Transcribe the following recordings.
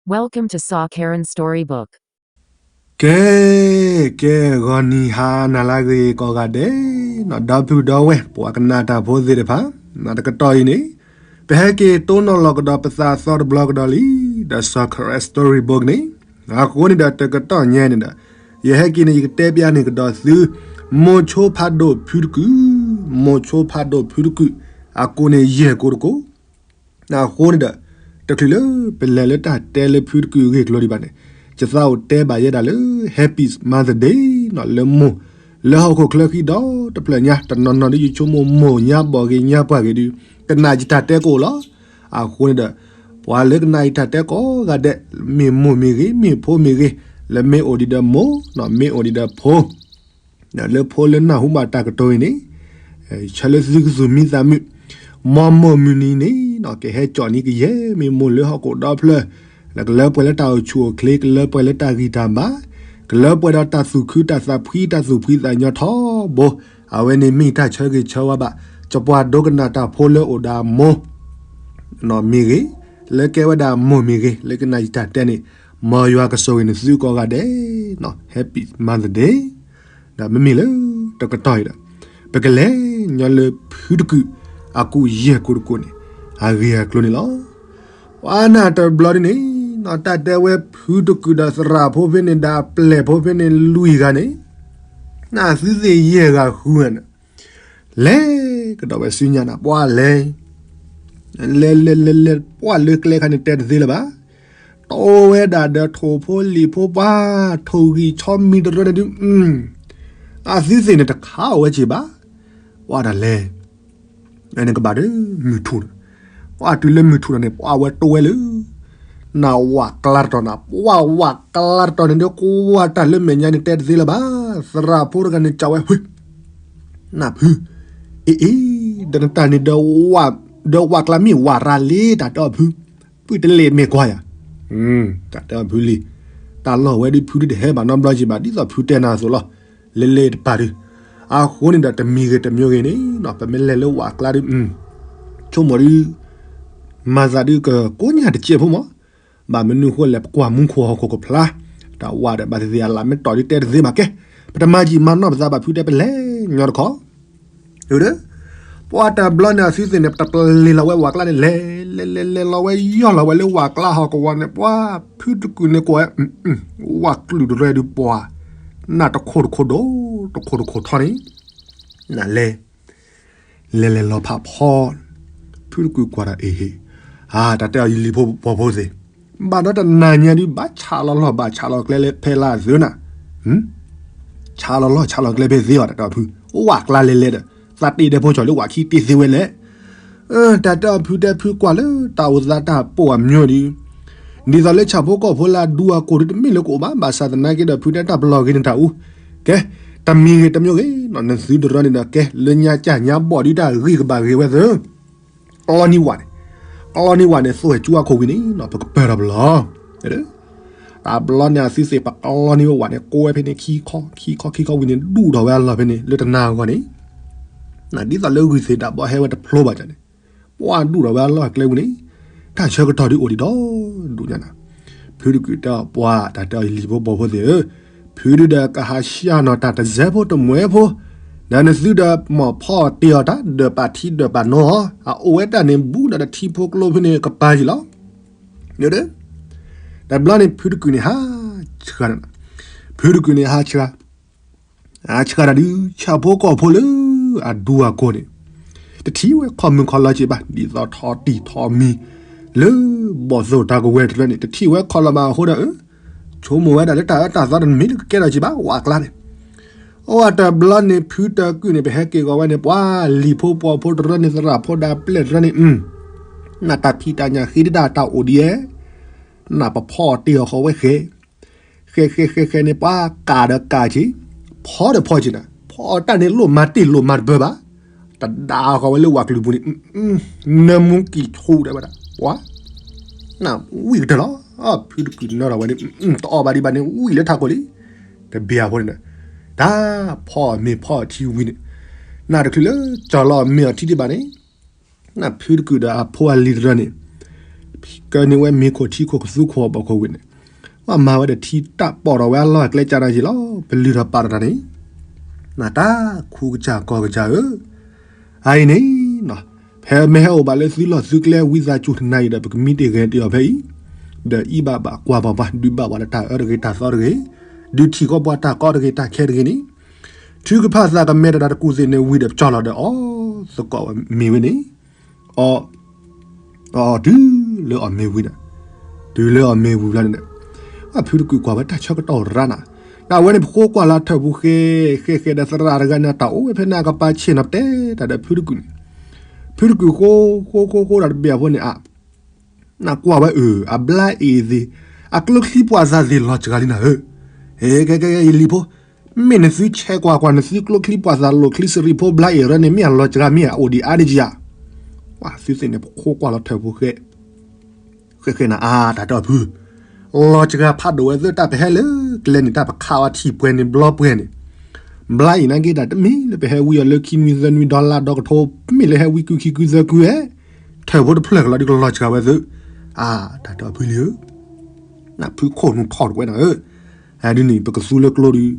Welcome to Saw Karen Storybook. ကဲ, ကဲ, ဂီၤနံၤဟါနၤလၢအဂ့ၤကိးဂၤဒဲး, ဒီပုၢ်ဒီဝဲၢ် ပှၤကနၣ်တၢ်ဖိသ့ၣ်တဖၣ်, တကတီၢ်အံၤန့ၣ် ပဟဲက့ၤတိၢ်နီၣ်လီၤကဒီးပသးသီတဘျီကဒီးလံ, ဒီး Saw Karen Storybook န့ၣ်, အဃိန့ၣ်ဒီးတကတီၢ်ညါန့ၣ်ဒီး ယဟဲက့ၤန့ၣ် ယကတဲပျးန့ၣ်ကဒီးသု မိၤဆိဖးဒိၣ်ဖုတကုာ်, မိၤဆိဖးဒိၣ်ဖုတကုာ်, အကိးန့ၣ်ယဲၢ်ကိးတကိး အဃိန့ၣ်ဒီး တချုးလၢပလဲၤလၢတၢ်တဲလၢဖုတကုာ်အဂ့ၢ်အကျိၤဒံးဘၣ်န့ၣ်, ယသးအိၣ်တဲဘၣ်ယဲဒၣ်လၢ Happy Mother's Day နီၤ လၢမိၢ်, လၢဟီၣ်ခိၣ်ချၢဃံဒီတဖျၢၣ်ညါ တနီၤနီၤဒ်ယဆိကမိၣ် မိၢ်ညါဘီၣ်ဂ့ၤညါပှၢ်ဂ့ၤဒုး ကနၣ်ယတၢ်တဲကအိၣ်လီၤ. အဃိန့ၣ်ဒီး ပှၤလၢကနၣ်ယတၢ်တဲကိးဂၤဒဲး မ့ၢ်မိၢ်မ့ၢ်ဂ့ၤ မ့ၢ်ဖိမ့ၢ်ဂ့ၤ, လၢမ့ၢ်အိၣ်ဒံးဒီးမိၢ်, မ့ၢ်အိၣ်ဒံးဒီးဖိ ဒီးလၢဖိလၢနၢ်ဟူဘၣ်တၢ်ကတိၤအံၤန့ၣ်, ဆၢလၢသုကသူၣ်မံသးမုာ်, မ်မိၢ်မုၢ်နံၤန့ၣ် ကဟဲကၠီၣ်န့ၢ်ကယဲၢ်မ့ၢ်မိၢ်လၢဟီၣ်ခိၣ်ဒီဖျၢၣ်, လၢကလၢပှဲၤလၢတၢ်အိၣ်ဆူၣ်အိၣ်ချ့, ကလၢပှဲၤလၢတၢ်ဂံၢ်တၢ်ဘါ, ကလၢပှဲၤဒီးတၢ်သူၣ်ခုတၢ်သးဖှံ တၢ်သူၣ်ဖှံသးညီထီဘိ, အဝဲန့ၣ်မ့ၢ်တၢ်ဆၢဂ့ၤဆၢဝါဘၣ် ကပှၤဒိကနၣ်တၢ်ဖိလၢအိၣ်ဒီးမိၢ် မ့ၢ်ဂ့ၤ, လၢကဲဝဲဒၣ်မိၢ်မ့ၢ်ဂ့ၤ, လၢကနၣ်ယတၢ်တဲန့ၣ်, မ်ယွၤကဆိၣ်ဂ့ၤန့ၢ်သုကိးဂၤဒဲး, Happy Mother's Day. ဒီးမ့မ့ၢ်လၢတကတီၢ်အံၤဒီး ပကလဲၤညီလၢဖုတကုာ် အကူာ်ယဲၢ်ကိးတကိးန့ၣ် အဂ့ၢ်အကျိၤန့ၣ်လီၤ. ပှၤနၢ်တဘျီဒ်န့ၣ်, တၢ်တဲဝဲဖုတကုာ်ဒီးသရၣ်ဖိဖဲန့ၣ် ဒီးအပျဲၢ်ဖိဖဲန့ၣ် လွံၢ်ဂၤန့ၣ်, နသုသ့ၣ်ယဲၢ်ဂၤဃုဂၤန့ၣ် လဲၤကဒီးဝဲဆူညါနၤ ပှၤလဲၤ, လဲၤလဲၤလဲၤလဲၤ ပှၤလၢကျဲခါန့ၣ်တဲတသ့လၢၤဘၣ်. တိဝဲဒၣ်ဒီးထိၣ်ဖိလံာ်ဖိပှၤ, ထိၣ်ဂံၢ်ဆီမံၤတရၢန့ၣ်ဒုး, အသုသ့ၣ်န့ၣ်တခးအီၣ်ဝဲက့ၤဘၣ်. ပှၤတၢ်လဲၤ နကဘၣ်ဒီးမုၢ်ထူၣ်, ပှၤတုၤလၢမုၢ်ထူၣ်ဒီးန့ၣ် ပှၤဝဲတိဝဲလၢ နဝးကျါတတီၤနၤ, ပှၤဝးကျါတတီၤန့ၣ်ဒီး ကွၢ်တၢ်လၢမဲာ်ညါန့ၣ်တဲတသ့လၢၤဘၣ်. သရၣ်ဖိတဂၤန့ၣ် ကးဝဲ နဖု, အ့အ့, ဒီးနတၢ်န့ၣ်ဒီး ဒီးဝးကျါမ့ၢ်ဝးရၤလံ တၢ်တဲအီၤဖု, ပုၢ်တလဲၤမ့ၢ်ကွၢ်ယၤ, တၢ်တဲအီၤဖုလံ, တၢ်လီၢ်ဝဲဒုးဖုဒုးတဟဲဘၣ်နီတဘျီက့ၤဘၣ် ဒ်သိးဖုတဲနၤအသိးလီၤ. လဲၤလဲၤတပၤဒုး, အဃိန့ၣ်ဒီးတမံၤဂ့ၤတမံၤဂ့ၤန့ၣ် ပမ့ၢ်လဲၤလၢဝးကျါဒုး, ဆိကမိၣ်ဒုး မၤသးဒုးကကိးညၣ်တစဲးဖိမး, ဘၣ်မနုၤဃိလဲၣ် ပကွၢ်မူခိၣ်ဟီၣ်ခိၣ်ကဖျါ, တၢ်ဝးဒီးဘၣ်သ့ၣ်သ့ၣ်အလၢ်မ့ၢ်တီၢ်ဒုးတဲတသ့ဘၣ်ကဲ, ပတမၤကံၣ်မၤနီၢ်ပသးဘၣ်ဖုတဲ ပလဲၤညီတခီ ပှၤတၢ်ဘျီန့ၣ်အသုသ့ၣ်န့ၣ် ပတပလဲၤလီၤဝဲဝးကျါန့ၣ် လဲၤလဲၤလဲၤလဲၤလီၤဝဲယီၢ်လီၤဝဲလၢဝးကျါဟီၣ်ကဝီၤန့ၣ် ပှၤဖုတကုာ်န့ၣ်ကွၢ်, ဝးကလုာ်တရၢဒုးပှၤ, နၢ်တခိၣ်တခိၣ်ဒိၣ်, တခိၣ်တခိၣ်ထီန့ၣ်, နလဲၤ လဲၤလဲၤလီၤဖးဖီ, ဖုတကုာ်ကွၢ်ဒီးအ့ၣ်ဟ့ၣ်, အါ တၢ်တဲအီၤယလံၤဖိပီၤဖိသ့ၣ်, ဘၣ်ဒီးတနၤညါဒုး ဘၣ်ဆးလီၤလီၢ်ဘၣ်ဆးလီၤကျဲလၢဖဲလၢအသုနၤ, ဆးလီၤလီၢ်ဆးလီၤကျဲဖဲသ့အီၤ တၢ်တဲအီၤဖု, အိၣ်ဝးကျါလဲၤလဲၤဒီး သးတ့ၢ်ဒဲဖိကၠီၤလၢဝးခံတ့ၢ်သ့ဝဲလဲၣ်, တၢ်တဲအီၤဖုတဲဖုကွၢ်လၢတၢ်အိၣ်သးတၢ်ပိာ်အမျိုးဒုး ဒ်သိးလၢဆၣ်ဖိကီၢ်ဖိလၢအဒူအကိၢ်ဒုးတမ့ၢ်လၢကအိၣ်ဘၣ် ဘၣ်ဆၣ်သနာ်က့ဒီးဖုတဲတၢ်ပလီၢ်ဂ့ၤန့ၣ်တၢ်အူ, ကဲ, တမံၤဂ့ၤတမံၤဂ့ၤနီၤ နသုတရၢန့ၣ်ဒီးကဲ လၢညါကၢ်ညါဘီၣ်ဒုးတၢ်ဂံၢ်ကဘၣ်ဂ့ၤဝဲသၢ, ကျီန့ၢ်ဝဲန့ၣ်, ကျီန့ၢ်ဝဲန့ၣ် သွဲၣ်ကၠူအခိၣ်ဝံၤန့ၣ်နီၤ ပကပၢၢ်ထီၣ်ပလီၢ် တၢ်ဘျီန့ၣ်အသုသ့ၣ် ပကျီန့ၢ်ဝဲဝဲန့ၣ် ကိးဝဲဖဲန့ၣ် ခံခီ, ခံခီ, ခံခီဝံၤန့ၣ် ဒူၣ်ထီၣ်ဝဲအလီၢ်ဖဲန့ၣ် လၢတနၤအဂီၢ်န့ၣ်, ဒ်သိးလၢဂုၢ်သ့ၣ်တၢ်ဘီဟဲဝဲတဖျိဘၣ်န့ၣ်, ပှၤဒူၣ်ထီၣ်ဝဲအလီၢ်ကျဲဝံၤန့ၣ်, တၢ်ဆၢကတီၢ်ဒုးအိၣ်ဒံးဒီးဒူၣ်ညါနၤ, ဖုတကုာ်တဲအီၤ ပှၤတၢ်တဲအီၤယလံၤဖိပီၤဖိသ့ၣ်ဧၢ, ဖုဒုဒီးကဟးဆှၢနီၤတၢ်တစဲးဖိတမှဲၤဖိ, ဒီးနသုဒီးမ့ၢ်ဖီအီၣ်တ့ၢ်အီၤတၢ် ဒၢးပာ်ထံဒၢးပာ်နိအီၤ, အအိၣ်ဝဲတၢ်န့ၣ် ဘူးဒီးတထံဖိကျိဖဲန့ၣ်ကပၤယံၤလီၤ တဘျီန့ၣ် ဖုတကုာ်န့ၣ်ဟးဆှၢ, ဖုတကုာ်န့ၣ်ဟးဆှၢ, ဟးဆှၢတၢ်ဒုး ဆၣ်ဖိကီၢ်ဖိလၢအဒူအကိၢ်န့ၣ်, တထံၣ်ဝဲခီၣ်မုၢ်ခီၣ်လီၤက့ၤဘၣ် ဒ်သိးထီၣ်တံၢ်ထီၣ်မံၤ လၢဘီၣ်သိၣ်တၢ်ကဝဲၤတဖျၢၣ်န့ၣ် တထံၣ်ဝဲခီၣ်လီၤဘၣ်အဃိဒီး ဆိကမိၣ်ဝဲဒၣ်လၢတၢ်အၢတၢ်သီတမ့ၢ်လၢကကဲထီၣ်က့ၤဘၣ် ဝးကျါန့ၣ် အိၣ်တဘျီန့ၣ် ဖုတကုာ်န့ၣ် ပဟဲက့ၤဂီၤဝဲန့ၣ် ပှၤလံၤဖိပီၤဖိတရၢန့ၣ် သရၣ်ဖိဒီးပျဲၢ်တရၢန့ၣ်, နတၢ်ဖံးတၢ်ညၣ်ဃ့ဒၣ်တၢ်အိၣ်ဒံးဧဲ, နပဖီအီၣ်တ့ၢ်အီၤဃီဝဲဃဲ, ဃဲဃဲဃဲဃဲန့ၣ် ပှၤကးဒီးကးက့ၤ, ဖီဒီးဖီက့ၤနၤ, ဖီအီၣ်တၢ်န့ၣ် လိၣ်မၤတ့ၢ်လိၣ်မၤတပၢၢ်ဘၣ်, တဒါဃီဝဲလၢဝးကလုာ်ပူၤန့ၣ်, နၢမူကံၢ်ဆူၣ်ဒၣ်ဝဲဒၣ်, ပှၤ နဝံၣ်ကတၢၢ်လီၤ, ဖုတကုာ်နၢ်ထီၣ်ဝဲန့ၣ် တအီၣ်ဘၣ်ဒံးဘၣ်န့ၣ် ဝံၣ်လၢထးခိၣ်လံ, တဘၣ်အဃိန့ၣ်, တၢ်ဖီအီၣ်မ့ၤဖီအီၣ်ထံဝံၤန့ၣ်, နတချုးလၢကၠီၤလီၤအီၣ်မ့ၤအီၣ်ထံဒံးဘၣ်န့ၣ်, နဖုတကုာ်ဒီးအဖိအလံၤတရၢန့ၣ်, ကၢန့ၢ်ဝဲမ့ၤခိၣ်ထံခိၣ်ကသူခိၣ်အဘီခိၣ်ဝံၤန့ၣ်, ပှၤမၤဝဲဒီးထံတၢ်ပိာ်ထီၣ်ဝဲအလီၢ်အကျဲကၢ်နၤယံၤလီၤ ပလုၢ်ထီၣ်ပာ်ထီၣ်တၢ်န့ၣ်, နတၢ်ခူကစၢ်ကီၢ်ကစၢ်ဧၢ, အအံၤန့ၣ်, ဖဲမ့ၢ်ဟဲအိၣ်ဘၣ်လၢသုလီၢ်သုကျဲဝံသးစူၤတနၤအံၤဒီး ပကမံတ့ၢ်ဂဲၤတ့ၢ်အီၤဖဲအံၤ, ဒီးအံၤဘၣ်ဘၣ်ကွၢ်ပှၤပှၤ ဒုးဘၣ်ဝဲလၢတၢ်အၢတဂ့ၤတၢ်သီတဂ့ၤ, ဒုးထံၣ်ဃီပှၤတၢ်ကီတဂ့ၤတၢ်ခဲတဂ့ၤန့ၣ်, ထုကဖၣ်သးကမဲတၢ်တၢ်တကူၣ်သ့ၣ်န့ၣ်ဝံၤဒီး ပကၠီလီၤဒီးအီၣ်သကိးဝဲမ့ၤဝဲန့ၣ်, အီၣ် အီၣ်တုၤလၢအီၣ်မ့ၤဝံၤဒီး, တုၤလၢအီၣ်မ့ၤဝံၤလီၤန့ၣ်, အဖုတကုာ်ကွၢ်ဝဲတၢ်ဆၢကတီၢ်ရၣ်နၤ, နဝဲန့ၣ်ပဃိကွၢ်လၢထၢၣ်ပူၤဃဲ, ဃဲဃဲဒီးသရၣ်တဂၤန့ၣ် တၢ်အိၣ်ဝဲဖဲန့ၣ်အကပၤဆ့ၣ်နီၤပတဲတၢ်ဒီးဖုတကုာ်န့ၣ်, ဖုတကုာ်ဃိ, ဃိဃိဃိဒီးတဘ့ၣ်အဖိန့ၣ်အါ နကွၢ်ဝဲအၢ အဘျါအ့ၣ်သ့ၣ်, အကျိချံပှာ်သးသ့ၣ်လီၤစှၤလံနၤဧၢ, ဟဲကဲကဲယလံၤဖိ, မ့ၢ်နသုဆဲးကွၢ်ကွၢ်နသုကျိချံပှာ်သးလိာ်ချံစရံးဖိဘျါအ့ၣ်ရၢန့ၣ် မ့ၢ်အလီၤစှၤမ့ၢ်အအိၣ်ဒံးအါန့ၢ်ကယၤ, သုသ့ၣ်န့ၣ်ပဃိကွၢ်လီၤထၢၣ်ဖိဃဲ, ဃဲဃဲနၤအါတၢ်တီၢ်ဖု လီၤစှၤဖးဒိၣ်ဝဲသ့ၣ်တၢ်ပဟဲလၢကျဲန့ၣ် တၢ်ပခးအီၤထံၣ်ပှဲၤန့ၣ်ဘျီပှဲၤန့ၣ်, ဘျါအံၤနာ်က့တၢ်တမ့ၢ်လၢပဟဲဝံအီၤလၢခံနွံသၢနွံဒီလါဒီကထိ, မ့ၢ်လၢဟဲဝံကုခံကုသၢကုဧဲ, ထၢၣ်ဖိတဖျၢၣ်ကလီၤဒုးကလီၤစှၤဝဲသ့ၣ်, အါတၢ်တီၢ်ဖုလံဧၢ, နဖုခိၣ်နူာ်ထီၣ်တကွဲးနၤဧၢ, ဒ်န့ၣ် ပကသူလၢကျိဒုး,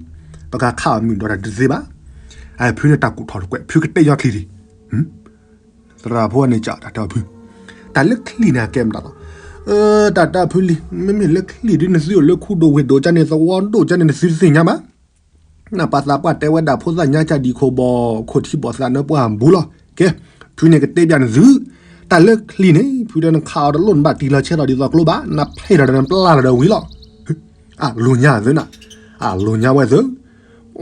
ပကခးအီၤမုၢ်ဒီးတၢ်တသ့ဘၣ်, အဖုန့ၣ်တၢ်ကူၣ်ထီၣ်တကွဲး ဖုကတဲယီၤချံဒံး သရၣ်ဖိန့ၣ်ကးတၢ်တီၢ်ဖု, တၢ်လၢချံန့ၣ်အကဲမတၤလီၤ, တၢ်တီၢ်ဖုလံ, မ့မ့ၢ်လၢချံဒုးနသုအိၣ်လၢခူဒိၣ်ဝ့ၢ်ဒိၣ်ကၢ်န့ၣ် သဝီဒိၣ်ကၢ်န့ၣ် နသုတသ့ၣ်ညါဘၣ်, နပာ်သးပှၢ်တဲဝဲဒၣ်ဖိသၣ်ညါကၢ်ဒံးခိၣ်ဘီၣ် ခိၣ်ထံဘီၣ်သးနၢပှၢ်ဘူးလီၤ, ကဲ, ဖုန့ၣ်ကတဲပျးနသု, တၢ်လၢချံန့ၣ် ဖုတဲနခးအီၤတလိၣ်နဘၣ်တံၢ်လီၤဆဲးလီၤဒ်သိးကျိဘၣ် နဖျဲးထီၣ်ဒီးနပျၢ်လီၤဒီးဝံၤလီၤ, အလိၤညါသ့နၤ, အလိၤညါဝဲသ့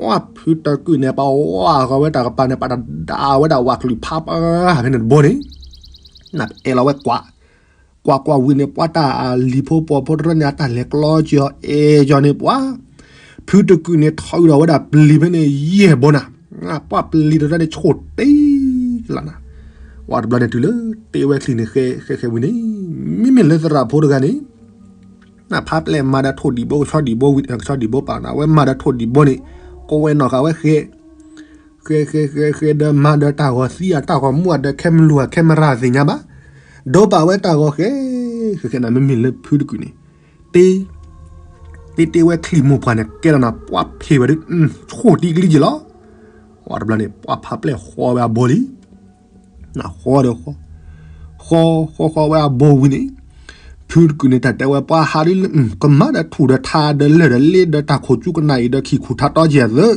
ဝဲဖုတကုာ်န့ၣ် ပှၤဝဲဃီဝဲတၢ်ကပၤန့ၣ် ပှၤတဒါဝဲဒၣ်ဝးကလုာ်ဖးပှၤဖဲန့ၣ်တဘိန့ၣ်, နအဲၣ်လီၤဝဲကွၢ်, ကွၢ်ကွၢ်ဝံၤန့ၣ် ပှၤတၢ်လံၤဖိပှၤဖိတရၢန့ၣ် အတၢ်လဲၤကျီကီၤအဲၣ်ကီၤန့ၣ် ပှၤဖုတကုာ်န့ၣ် ထီၣ်အုးဒီးဝဲဒၣ်ပျံၤဖဲန့ၣ်ယဲၢ်ဘိနၤ, ပှၤပျံၤတရၢန့ၣ်ဆိၣ်တ့လီၤနၤ, ဝဲတဘျီန့ၣ်တုၤလၢတ့ဝဲချံန့ၣ်ဃဲဃဲဝံၤန့ၣ်, မ့မ့ၢ်လၢသရၣ်ဖိတဂၤန့ၣ် နဖးပျဲၢ်မၤဒီးထိၣ်ဒံးဘိ ကဆီဒံးဘိဝံၤ ကဆီဒံးဘိပာ်နၤ အဝဲမၤဒီးထိၣ်ဒံးဘိန့ၣ် ကိးဝဲနီၢ်ဃာ်ဝဲဃဲ, ဃဲဃဲဃဲဃဲဒီးမၤဒီးတၢ်ဂီၤသံအတၢ်ဂီၤမူအဒီး ခဲမုၢ်လူၤအခဲမုၢ်ရၣ်သ့ၣ်ညါဘၣ်, ဒိပာ်ဝဲတၢ်ဂီၤဃဲ, ဃဲဃဲနၤ မ့မ့ၢ်လၢဖုတကုာ်န့ၣ်, တ့ တ့တ့ဝဲချံမိၢ်ပှၢ်န့ၣ် ကဲလီၤနၤ ပှၤဖ့ဝဲဒၣ်, ဆိၣ်တံကလံက့ၤလီၤ, ဝဲတဘျီန့ၣ် ပှၤဖးပျဲၢ်ဃီဝဲအဘိလံ နဃီဒီးဃီ, ဃီဃီဃီဝဲအဘိဝံၤန့ၣ်, ဖုတကုာ်န့ၣ် တၢ်တဲဝဲပှၤဟးဒ်လၢ ကမၤဒီးထူၣ်ဒီးထးဒီးလၢၢ်ဒီးလ့ဒီးတၢ်ခိၣ်ကၠူကနၣ်အံၤဒီးခံခူၣ်ထးတီကဲၢ်သ့,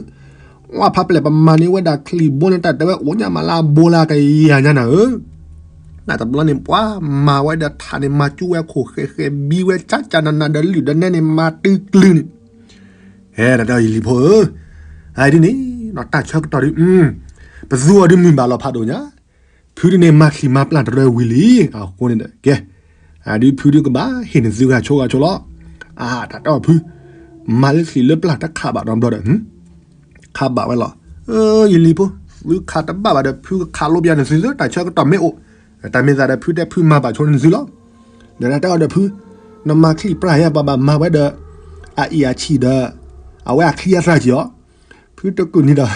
ဝဲဖးပျဲၢ်ပမၤန့ၢ်ဝဲဒၣ်ချံဘိန့ၣ် တၢ်တဲဝဲအိၣ်ညါမးလၢအဘိလၢကယၤညါနၤဧၢ, နတဘျီန့ၣ် ပှၤမၤဝဲဒီးထးန့ၣ် မၤကၠူဝဲခိၣ်ဃဲဃဲ ဘံဝဲကၠၢ်ကၠၢ်နးနးဒီးလုၢ်ဒီးနဲန့ၣ် မၤတုၤကျုၤန့ၣ် ဟဲဒၣ်ဒီးယလံၤဖိဧၢ, အဒ်န့ၣ် တၢ်ဆၢကတီၢ်ဒ် ပသူအီၤဒ်မုၢ်ဘၣ်လီၤဖးဒိၣ်ညါ, ဖုဒ်န့ၣ် မၤချံမၤပျၢ်တရၢဝံၤလံ, အဃိန့ၣ်ဒီး ကဲ, အဒ်ဖုဒ်ကဘၣ်ဟ့ၣ်နသုဂၤဆိဂၤဆိလီၤ, အတၢ်တီၢ်ဖု, မၤလၢချံလၢပျၢ်တခးဘၣ်ဒီးဘျီဒီး ခးဘၣ်ဝဲလီၤ, ယလံၤဖိ, သုခးတဘၣ်ဘၣ်ဒီး ဖုကခးလိပျၢ်နသုသ့ တၢ်ဆၢကတီၢ်မ့ၢ်အိၣ်, တၢ်မ့ၢ်သးဒီးဖုတဲဖုမၤဘၣ်ဆိနသုလီၤ, ဒီးတၢ်တဲအီၤဒီးဖု, နမၤချံပြၢ်ယဲ ပှၤဘၣ်မၤဝဲဒီး အအံၤအဆံၣ်ဒီး အဝဲအချံအသၣ်က့ၤအီၤ, ဖုတကုာ်န့ၣ်ဒီး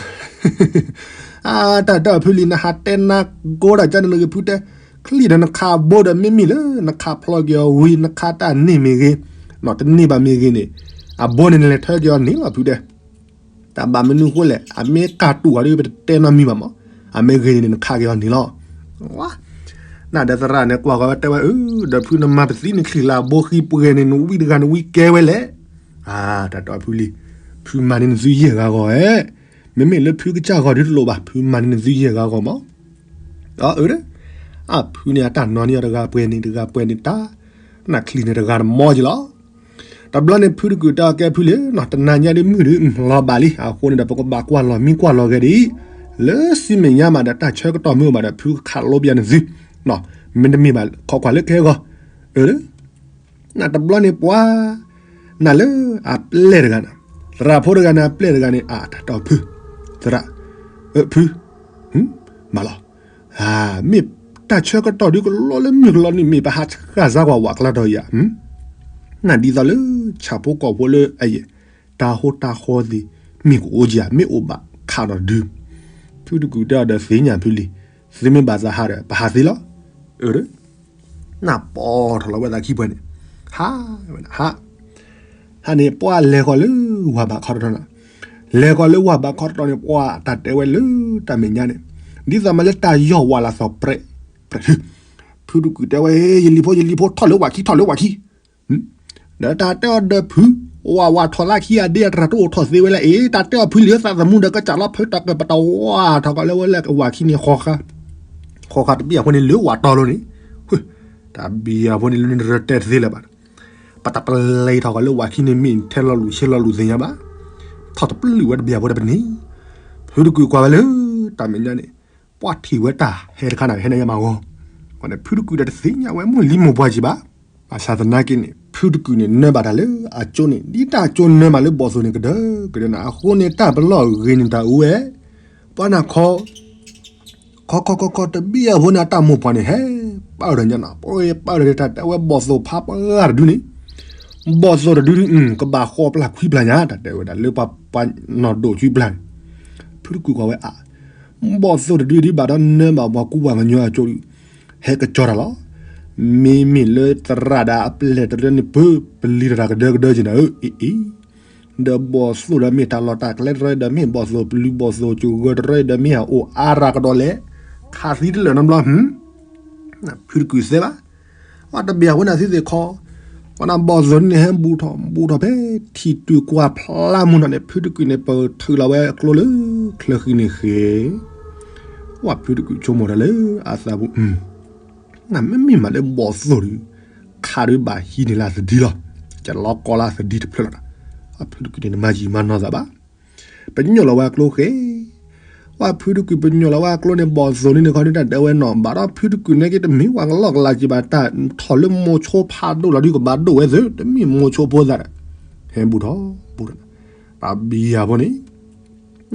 အါ တၢ်တီၢ်ဖုလံ နဟးတဲနါကိးတၢ်ကၢန့ၣ်ဂ့ၤ ဖုတဲ, ချံဒီးနခးဘိဒီး မ့မ့ၢ်လၢနခးဖျီက့ၤအီၤဝံၤ နခးတၢ်န့ၢ်မ့ၢ်ဂ့ၤ, နီၢ်တန့ၢ်ဘၣ်မ့ၢ်ဂ့ၤန့ၣ်, အဘိန့ၣ် နလဲၤထၢက့ၤအီၤန့ၣ်လီၤ ဖုတဲ, တၢ်ဘၣ်မနုၤဃိလဲၣ် အမ့ၢ်ကၢ်တူာ်အီၤဒီး ပတတဲနီတမံၤဘၣ်မး, အမ့ၢ်ဂ့ၤန့ၣ် နခးက့ၤအီၤန့ၣ်လီၤ. နဒီးသရၣ်န့ၣ် ကွၢ်ဃီၤဝဲတဲဝဲ အၢ ဒီးဖုနမၤပသံနချံလၢအဘိဃံပှဲၤန့ၣ် နဝံတဂၤနဝံကဲဝဲလဲၣ်. အါ တၢ်တီၢ်ဖုလံ, ဖုမၤန့ၢ်နသုယဲၢ်ဂၤဂီၢ်ဧဲ, မ့မ့ၢ်လၢဖုကစၢ်ဂီၢ်ဒုးတလိၣ်ဘၣ်, ဖုမၤန့ၢ်နသုယဲၢ်ဂၤဂီၢ်မး. အၢ အၢ အဖုန့ၣ်အတၢ်နီၢ်န့ၢ်အီၤတဂၤပှဲၤန့ၣ် တဂၤပှဲၤန့ၣ်တၢ်, နချံန့ၣ်တဂၤတမီက့ၤလီၤ. တဘျီန့ၣ် ဖုတကုာ်တဲအီၤ ကဲဖုလံ, တနၤညါဒ်မုၢ်ဒုး လီၤဘၣ်လံ, အဃိန့ၣ်ဒီး ပကဘၣ်ကွၢ်လီၤမံကွၢ်လီၤဂဲၤဒ်အံၤ, လၢစံမဲာ်ညါမးဒီး တၢ်ဆၢကတီၢ်မ့ၢ်အိၣ်ဘၣ်ဒီး ဖုကခးလိပျၢ်နသု, မ့တမ့ၢ်ဘၣ် ခိးကွၢ်လၢခဲဂီၢ်, အၢ နတဘျီန့ၣ်ပှၤ, နလၢအပျဲၢ်တဂၤန့ၣ်, သရၣ်ဖိတဂၤန့ၣ် အပျဲၢ်တဂၤန့ၣ် အါ တၢ်တီၢ်ဖု, သရၣ်, အၢ ဖု, မၤလီၤ, မ့ၢ်တၢ်ဆၢကတီၢ်ဒုးကလီလၢမုၢ်ကလီန့ၣ် မ့ၢ်ပဟးဃၣ်စါကွၢ်ဝးကျါဒီးယၤ, နဒ်သိးလၢ ဆၣ်ဖိကီၢ်ဖိလၢအယဲၢ်, တၢ်ဟိတၢ်ဃီသ့ၣ် မ့ၢ်ကအိၣ်ကယၤ မ့ၢ်အိၣ်ဘၣ်ခးဒီးဒုး, ဖုတကုာ်တဲအီၤဒီးသ့ၣ်ညါဖုလံ, သုမ့ၢ်ဘၣ်သးဟးဒီး ပဟးသ့လီၤ, အၢ နၢ်ပီၢ်ထီၣ်လီၤဝဲသးခံပှဲၤန့ၣ်, ဟးဝဲဒၣ်ဟး, ဟးန့ၣ် ပှၤလဲၤဃီၤလၢဝၤဘးခီတတီၤန့ၣ်, လဲၤဃီၤလၢဝၤဘးခီတတီၤန့ၣ် ပှၤတၢ်တဲဝဲလၢတၢ်မဲာ်ညါန့ၣ်, ဒ်သိးမးလၢတၢ်ယီၢ်ဝးလၢသီၣ်ပြဲးပြဲး, ဖုတကုာ်တဲဝဲ, ယလံၤဖိ ယလံၤဖိ ထီၣ်လၢဝၤခံ ထီၣ်လၢဝၤခံ, ဒီးတၢ်တဲအီၤဒီးဖု, ဝးဝးထီၣ်သးခံဂၤဒ့ အတၢ်တအိၣ်ထီၣ်သ့ဝဲလၢအံၤ, တၢ်တဲအီၤဖုလံၤသးသမူဒီးကစၢ်လီၤ ဖုတၢ်ကပတဝးထီၣ်ကီးလၢဝဲလၢဝၤခံန့ၣ်ဃီဃါ, ဃီဃါတဘ့ၣ်အဃိန့ၣ် လၢဝၤတီၤလိၤန့ၣ်, တၢ်ဘံယၤဖိန့ၣ် လၢန့ၣ်တရၢတဲတသ့လၢၤဘၣ်, ပတၢ်ပလဲၤထီၣ်ကီးလၢဝၤခံန့ၣ် မ့ၢ်ထဲလီၤလူၤဆဲလီၤလူၤသ့ၣ်ညါဘၣ်, ထီၣ်တပျုာ်ဝဲတဘ့ၣ်အဖိတပနံၤ, ဖုတကုာ်ကွၢ်ဝဲလၢတၢ်မဲာ်ညါန့ၣ်, ပှၤထံၣ်ဝဲတၢ်ဟဲတခါန့ၣ် ဟဲန့ၢ်ယမၤဂီၤ, ဖုတကုာ်ဒီးတသ့ၣ်ညါဝဲမိၢ်လံမိၢ်ပှၢ်ကံဘၣ်, ဘၣ်ဆၣ်သနာ်က့န့ၣ် ဖုတကုာ်န့ၣ် နၢဘၣ်တၢ်လၢအကၠိန့ၣ် ဒ်တၢ်ကၠိနၢမးလၢဘီၣ်သိၣ်န့ၣ်ကဒၢကဒၢနၤ, အဃိန့ၣ် တၢ်ပလီၢ်ဂ့ၤန့ၣ်တၢ်အူဝဲ, ပှၤနၢ်ခီ ခီခီခီခီတဘ့ၣ်အဖိန့ၣ် အတၢ်မိၢ်ပှၢ်န့ၣ် ဟဲပာ်ဒီးညါနီၤ, ပှၤပာ်ဒီးတၢ်တဲဝဲဘီၣ်သိၣ်ဖးပှၢ်တဒုန့ၣ်, ဘီၣ်သိၣ်တဒုဒု ကဘၣ်ဃီပျၢ်ခွံပျၢ်ညါ တၢ်တဲဝဲဒၣ်လၢပှၤပှၤနီၢ်ဒိၣ်ကွံပျၢ်န့ၣ်, ဖုတကုာ်ကွၢ်ဝဲအါ, ဘီၣ်သိၣ်တဒုဒုဘၣ်ဒီးနၢဘၣ်ပှၤကူပှၤကညီအကၠိဒု, ဟဲကစီၤတၢ်လီၤ, မ့မ့ၢ်လၢသရၣ်ဒၣ်အပျဲၢ်တရၢန့ၣ် ပပလံၤတၢ်ကဒၢကဒၢက့ၤနၤဧၢ, အ့အ့ ဒီးဘီၣ်သိၣ်ဒီးမ့ၢ်တၢ်လီၢ်တၢ်ကျဲတရၢဒီးမ့ၢ်ဘီၣ်သိၣ်ပျုၤဘီၣ်သိၣ်ကဂၢတရၢဒီးမ့ၢ်အအိၣ်အါရၤကဒီးလဲၣ်, ခးသံတလၢာ်နီတဘျီ, ဖုတကုာ်သ့ဘၣ်, ပှၤတဘ့ၣ်အဖိန့ၣ်သ့သ့ၣ်ခီ, ပှၤနၢ်ဘီၣ်သိၣ်န့ၣ်ဟဲဘူးထီၣ်ဘူးထီၣ်ဖဲထံၣ်တုၤကွၢ်ဖျါမုၢ်နီၤန့ၣ် ဖုတကုာ်န့ၣ် ပထုးလီၤဝဲအကျိလၢချၢဃံန့ၣ်ဃဲ ဝဲဖုတကုာ်ဆိကမိၣ်တၢ်လၢအသးပူၤ, နမ့မ့ၢ်မးလၢဘီၣ်သိၣ်ဒု, ခးဒုဘၣ်ဟံးန့ၢ်လၢသဒံလီၤ, ကလီကီလၢသဒံတဖျၢၣ်လီၤ, အဖုတကုာ်န့ၣ် နမၤယံာ်မၤနီၢ်သးဘၣ်, ပညိၣ်လီၤဝဲအကျိဃဲ, ဝဲဖုတကုာ်ပညိၣ်လီၤဝဲအကျိန့ၣ် ဘီၣ်သိၣ်န့ၣ်န့ၣ်ခီဒုတၢ်တဲဝဲနီၤ ဘၣ်ဒီးဖုတကုာ်န့ၣ်က့တမ့ၢ်ဝဲကလီကလးက့ဘၣ် တၢ်ထီၣ်လၢမိၤဆိဖးဒိၣ်လီၤဒုကဘၣ်ဒိၣ်ဝဲသ့ တမ့ၢ်မိၤဆိဖိသးဒီး, ဟဲဘူးထီၣ်ဘူးထီၣ်, တၢ်ဘံယၤဖိန့ၣ်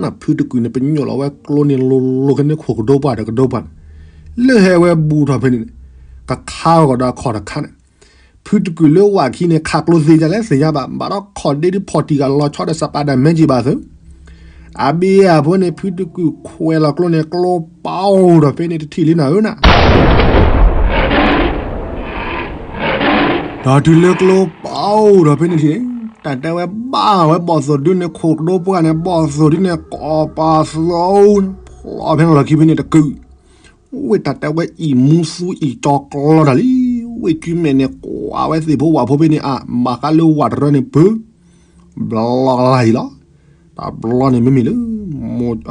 နဖုတကုာ်န့ၣ် ပညိၣ်လီၤဝဲကျိန့ၣ်လိၤလိၤခဲန့ၣ် ခိၣ်ကဒိပှၢ်တကဒိပှၢ်န့ၣ်, လၢဟဲဝဲဘူးထီၣ်ဖဲန့ၣ်န့ၣ်, ကခါဂီၤဒီးအခီၣ်တခါန့ၣ်, ဖုတကုာ်လၢဝၤခံန့ၣ် ခးကျိသ့ဒ်လဲၣ်သ့ၣ်ညါဘၣ် ဘၣ်ဒီးခီၣ်ဒ့ဒုဖီၣ်တံၢ်ဂၤလီၤဆီဒီးစးပာ်ဒၣ်မဲာ်က့ၤဘၣ်သု, အဘ့ၣ်အဖိန့ၣ် ဖုတကုာ်ခွဲးလီၤကျိန့ၣ် ကျိပာ်အိၣ်ဒီးဖဲန့ၣ်တထံၣ်လံနၤဧၢနၤ ဒီးတုၤလၢကျိပာ်အိၣ်ဒီးဖဲန့ၣ်ထံၣ်န့ၣ်, တၢ်တဲဝဲဘၣ်ဝဲဘီၣ်သိၣ်ဒုန့ၣ် ခိၣ်ကဒိပှၢ်န့ၣ် ဘီၣ်သိၣ်ဒုန့ၣ် ကိးပာ်သိ ဖျီဖဲန့ၣ်လီၢ်ခံဖဲန့ၣ်တကုာ်, ဝ့ၢ်တၢ်တဲဝဲအံၣ်မူသူအံၣ်ကၠီကျီတၢ်လံ, ဝ့ၢ်ကုမဲာ်န့ၣ် ကွၢ်ဝဲသ့ၣ်ဖိဝၣ်ဖိဖဲန့ၣ်အါ, ဘၣ်ဃးလၢဝၣ်တရၢန့ၣ်ပၢ, ဘျီကလါအံၤလီၤ, တၢ်ဘျီန့ၣ်မ့မ့ၢ်လၢ,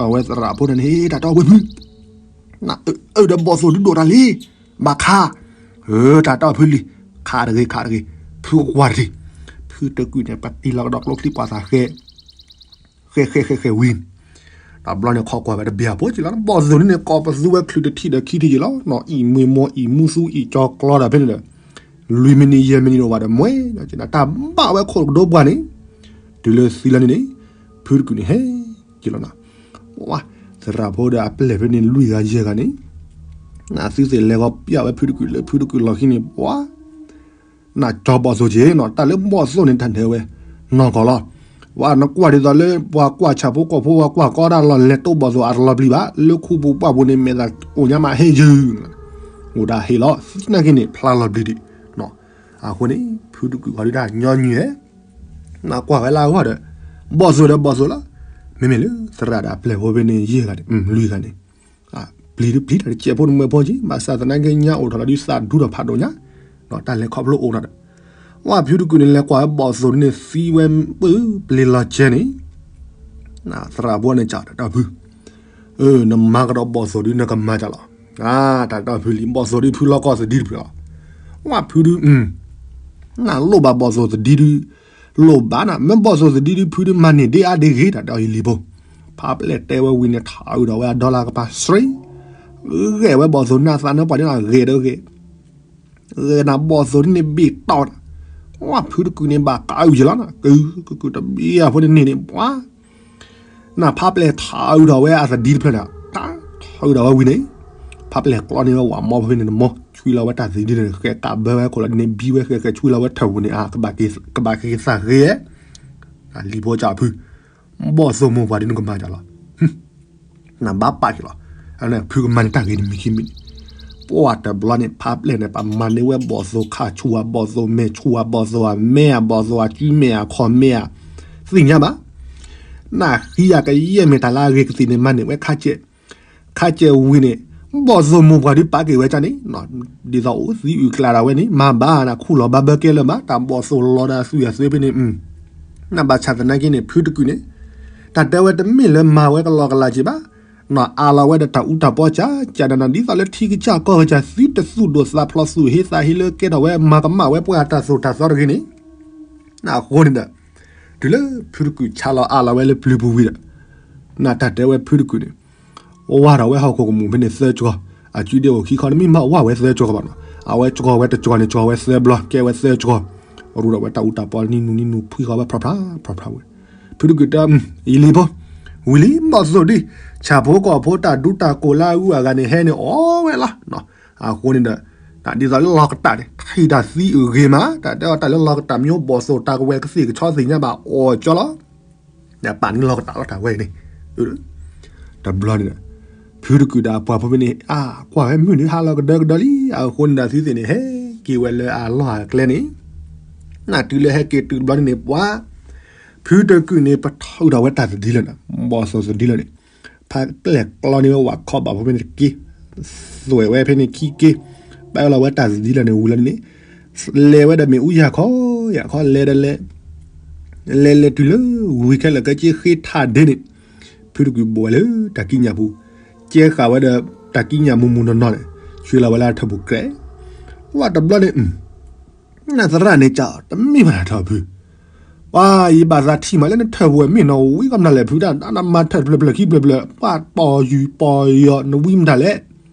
အဝဲသရၣ်ဖိန့ၣ် တၢ်တဲအီၤဝဲဖု နအၢဒီးဘီၣ်သိၣ်ဒုဒိၣ်တၢ်လံ, ဘၣ်ခါ, တၢ်တဲအီၤဖုလံၤ, ခးတဂ့ၤ ခးတဂ့ၤ, ဖုကွၢ်တထံၣ်, ဖုတကုာ်န့ၣ် ပတံၢ်လီၤကဒီးကျိချံပှၤသးဃဲ, ဃဲဃဲဃဲဃဲဝံၤန့ၣ်, တၢ်ဘျီန့ၣ်ခီကွၢ်ဝဲတဘ့ၣ်အဖိက့လီၤ, ဘီၣ်သိၣ်ဒုန့ၣ် ကိးပသူဝဲချုးတထံၣ်ဒီးခံထံၣ်က့လီၤ, အံၣ်မူမီအံၣ်မူသူအံၣ်ကၠီကျီဒီးဖဲန့ၣ်ဒီး, လွံၢ်မံးနံးယဲၢ်မံးနံးအိၣ်ဘၣ်ဒီးမွဲ, တၢ်ဘၣ်ဝဲခိၣ်ကဒိပှၢ်န့ၣ်, တုၤလၢသံလီၤန့ၣ်န့ၣ်, ဖုတကုာ်န့ၣ်ဟဲက့ၤလီၤနၤ, ဝါ, သရၣ်ဖိဒီးအပျဲၢ်ဖဲန့ၣ်လွံၢ်ဂၤယဲၢ်ဂၤန့ၣ်, နသုသ့ၣ်လဲၤဃီၤပျၢ်ဝဲဖုတကုာ်လၢဖုတကုာ်လီၢ်ခံန့ၣ် ပှၤ နၢ်ကၠီဘီၣ်သိၣ်က့ၤနီၤ, တၢ်လၢဘီၣ်သိၣ်န့ၣ်တၢ်ဒဲးဝဲ, နီၢ်ကီၢ်လီၤ, ဝါနကွၢ်ဒ်သိးလၢပှၤကွၢ်ဆၣ်ဖိကီၢ်ဖိ ပှၤကွၢ်ကီတၢ်လီၤလဲၤတိၢ်ဘီၣ်သိၣ်အတလီၤပျံၤဘၣ်, လၢခူပူၤပှၢ်ပူၤန့ၣ် မဲာ်သးအိၣ်ညါမးဟဲယုၢ်, အိၣ်ဒၣ်ဟ့ၣ်လီၤ, သနာ်က့န့ၣ် ဖျါလီၤဘျံးဒံး, အဃိန့ၣ် ဖုတကုာ်ဃီဒုတၢ်ညီနုၢ်ဧဲ, နကွၢ်ဝဲလၢအဂီၢ်ဒီး, ဘီၣ်သိၣ်ဒီးဘီၣ်သိၣ်လီၤ, မ့မ့ၢ်လၢသရၣ်ဒီးအပျဲၢ်ဖိဖဲန့ၣ်ယဲၢ်ဂၤန့ၣ် လွံၢ်ဂၤန့ၣ် ပျံၤတပျံၤတၢ်တကဲးဖိတမှဲၤဖိက့ၤ ဘၣ်ဆၣ်သနာ်က့ညါအိၣ်ထီၣ်လီၤဒုးသးဒူထီၣ်ဖးဒိၣ်ညါ, ဒီးတၢ်လဲၤခီဖျိအိၣ်ထီၣ်ဒီး, ဝဲဖုတကုာ်န့ၣ် လဲၤကွၢ်ဝဲဘီၣ်သိၣ်ဒုန့ၣ်သံဝဲပၢပျ့ၤလီၤကဲန့ၣ်, သရၣ်ဖိန့ၣ်ကးတၢ်ဖု, နမၤကဒီးဘီၣ်သိၣ်ဒုနကမၤကလီၤ, တၢ်တၢ်ဖုလံ ဘီၣ်သိၣ်ဒုဖုလီၢ်ကီၢ်သဒံတဖျၢၣ်လီၤ, ဝဲဖုဒု နလိၣ်ဘၣ်ဘီၣ်သိၣ်သဒံဒု, လိၣ်ဘၣ်နၤ မ့ၢ်ဘီၣ်သိၣ်သဒံဒုဖုဒုမၤန့ၢ်ဒ့အါဒ့ဂ့ၤတၢ်ဒီးယလံၤဖိ, ဖးပျဲၢ်တဲဝဲဝံၤန့ၣ် ထးအုးဒီးဝဲအဒီလၢကပၤစရ့, ဂဲၤဝဲဘီၣ်သိၣ်နၢ်သးနၢပှၤဒ်နၤဂဲၤဒီးဂဲၤ, ဂဲၤနၤဘီၣ်သိၣ်ဒုန့ၣ်ဘ့ၣ်တီၢ်နၤ, ဝဲဖုတကုာ်န့ၣ်ဘၣ်ကးအုးက့ၤလီၤနၤ ကုာ်ကုာ်ကုာ်တဘ့ၣ်အဖိန့ၣ်န့ၣ်ပှၤ နဖးပျဲၢ်ထးအုးထီၣ်ဝဲအသဒံတဖျၢၣ်န့ၣ်, ထးအုးထီၣ်ဝဲဝံၤန့ၣ်, ဖးပျဲၢ်ကျီန့ၢ်ဝဲဝၤမီဖဲန့ၣ်တမီ, ဆွံလီၤဝဲတၢ်သဒံန့ၣ် ဃဲကးဘၢဝဲခိၣ်လီၤဒ်န့ၣ် ဘံဝဲဃဲဃဲဆွံလီၤဝဲထၢၣ်ပူၤန့ၣ် ကဘၣ်က့ၤသးဂ့ၤ, လံၤဖိကးဖု, ဘီၣ်သိၣ်မိၢ်ပှၢ်ဒ်နကမၤကလီၤ, နဘၣ်ပာ်က့ၤလီၤ, ဖုကမၤန့ၢ်တၢ်ဂ့ၤတမံၤခံမံၤန့ၣ်, ပှၢ်တဘျီန့ၣ် ဖးပျဲၢ်န့ၣ် ပမၤန့ၢ်ဝဲဘီၣ်သိၣ်ခးဆူၣ်ဧါ, ဘီၣ်သိၣ်မဲာ်ဆူၣ်ဧါ, ဘီၣ်သိၣ်အမဲဧါ, ဘီၣ်သိၣ်အစုမဲာ်အခီၣ်မဲာ်ဧါ, သ့ၣ်ညါဘၣ်. နဃံယၤကယဲၢ်မ့ၢ်တၢ်လၢအဂ့ၤကသ့ၣ်န့ၣ် မၤန့ၢ်ဝဲခါကဲး, ခါကဲးဝံၤန့ၣ် ဘီၣ်သိၣ်မိၢ်ပှၢ်ဒုးပာ်က့ၤဝဲကန့ၣ်, ဒ်သိးအိၣ်သံအုၣ်ကျးဒၣ်ဝဲန့ၣ် မၤဘၣ်နၤခူၣ်လီၤဘၣ်ဘၢကဲလၢၤဘၣ်, တၢ်ဘီၣ်သိၣ်လီၤဒီးအသွံၣ်အသွဲဖဲန့ၣ် နဘၣ်ဆၣ်သနာ်က့န့ၣ် ဖုတကုာ်န့ၣ် တၢ်တဲဝဲတမ့ၢ်လၢမၤဝဲကလီကလးက့ဘၣ်, နအးလီၤဝဲဒီးတၢ်အူတၢ်ပီကၢ်ကၢ်နၤနၤ ဒ်သိးလၢထံကစၢ်ကီၢ်ကစၢ်သုတသူၣ်ဒိၣ်သးဖျိးသူၣ်ဟ့သးဟ့လၢကဲထီၣ်ဝဲမၤကမၣ်ဝဲပှၤတၢ်သိၣ်တၢ်သီတဂ့ၤန့ၣ်, အဃိန့ၣ်ဒီး တုၤလၢဖုတကုာ်ဆါလီၤအးလီၤဝဲလၢပျုၤပူၤဝံၤဒီး နတၢ်တဲဝဲဖုတကုာ်န့ၣ် ဝါထီၣ်ဝဲဟီၣ်ခိၣ်ကမူၣ်ဖဲန့ၣ်သၢကၠီၤ, အစုဒ့အိၣ်ခံခီ နမ့ၢ်မၤဝါဝဲသၢကၠီၤဘၣ်နီၤ, အဝဲကၠီၤဝဲတကၠီၤန့ၣ် ကၠီၤဝဲသၢဘျီ ကဲဝဲသၢကၠီၤ, ရူဒီးဝဲတၢ်အူတၢ်ပီနံၤနူနံၤနူ ဖှံဃီၤဝဲဖျီဖျါဖျီဖျါဝဲ, ဖုတကုာ်တဲ အံၤလံဖိ, ဝံၤလံဘီၣ်သိၣ်ဒံး, ဆၣ်ဖိကီၢ်ဖိတၢ်ဒူတၢ်ကိၢ်လၢအဂုၤအဂၤန့ၣ် ဟဲန့ၣ်အီၣ်ဝဲလီၤ, အဃိန့ၣ်ဒီး တၢ်ဒ်သိးလၢလီၤကတၢ်န့ၣ် ထံၣ်တၢ်သံအဂ့ၤမး, တၢ်တဲအီၤတၢ်လၢလီၤကတၢ် မ့ၢ်ဘီၣ်သိၣ်တၢ်ကဝဲၤကသ့ၣ်ကဆီသ့ၣ်ညါဘၣ်အီၣ်ကၠီလီၤ, ပာ်န့ၢ်လီၤကတၢ်လီၤတၢ်ဝဲန့ၣ်, တဘျီန့ၣ်ဒီး ဖုတကုာ်ဒီးအပှၤဖိဖဲန့ၣ် အါ ကွၢ်ဝဲမုၢ်ဒုးဟါလီၤကဒၢကဒၢလံ, အဃိန့ၣ်ဒီးသုသ့ၣ်န့ၣ် ဟဲက့ၤဝဲလၢအလီၢ်အကျဲန့ၣ်, နတုၤလၢဟဲက့ၤတုၤတဘျီန့ၣ်န့ၣ် ပှၤ ဖုတကုာ်န့ၣ် ပထီၣ်အုးထီၣ်ဝဲတၢ်သဒံလၢာ်န့ၣ်, ဘီၣ်သိၣ်သဒံလၢာ်န့ၣ် ဖးပျဲၢ်ကျီန့ၢ်ဝဲဝးခီဘၣ်ဖိဖဲန့ၣ်တက့ၢ်, သွဲၣ်ဝဲဖဲန့ၣ်ခံက့ၢ်, ပာ်လီၤဝဲတၢ်သဒံလၢာ်န့ၣ်ဝံၤလီၤန့ၣ်, လဲၤဝဲဒီးမ့ၣ်အူယၤခီယၤခီ လဲၤဒီးလဲၤ, လဲၤလဲၤတုၤလၢ ဝံၤခဲလၢာ်ခဲဆ့ဃ့ထးဒ့န့ၣ်, ဖုတကုာ်ဘိးဝဲလၢတၢ်ကံးညာ်ပူၤ, ကဲဃာ်ဝဲဒီးတၢ်ကံးညာ်မူမူနီၢ်နီၢ်န့ၣ်, ဆှၢလီၤဝဲလၢထၢၣ်ပူၤကြဲး, ဝဲတဘျီန့ၣ် နသရၣ်န့ၣ်က တမ့ၢ်ဘၣ်နၤထီၣ်ဖု, ပှၤယဘၣ်သးထံၣ်မးလၢနထၢၣ်ပူၤဝဲမ့ၢ်နီၢ်ဝံၤကီးနၤလဲၣ်ဖုတၢ် နမၤထၢၣ်တဖျၢၣ်ဖျၢၣ်ခံဖျၢၣ်ဖျၢၣ် ပှၤပီၢ်ယုၢ်ပီၢ်ယီၤ နဝံမတၤလဲၣ်,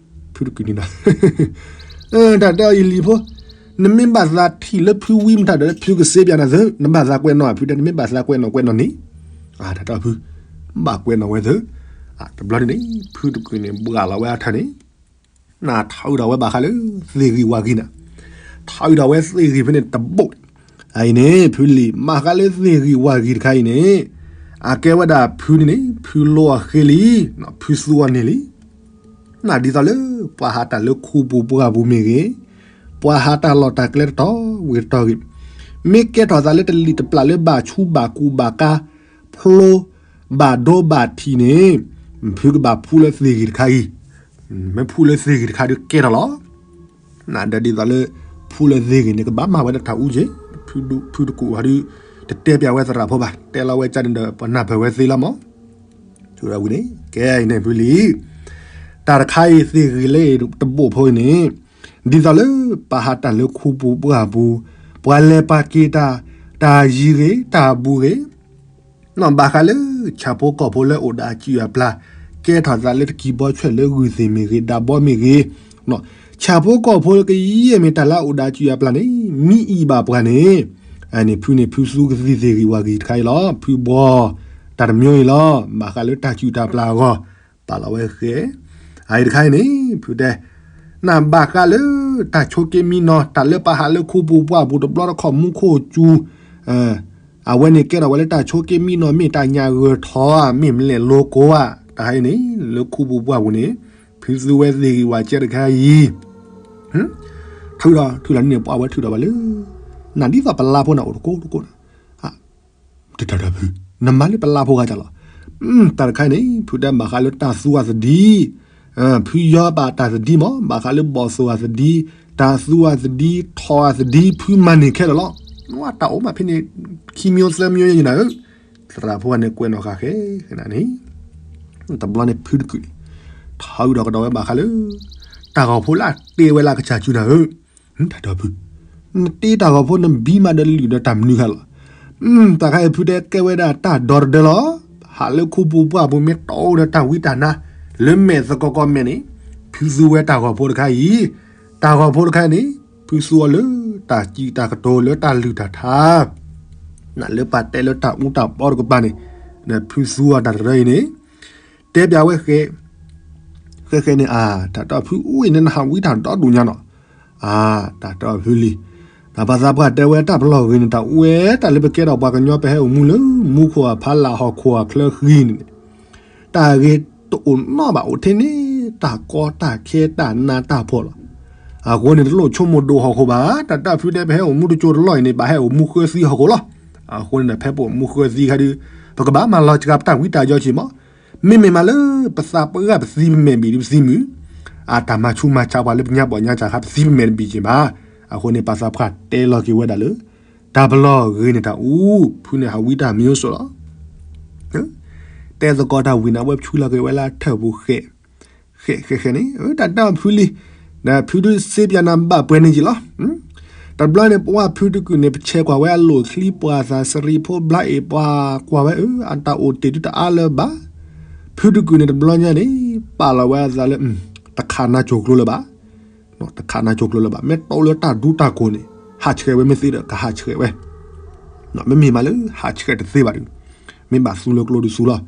ဖုတကုာ်န့ၣ်ဒီး တၢ်တဲအီၤယလံၤဖိ, နမ့ၢ်ဘၣ်သးထံၣ်လၢဖုဝံမတၤဒီး ဖုကစ့ပၠးနၤသု, နဘၣ်သးကွဲးနီၣ်ဖုတဲ နမ့ၢ်ဘၣ်သးကွဲးနီၣ်ကွဲးနီၣ်န့ၣ်, တၢ်တဲအီၤဖု, ဘၣ်ကွဲးနီၣ်ဝဲသု, တဘျီန့ၣ်န့ၣ် ဖုတကုာ်န့ၣ် ဘှၣ်လီၤဝဲအထၢၣ်န့ၣ် နထးအုးထီၣ်ဝဲဘၣ်ဃးလၢ သ့ၣ်ဂံၢ်ဝၣ်ဂံၢ်နၤ, ထးအုးထီၣ်ဝဲသ့ၣ်ဂံၢ်ဖဲန့ၣ်တဘိး, အအံၤန့ၣ် ဖုလံၤ ဘၣ်ဃးလၢသ့ၣ်ဂံၢ်ဝၣ်ဂံၢ်တခါအံၤန့ၣ်, အကဲဝဲဒၣ်ဖုန့ၣ်န့ၣ် ဖုလိအဃ့လံ, ဖုသူအီၤန့ၢ်လံ, နဒ်သိးလၢ ပှၤဟးတၢ်လၢခူပူၤပှၢ်ပူၤမ့ၢ်ဂ့ၤ, ပှၤဟးတၢ်လီၢ်တၢ်ကျဲတတီၤဝံၤတတီၤဂ့ၤ, မ့ၢ်ကဲထီၣ်သးလၢတလံၣ်တပျၢ်လၢဘၣ်ဆူဘၣ်ကူဘၣ်ကါ, ဖျိ ဘၣ်ဒိဘၣ်ထံးန့ၣ်, ဖုကဘၣ်ဖှူလၢသ့ၣ်ဂံၢ်တခါအံၤ, မ့ၢ်ဖှူလၢသ့ၣ်ဂံၢ်တခါဒီးကဲထီၣ်လီၤ. နဒီးဒ်သိးလၢ ဖှူလၢသ့ၣ်ဂံၢ်န့ၣ် ကဘၣ်မၤဝဲဒၣ်တၢ်အူက့ၤ, ဖုတကုာ်ဟီဒုး တတဲပၠးဝဲသရၣ်ဖိဘၣ်, တဲလီၤဝဲကန့ၣ်ဒီး ပှၤနၢ်ပၢၢ်ဝဲသ့လီၤမး. ဝံၤန့ၣ် ကဲအံၤန့ၣ်ဖုလံၤ, တၢ်တခါအံၤ သ့ၣ်ဂံၢ်လၢတဘိးဖိအံၤန့ၣ်, ဒ်သိးလၢပှၤဟးတၢ်လၢခူပူၤပှၢ်ပူၤ, ပှၤလဲၤပာ်က့ၤတၢ်, တၢ်ယံၤဂ့ၤ တၢ်ဘူးဂ့ၤ နီၢ်ဘၣ်ဃးလၢ ဆၣ်ဖိကီၢ်ဖိလၢအိၣ်ဒီးအစုၣ်အပျၢ်, ကဲထီၣ်သးလၢတကံၢ်ဘီဆွဲၣ်လၢဂုၢ်သ့ၣ်မ့ၢ်ဂ့ၤ ဒၣ်ဘီမ့ၢ်ဂ့ၤ, ဆၣ်ဖိကီၢ်ဖိကယဲၢ်မ့ၢ်တၢ်လၢအအိၣ်ဒီးအစုၣ်အပျၢ်န့ၣ် မ့ၢ်အံၤဘၣ်ပှၤန့ၣ်, အန့ၣ်ဖုန့ၣ်ဖုသူကသံၣ်သ့ၣ်ဂံၢ်ဝၣ်ဂံၢ်တခါအံၤလီၤ. ဖုဘှီတၢ်တမံၤအံၤလီၤ. ဘၣ်ဃးလၢတၢ်စုၣ်တၢ်ပျၢ်အဂီၢ်, ပာ်လီၤဝဲဃဲ, အအံၤတခါအံၤန့ၣ် ဖုတဲ နဘၣ်ဃးလၢ တၢ်ဆိးက့မံနီၤ တၢ်လၢပှၤဟးလၢခူပူၤပှၢ်ပူၤတဘျီတခီၣ်မူခိၣ်စူၤ, အဝဲန့ၣ်ကဲထီၣ်ဝဲလၢတၢ်ဆိးက့မံနီၤ မ့ၢ်တၢ်ညၣ်ဂၢၢ်ထီၣ်ဧါ မ့ၢ်မလဲၣ်လိၤကိဧါ, တၢ်ဟဲအံၤန့ၣ် လၢခူပူၤပှၢ်ပူၤန့ၣ် ဖုသူဝဲသ့ၣ်ဂံၢ်ဝၣ်ကဲတခါအံၤ, ထုးဒီး ထုးလီၤန့ၣ် ပှၤဝဲထုးဒီးဘၣ်လၢ နဒ်သိးပလါဖိန့ၣ်အိၣ်တကိးတကိးန့ၣ် တၢ်တၢ်ဖု, နမၤလၢပလါဖိဂၤကလီၤ. တၢ်တခါအံၤန့ၣ် ဖုတဲဘၣ်ဃးလၢတၢ်သူအသဒံ, ဖုယီၤဘၣ်တၢ်သဒံမး ဘၣ်ဃးလၢဘီၣ်သိၣ်အသဒံ, တၢ်သူအသဒံ, ထီၣ်အသဒံ ဖုမၤန့ၢ်ခဲလၢာ်လီၤ. နဝဲတၢ်အိၣ်မးဖဲန့ၣ် ခံမျိုးသၢမျိုးယနၤဧၢ, သရၣ်ဖိန့ၣ်ကွဲးနီၣ်ဃာ်ဃဲ, န့ၣ် တဘျီန့ၣ်ဖုတကုာ်န့ၣ် ထီၣ်အုးဒီးကဒီးဝဲဘၣ်ဃးလၢ တၢ်ဂီၤဖိလၢအတ့ဝဲလၢအကစၢ်စုနၤဧၢ, တၢ်တၢ်ဖု, နတ့တၢ်ဂီၤဖိ နဘံမးဒီးလုၢ်ဒီးတၢ်မနုၤဃာ်လီၤ. တၢ်ခါအံၤဖုတဲကဲဝဲဒၣ်တၢ်ဒီတဒၢလီၤ. ဟးလၢခူပူၤပှၢ်ပူၤမ့ၢ်တီဒီးတၢ်ဝံတၢ်နါ လၢမဲာ်သကိးကီၢ်မဲာ်န့ၣ် ဖုသူဝဲတၢ်ဂီၤဖိတခါအံၤ, တၢ်ဂီၤဖိတခါအံၤန့ၣ် ဖုသူအီၤလၢတၢ်စံးတၢ်ကတိၤလၢတၢ်လုၢ်တၢ်ထါ နလၢပာ်တဲလၢတၢ်အူတၢ်ပီတကပၤန့ၣ်, ဖုသူအီၤတၢ်တရၢအံၤန့ၣ် တဲပၠးဝဲဃဲ, ဃဲဃဲန့ၣ် အါ တၢ်တၢ်ဖုအိၣ်အံၤန့ၣ် နဟးဝံတၢ်ဒီဒူၣ်ညါနီၤ, အါ တၢ်တၢ်ဖုလံ, တၢ်ပှၤသးပှၢ်တဲဝဲတၢ်ပလီၢ်ဂ့ၤန့ၣ် တၢ်အိၣ်ဝဲတၢ်လၢပကဲထီၣ်ပှၤကညီပဟဲအိၣ်မူလၢ မူခိၣ်အဖီလာ်ဟီၣ်ခိၣ်အချၢဃံန့ၣ်န့ၣ်, တၢ်ဂ့ၤတအိၣ်နီတဘၣ်အိၣ်ထဲန့ၣ် တၢ်ကီတၢ်ခဲတၢ်နးတၢ်ဖှီၣ်လီၤ. အဃိန့ၣ် တလိၣ်ဆိကမိၣ်ဒိၣ်ဟီၣ်ခိၣ်ဘၣ်, တၢ်တၢ်ဖုတဲ ပဟဲအိၣ်မူတစိၤတလီၢ်အံၤန့ၣ် ဘၣ်ဟဲအိၣ်မူဃၢသံဟီၣ်ခိၣ်လီၤ. အဃိန့ၣ်ဒီး ဖဲပအိၣ်မူဃၢသံခါဒုး ပကဘၣ်မၤလီၤစှၤပတၢ်ဝံတၢ်ယီၤက့ၤမး, မ့မ့ၢ်မးလၢ ပသးပှၢ်ပသံပမဲာ်ဘံၣ်ဒုးပသံမုာ်, အတၢ်မၤဆူးမၤဆါပှၤလၢပညါဘီၣ်ညါစၢ်ခါပသံပမဲာ်တဘံၣ်က့ၤဘၣ်. အဃိန့ၣ် ပှၤသးပှၢ်တဲလီၤက့ၤဝဲဒၣ်လၢ တၢ်ပလီၢ်ဂ့ၤန့ၣ်တၢ်အူ, ဖုန့ၣ်ဟးဝံတၢ်မံၤအိၣ်စိးလီၤ. တဲသကိးတၢ်ဝံၤန့ၣ် အဝဲဆူလီၤက့ၤဝဲလၢထၢၣ်ပူၤဃဲး, ဃဲးဃဲးဃဲးန့ၣ် တၢ်တဲအီၤဖုလံ, ဒီးဖုဒုးစ့ပၠးနၤဘၣ်ပှဲၤန့ၣ်က့ၤလီၤ. တဘျီန့ၣ် ပှၤဖုတကုာ်န့ၣ် ပဆဲးကွၢ်ဝဲအလိၣ်ချံပှၤသးစရံးဖိဘျါအ့ၣ်ပှၤကွၢ်ဝဲအၢ အတၢ်အိၣ်တ့ၢ်ဒုးတအါလၢၤဘၣ်. ဖုတကုာ်န့ၣ်တဘျီညါန့ၣ် ပာ်လီၤဝဲအသးလၢ တခးနါစိၤကျိလၢၤဘၣ် တခးနါစိၤကျိလၢၤဘၣ်. မ့ၢ်တီလၢတၢ်ဒူတၢ်ကိၢ်န့ၣ် ဟးဆှဲးဝဲမ့ၢ်သ့ဒီး ကဟးဆှဲးဝဲ, မ့မ့ၢ်မးလၢဟးဆှဲးတသ့ဘၣ်ဒီး မ့ၢ်ဘၣ်သူလၢကျိဒုးသူလီၤ.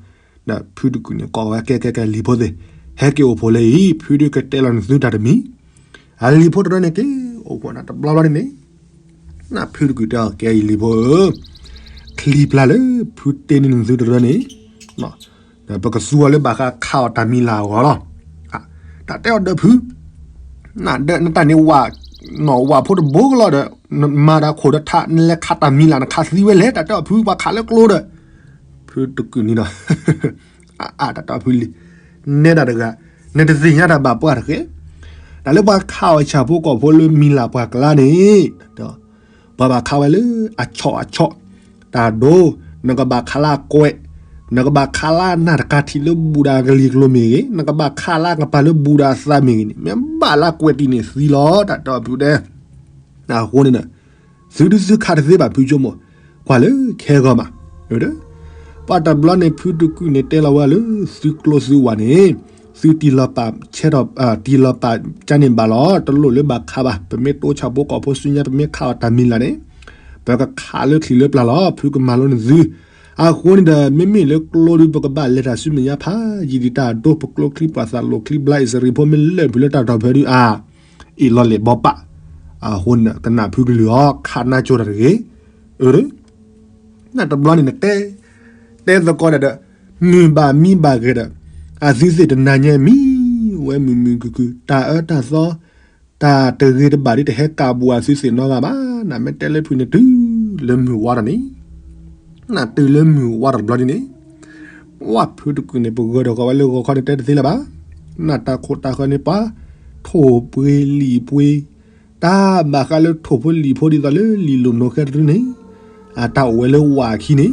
ဒီးဖုတကုာ်န့ၣ် ကိးဝဲကဲကဲကဲလံၤဖိသ့ၣ်, ဟဲက့ၤအိၣ်ဖှိၣ်လၢအံၤ ဖုဒုးကတဲလီၤနသုတၢ်တမံၤ, အလံၤဖိတရၢန့ၣ်က့ၤအိၣ်ဖှိၣ်နၤတဘျီဘျီန့ၣ်န့ၣ်, နဖုတကုာ်တဲအီၤကဲအံၤလံၤဖိဧၢ, ချံပျၢ်လၢ ဖုတဲန့ၢ်နသုတရၢန့ၣ် ပကသူအီၤလၢဘၣ်ဃးခးအီၣ်တၢ်မံၤလၢ်အဂီၢ်လီၤ. တၢ်တဲအီၤဒီးဖု, နတၢ်န့ၣ်ဝၣ်, ဝၣ်ဖိတဘိကလီၤဒီး နမၤတၢ်ခိၣ်ဒီးထး နလဲၤခးတၢ်မံၤလၢ် နခးသံဝဲလဲၣ် တၢ်တဲအီၤဖု ပှၤခးလၢကျိဒီး, ဖုတကုာ်န့ၣ်ဒီး အါ တၢ်တဲအီၤဖုလံ, နဲဒၣ်တဂၤ, နတသ့ၣ်ညါတၢ်ဘၣ်ပှၢ်တဂ့ၤ, တၢ်လၢပှၤခးအီၣ်ဆၣ်ဖိကီၢ်ဖိလၢမံၤလၢ်ပှၢ်ကျါန့ၣ် ပှၤဘၣ်ခးဝဲလၢအဆီၣ်အဆီၣ်, တၢ်ဒိ, နကဘၣ်ခးလၢအကွဲး, နကဘၣ်ခးလၢအနၢ်တကးထံးလၢဘူးဒီးအကလံၤကျိၤမ့ၢ်ဂ့ၤ, နကဘၣ်ခးလၢအကပၤလၢဘူးဒီးအသးမ့ၢ်ဂ့ၤန့ၣ် မ့ၢ်ဘၣ်လၢအကွဲးတံၢ်န့ၣ်သံလီၤ တၢ်တဲအီၤဖုဒဲ. အဃိန့ၣ်ဒီး သုဒုးသုခးတသ့ဘၣ်ဖုဆိကမိၣ်, ကွၢ်လၢခဲဂီၤမး, ပှၤတဘျီန့ၣ် ဖုတကုာ်န့ၣ်တဲလီၤဝဲလၢ သုကျိသုဝၣ်န့ၣ် သုတံၢ်လီၤပာ်ဆဲးထီၣ်, တံၢ်လီၤပာ်ကါန့ၣ်ဘၣ်လီၤ, တလိၣ်လၢဘၣ်ခးဘၣ်, ပမ့ၢ်တိဆၣ်ဖိကီၢ်ဖိဆူညါ ပမ့ၢ်ခးအီၣ်တၢ်မံၤလၢ်န့ၣ် ပကခးလၢချံးလၢပျၢ်လီၤ, ဖုကမၤလိန့ၢ်သု. အဃိန့ၣ်ဒီး မ့မ့ၢ်လၢကျိဒုး ပကဘၣ်လဲၤတၢ်ဆူမဲာ်ညါဖးယံာ်ဒံးတၢ်ဒိ ပကျိချံပှၤသးလိၣ်ချံဘျါအ့ၣ်စရံးဖိမ့ၢ်လၢာ်ဖုးလၢတၢ်တီၢ်ဖဲဒုးအါ အ့ၣ်လီၤလဲၣ်ဘီပာ်, အဃိန့ၣ် ကနၣ်ဖုကလုၢ်အီၤ ခးနါကၠိတၢ်တဂ့ၤ, အၢ နတဘျီန့ၣ်နတဲ, တဲသကိးတၢ်ဒီး မုာ်ဘၣ်မံဘၣ်ဂဲၤဒီး အသုသ့ၣ်တနၤညါမံ, ဝဲမုာ်မုာ်ခုၣ်ခုၣ် တၢ်အၢတၢ်သီ, တၢ်တဂ့ၤတဘၣ်ဒ်တဟဲကးဘူးအသုသ့ၣ်နီတဂၤဘၣ်, နမ့ၢ်တဲလၢဖုန့ၣ်တုၤလၢမုၢ်ဝါတၢ်န့ၣ်, နတုၤလၢမုၢ်ဝါတၢ်တဘျီဒ်န့ၣ်, ပှၤဖုတကုာ်န့ၣ် ပဂၢၢ်ဒီးဃီဝဲလၢဂီၤခီန့ၣ်တဲတသ့လၢၤဘၣ်, နတၢ်ခိၣ်တၢ်ဃၢၤန့ၣ်ပှၤ ထိၣ်ပှ့ၤလံာ်ပှ့ၤ တၢ်ဘၣ်ဃးလၢထိၣ်ဖိလံာ်ဖိဒ်သိးလၢလံာ်လိၣ်နိၣ်ဃဲတဒုန့ၣ်, အတၢ်အိၣ်ဝဲလၢဝၣ်အခံန့ၣ်,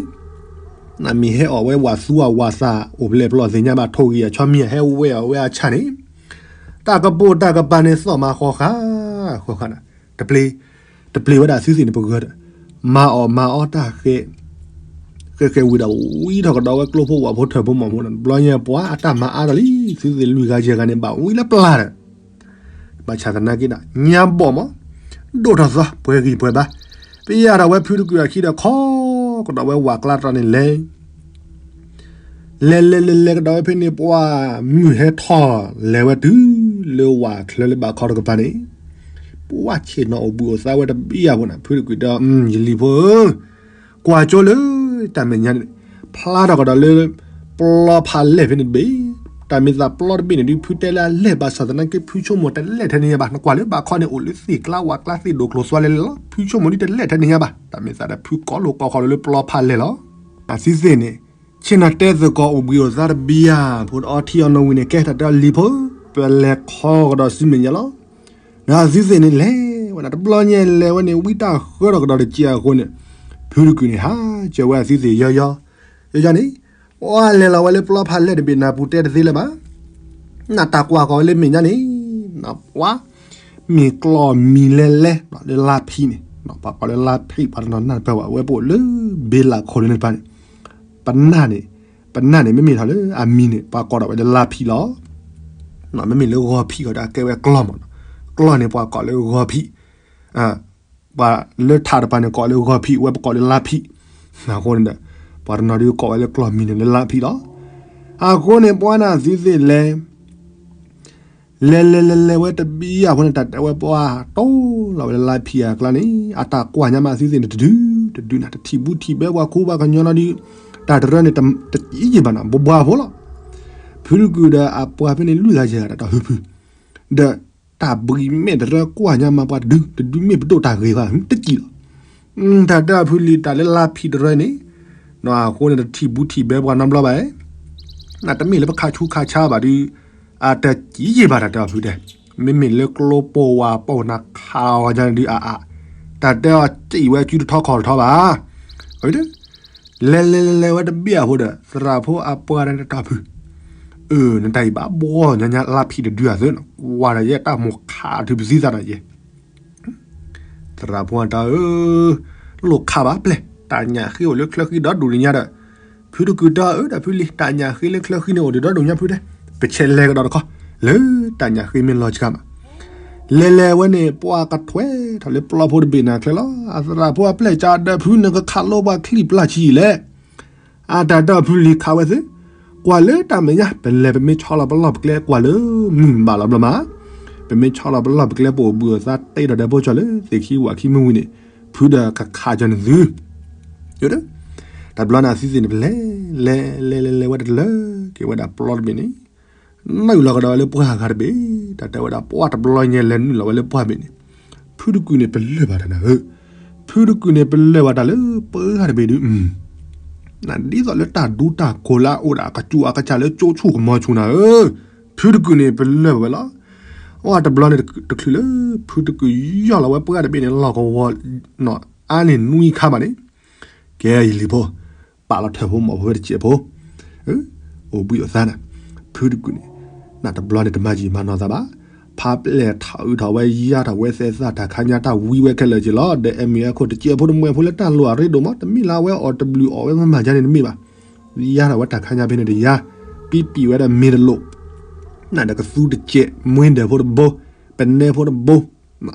နမ့ၢ်ဟဲအီၣ်ဝဲဝၣ်သူအဝၣ်သၣ်အိၣ်ဖျဲၣ်ဖျီၣ်သ့ၣ်ညါဘၣ် ထိၣ်ဂံၢ်အဆီမံၤအဟဲဝဲအီၣ်ဝဲအဆၣ်န့ၣ်, တၢ်ကပိာ်တၢ်ကပၤန့ၣ်သီၣ်မၤဃီဃာ်, ဃီဃာ်နၤ, တပျ့ၤ, တပျ့ၤဝဲဒၣ်သုသ့ၣ်န့ၣ်ပဂၢၢ်ဒီး, မၤအီၣ်မၤအီတၢ်ဃဲး ဃဲးဃဲးဝံၤဒီး ဝံထီၣ်ကဒီးဝဲကျိဖိဝၣ်ဖိထၢၣ်ဖိမီၢ်ဖိန့ၣ် တဘျီညါပှၤအတၢ်မၤအါထီၣ်လံ သုသ့ၣ်လွံၢ်ဂၤယဲၢ်ဂၤန့ၣ် ဘၣ်ဝံလၢပျၢ်ဒီး ဘၣ်ဆၣ်သနာ်က့ဒီး ညါဘီၣ်မး ဒိၣ်ထီၣ်သီ ပှဲၤဂံၢ်ပှဲၤဘါ ပယၢ်ထီၣ်ဝဲဖုတကုာ်အခံဒီး ခီကဒီးဝဲဝၣ်ကျါတတီၤန့ၣ်လဲၤ လဲၤလဲၤလဲၤလဲၤကဒီးဝဲဖဲန့ၣ် ပှၤမုၢ်ဟဲထီၣ် လဲၤဝဲတုၤလၢဝၣ်ချၢလၢဘၣ်ခီတကပၤန့ၣ် ပှၤဆ့ၣ်နီၤအိၣ်ဘှံးအိၣ်သါဝဲတဘ့ၣ်ယၤဖိန့ၣ် ဖုတကုာ်ဒီး ယလံၤဖိဧၢ ကွၢ်ကၠိလၢတၢ်မဲာ်ညါန့ၣ် ဖျါထီၣ်ကဒီးလၢ ပျီဖးလဲၢ်ဖဲန့ၣ်တဘ့ၣ် တၢ်မ့ၢ်သးပျီတဘ့ၣ်န့ၣ်ဒုး ဖုတဲလၢအလဲၢ်ဘၣ်ဆၣ်သနာ်က့ ဖုဆိကမိၣ်တလဲၢ်ထဲန့ၣ်ညါဘၣ် နကွၢ်လၢဘၣ်ခီန့ၣ် အိၣ်လၢသ့ၣ်ကျါဝၣ်ကျါသ့ၣ်ဒိၣ်ကျိၤသွါလဲၣ်လဲၣ်လီၤ ဖုဆိကမိၣ်ဒုးတလဲၢ်ထဲန့ၣ်ညါဘၣ် တၢ်မ့ၢ်သးဒီးဖုကိးလိာ်ကိးဃီၤလၢပျီဖးလဲၢ်လီၤ အသုသ့ၣ်န့ၣ် ဆ့ၣ်နီၤတဲသကိးအိၣ်ဘှံးအိၣ်သါတဘ့ၣ်ယၤ ဖိတအီထံအီနိဝံၤန့ၣ် ကဲတၢ်တဲအီၤလံၤဖိ ပလဲၤခီကဒီးစုမဲာ်ညါလီၤ ဒီးအသုသ့ၣ်န့ၣ်လဲၤဝဲဒၣ် တဘျီညါလဲၤဝဲန့ၣ် ဝံတၢ်ဃၢထီၣ်ကဒီးတက့ၢ်အဃိန့ၣ် ဖုတကုာ်န့ၣ် ဟးစၢၤဝဲအသုသ့ၣ်ယီယီ ယီယီန့ၣ် ပှၤလဲၤလီၤဝဲလၢပျီဖးလဲၢ်တဘ့ၣ်နၢ်ပူၤတဲတသ့လၢၤဘၣ် နတၢ်ကွၢ်ကီးဝဲလၢမဲာ်ညါန့ၣ် ပှၤ မ့ၢ်ကျီၢ်မံၤလဲၤလဲၤ လၢလါဖံးန့ၣ် ပှၤကိးလၢလါဖံး ပှၤတနီၤနၢ်တပၢၢ်ဘၣ် ဝဲပအိၣ်လၢဘ့လးခိၣ်န့ၣ်တပၤန့ၣ် ပနၢ်န့ၣ် ပနၢ်န့ၣ် မ့မ့ၢ်ထီၣ်လၢအမံၤန့ၣ် ပှၤကိးဒီးဝဲလၢလါဖံးလီၤ မ့မ့ၢ်လၢဂီၤဖံးဃီဒီးအကဲဝဲကျီၢ်မး ကျီၢ်န့ၣ်ပှၤကိးလၢဂီၤဖံး ပှၤလၢထးတပၤန့ၣ်ကိးလၢဂီၤဖံး ဝဲပကိးလၢလါဖံး အဃိန့ၣ်ဒီး ပှၤတနီၤဒုးကိးဝဲလၢကျီၢ်မံၤန့ၣ်လၢလါဖံးလီၤ အဃိန့ၣ် ပှၤနၢ်သုသ့ၣ်လဲၤ လဲၤလဲၤလဲၤလဲၤဝဲတဘ့ၣ်ယၤဖိန့ၣ် တၢ်တဲဝဲပှၤတိၢ်လီၤဝဲလၢလါဖံးအကျါန့ၣ် အတၢ်ကွၢ်ညါမးသုသ့ၣ်န့ၣ် တဒု တဒုနၤ တထံၣ်ဘူးထံၣ်ဘဲပှၤခူပှၤကညီလီၤဒုး တၢ်တရၢန့ၣ် တယံာ်ယံာ်ဘၣ်နၤ ဘှါဘှါဖိလီၤ ဖုတကုာ်ဒီးအပှၤဖဲန့ၣ်လွံၢ်ဂၤယဲၢ်ဂၤတၢ်တီၢ်ဟုဖု ဒီး တၢ်ဘှံးမဲာ်တရၢကွၢ်ညါမၤပှၤတဒု တဒုမ့ၢ်ပဒိၣ်တၢ်ဂ့ၤဘၣ် တစံးလီၤ. တၢ်တဲအီၤဖုလံၤ တၢ်လၢလါဖံးတရၢန့ၣ် အဃိန့ၣ်တထံၣ်ဘူးထံၣ်ဘဲပှၤနီတဘျီဘၣ်. တမ့ၢ်လၢပခးဆူခးဆါဘၣ်ဒုး အတစံးယံာ်ဘၣ် တၢ်တဲအီၤဖုတဲ, မ့မ့ၢ်လၢကျိပိာ်ဝးပိာ်နၤခးအီၤညါန့ၣ်ဒုးအါအါ, တၢ်တဲအီၤစံးဝဲစုတထီခီၣ်တထီဘၣ်. လဲၤလဲၤလဲၤလဲၤဝဲတဘ့ၣ်အဖိဒီး သရၣ်ဖိအပှၤန့ၣ်တတီၢ်ဖု, အၢ နတၢ်အံၤဘၣ်ဘှီညါညါလါဖံးတဒုအသၢနီၤ ကွၢ်ဒီးယဲတၢ်မိၢ်ခးထုးပသံသးနီၤယဲ သရၣ်ဖိအတၢ်အၢ, လိၣ်ခးဘၣ်ပျဲၢ် တၢ်ညၣ်ဃ့အိၣ်လၢချၢဃံဒီဒူၣ်လံညါဒီး, ဖုတကုာ်တၢ်အၢဒီးဖုလံၤ တၢ်ညၣ်ဃ့လၢချၢဃံန့ၣ်အိၣ်ဒံးဒီဒူၣ်ညါဖုတဲ, ပဆဲးလဲၤကဒီးတခီ, လၢတၢ်ညၣ်ဃ့မ့ၢ်လီၤဆှးမး, လဲၤလဲၤဝဲန့ၣ် ပှၤကထွဲထီၣ်လၢပျီဖိတဘ့ၣ်နၤချၢလီၤ. အသရၣ်ဖိအပျဲၢ်ကဒီးဖု နကခးလိပှၤချံပျၢ်ဆံးလဲၣ် အတၢ်တဲအီၤဖုလံၤခးဝဲသ့, ကွၢ်လၢတၢ်မဲာ်ညါ ပလဲၤပမ့ၢ်ဆီလီၤပလီၢ်ပကျဲကွၢ်လၢမုၢ်ဘၣ်လီၤဘျီမး, ပမ့ၢ်ဆီလီၤပလီၢ်ပကျဲ ပအိၣ်ဘှံးအိၣ်သါတ့ဒီးဒဲဖိကၠီၤလၢသ့ၣ်ခံဝၣ်ခံမုၢ်ဝံၤန့ၣ်, ဖုဒီးကခးကၠီၤနသု, တဘျီန့ၣ်အသုသ့ၣ်န့ၣ် ပလဲၤလဲၤလဲၤလဲၤလဲၤ ဝဲတလၢက့ၤဝဲဒၣ်ပျီတဘ့ၣ်န့ၣ် နုာ်လီၤကဒီးဝဲလၢပှၢ်ဂၤတဘ့ၣ်, တၢ်တဲဝဲဒၣ်ပှၢ်တဘျီညါလဲၤနုာ်လီၤဝဲလၢပှၢ်ဘ့ၣ်န့ၣ်, ဖုတကုာ်န့ၣ်ပလၢၢ်ဘၣ်တၢ်နၤဧၢ, ဖုတကုာ်န့ၣ်ပလၢၢ်ဘၣ်တၢ်လၢပှၢ်ဂၤတဘ့ၣ်ဒုး, ဒ်သိးလၢတၢ်ဒူတၢ်ခိၣ်လၢအအိၣ်ဒၣ်အကစူၣ်အကစၢ်လၢကၠိဆူၣ်ကမီၤဆူၣ်နၤဧၢ, ဖုတကုာ်န့ၣ်ပလၢၢ်ဘၣ်ဝဲလီၤ. အတဘျီန့ၣ်တချုးလၢ ဖုတကုာ်ယီၢ်လီၤဝဲပှၢ်ဂၤတဘ့ၣ်န့ၣ် လီၢ်ကဝီၤ အါန့ၢ်နွံခါဘၣ်န့ၣ် ကဲယလံၤဖိ, ပာ်လီၤထၢၣ်ဖိမီၢ်ဖိဝဲတစဲးဖိ, အိၣ်ဘှံးအိၣ်သါနၤ, ဖုတကုာ်န့ၣ်, နတဘျီန့ၣ်တမၤယံာ်မၤနီၢ်သးဘၣ်, ဖးပျဲၢ်ထီၣ်အုးထီၣ်ဝဲယါထီၣ်ဝဲသဲးသၣ်တၢ်ခါညါတၢ်ဝံဝဲခဲလၢာ်က့ၤလီၤ. ဒီးအဲၣ်မ့ၢ်အခိၣ်တစဲးဖိ တမှဲၤဖိလၢတၢ်လိၣ်အရ့ဒိၣ်မး တမ့ၢ်လၢအဝဲအီၣ်တဘျုးအီၣ်ဝဲမၤမၤယါန့ၣ်တမ့ၢ်ဘၣ်, ယါထီၣ်ဝဲတၢ်ခါညါဖဲန့ၣ်တယါ, ပံပံၣ်ဝဲဒီးမ့ၢ်တလိၣ် နဒီးကသူတစဲး မွ့ဒၢးဖိတဘိ, ပနဲဖိတဘိ,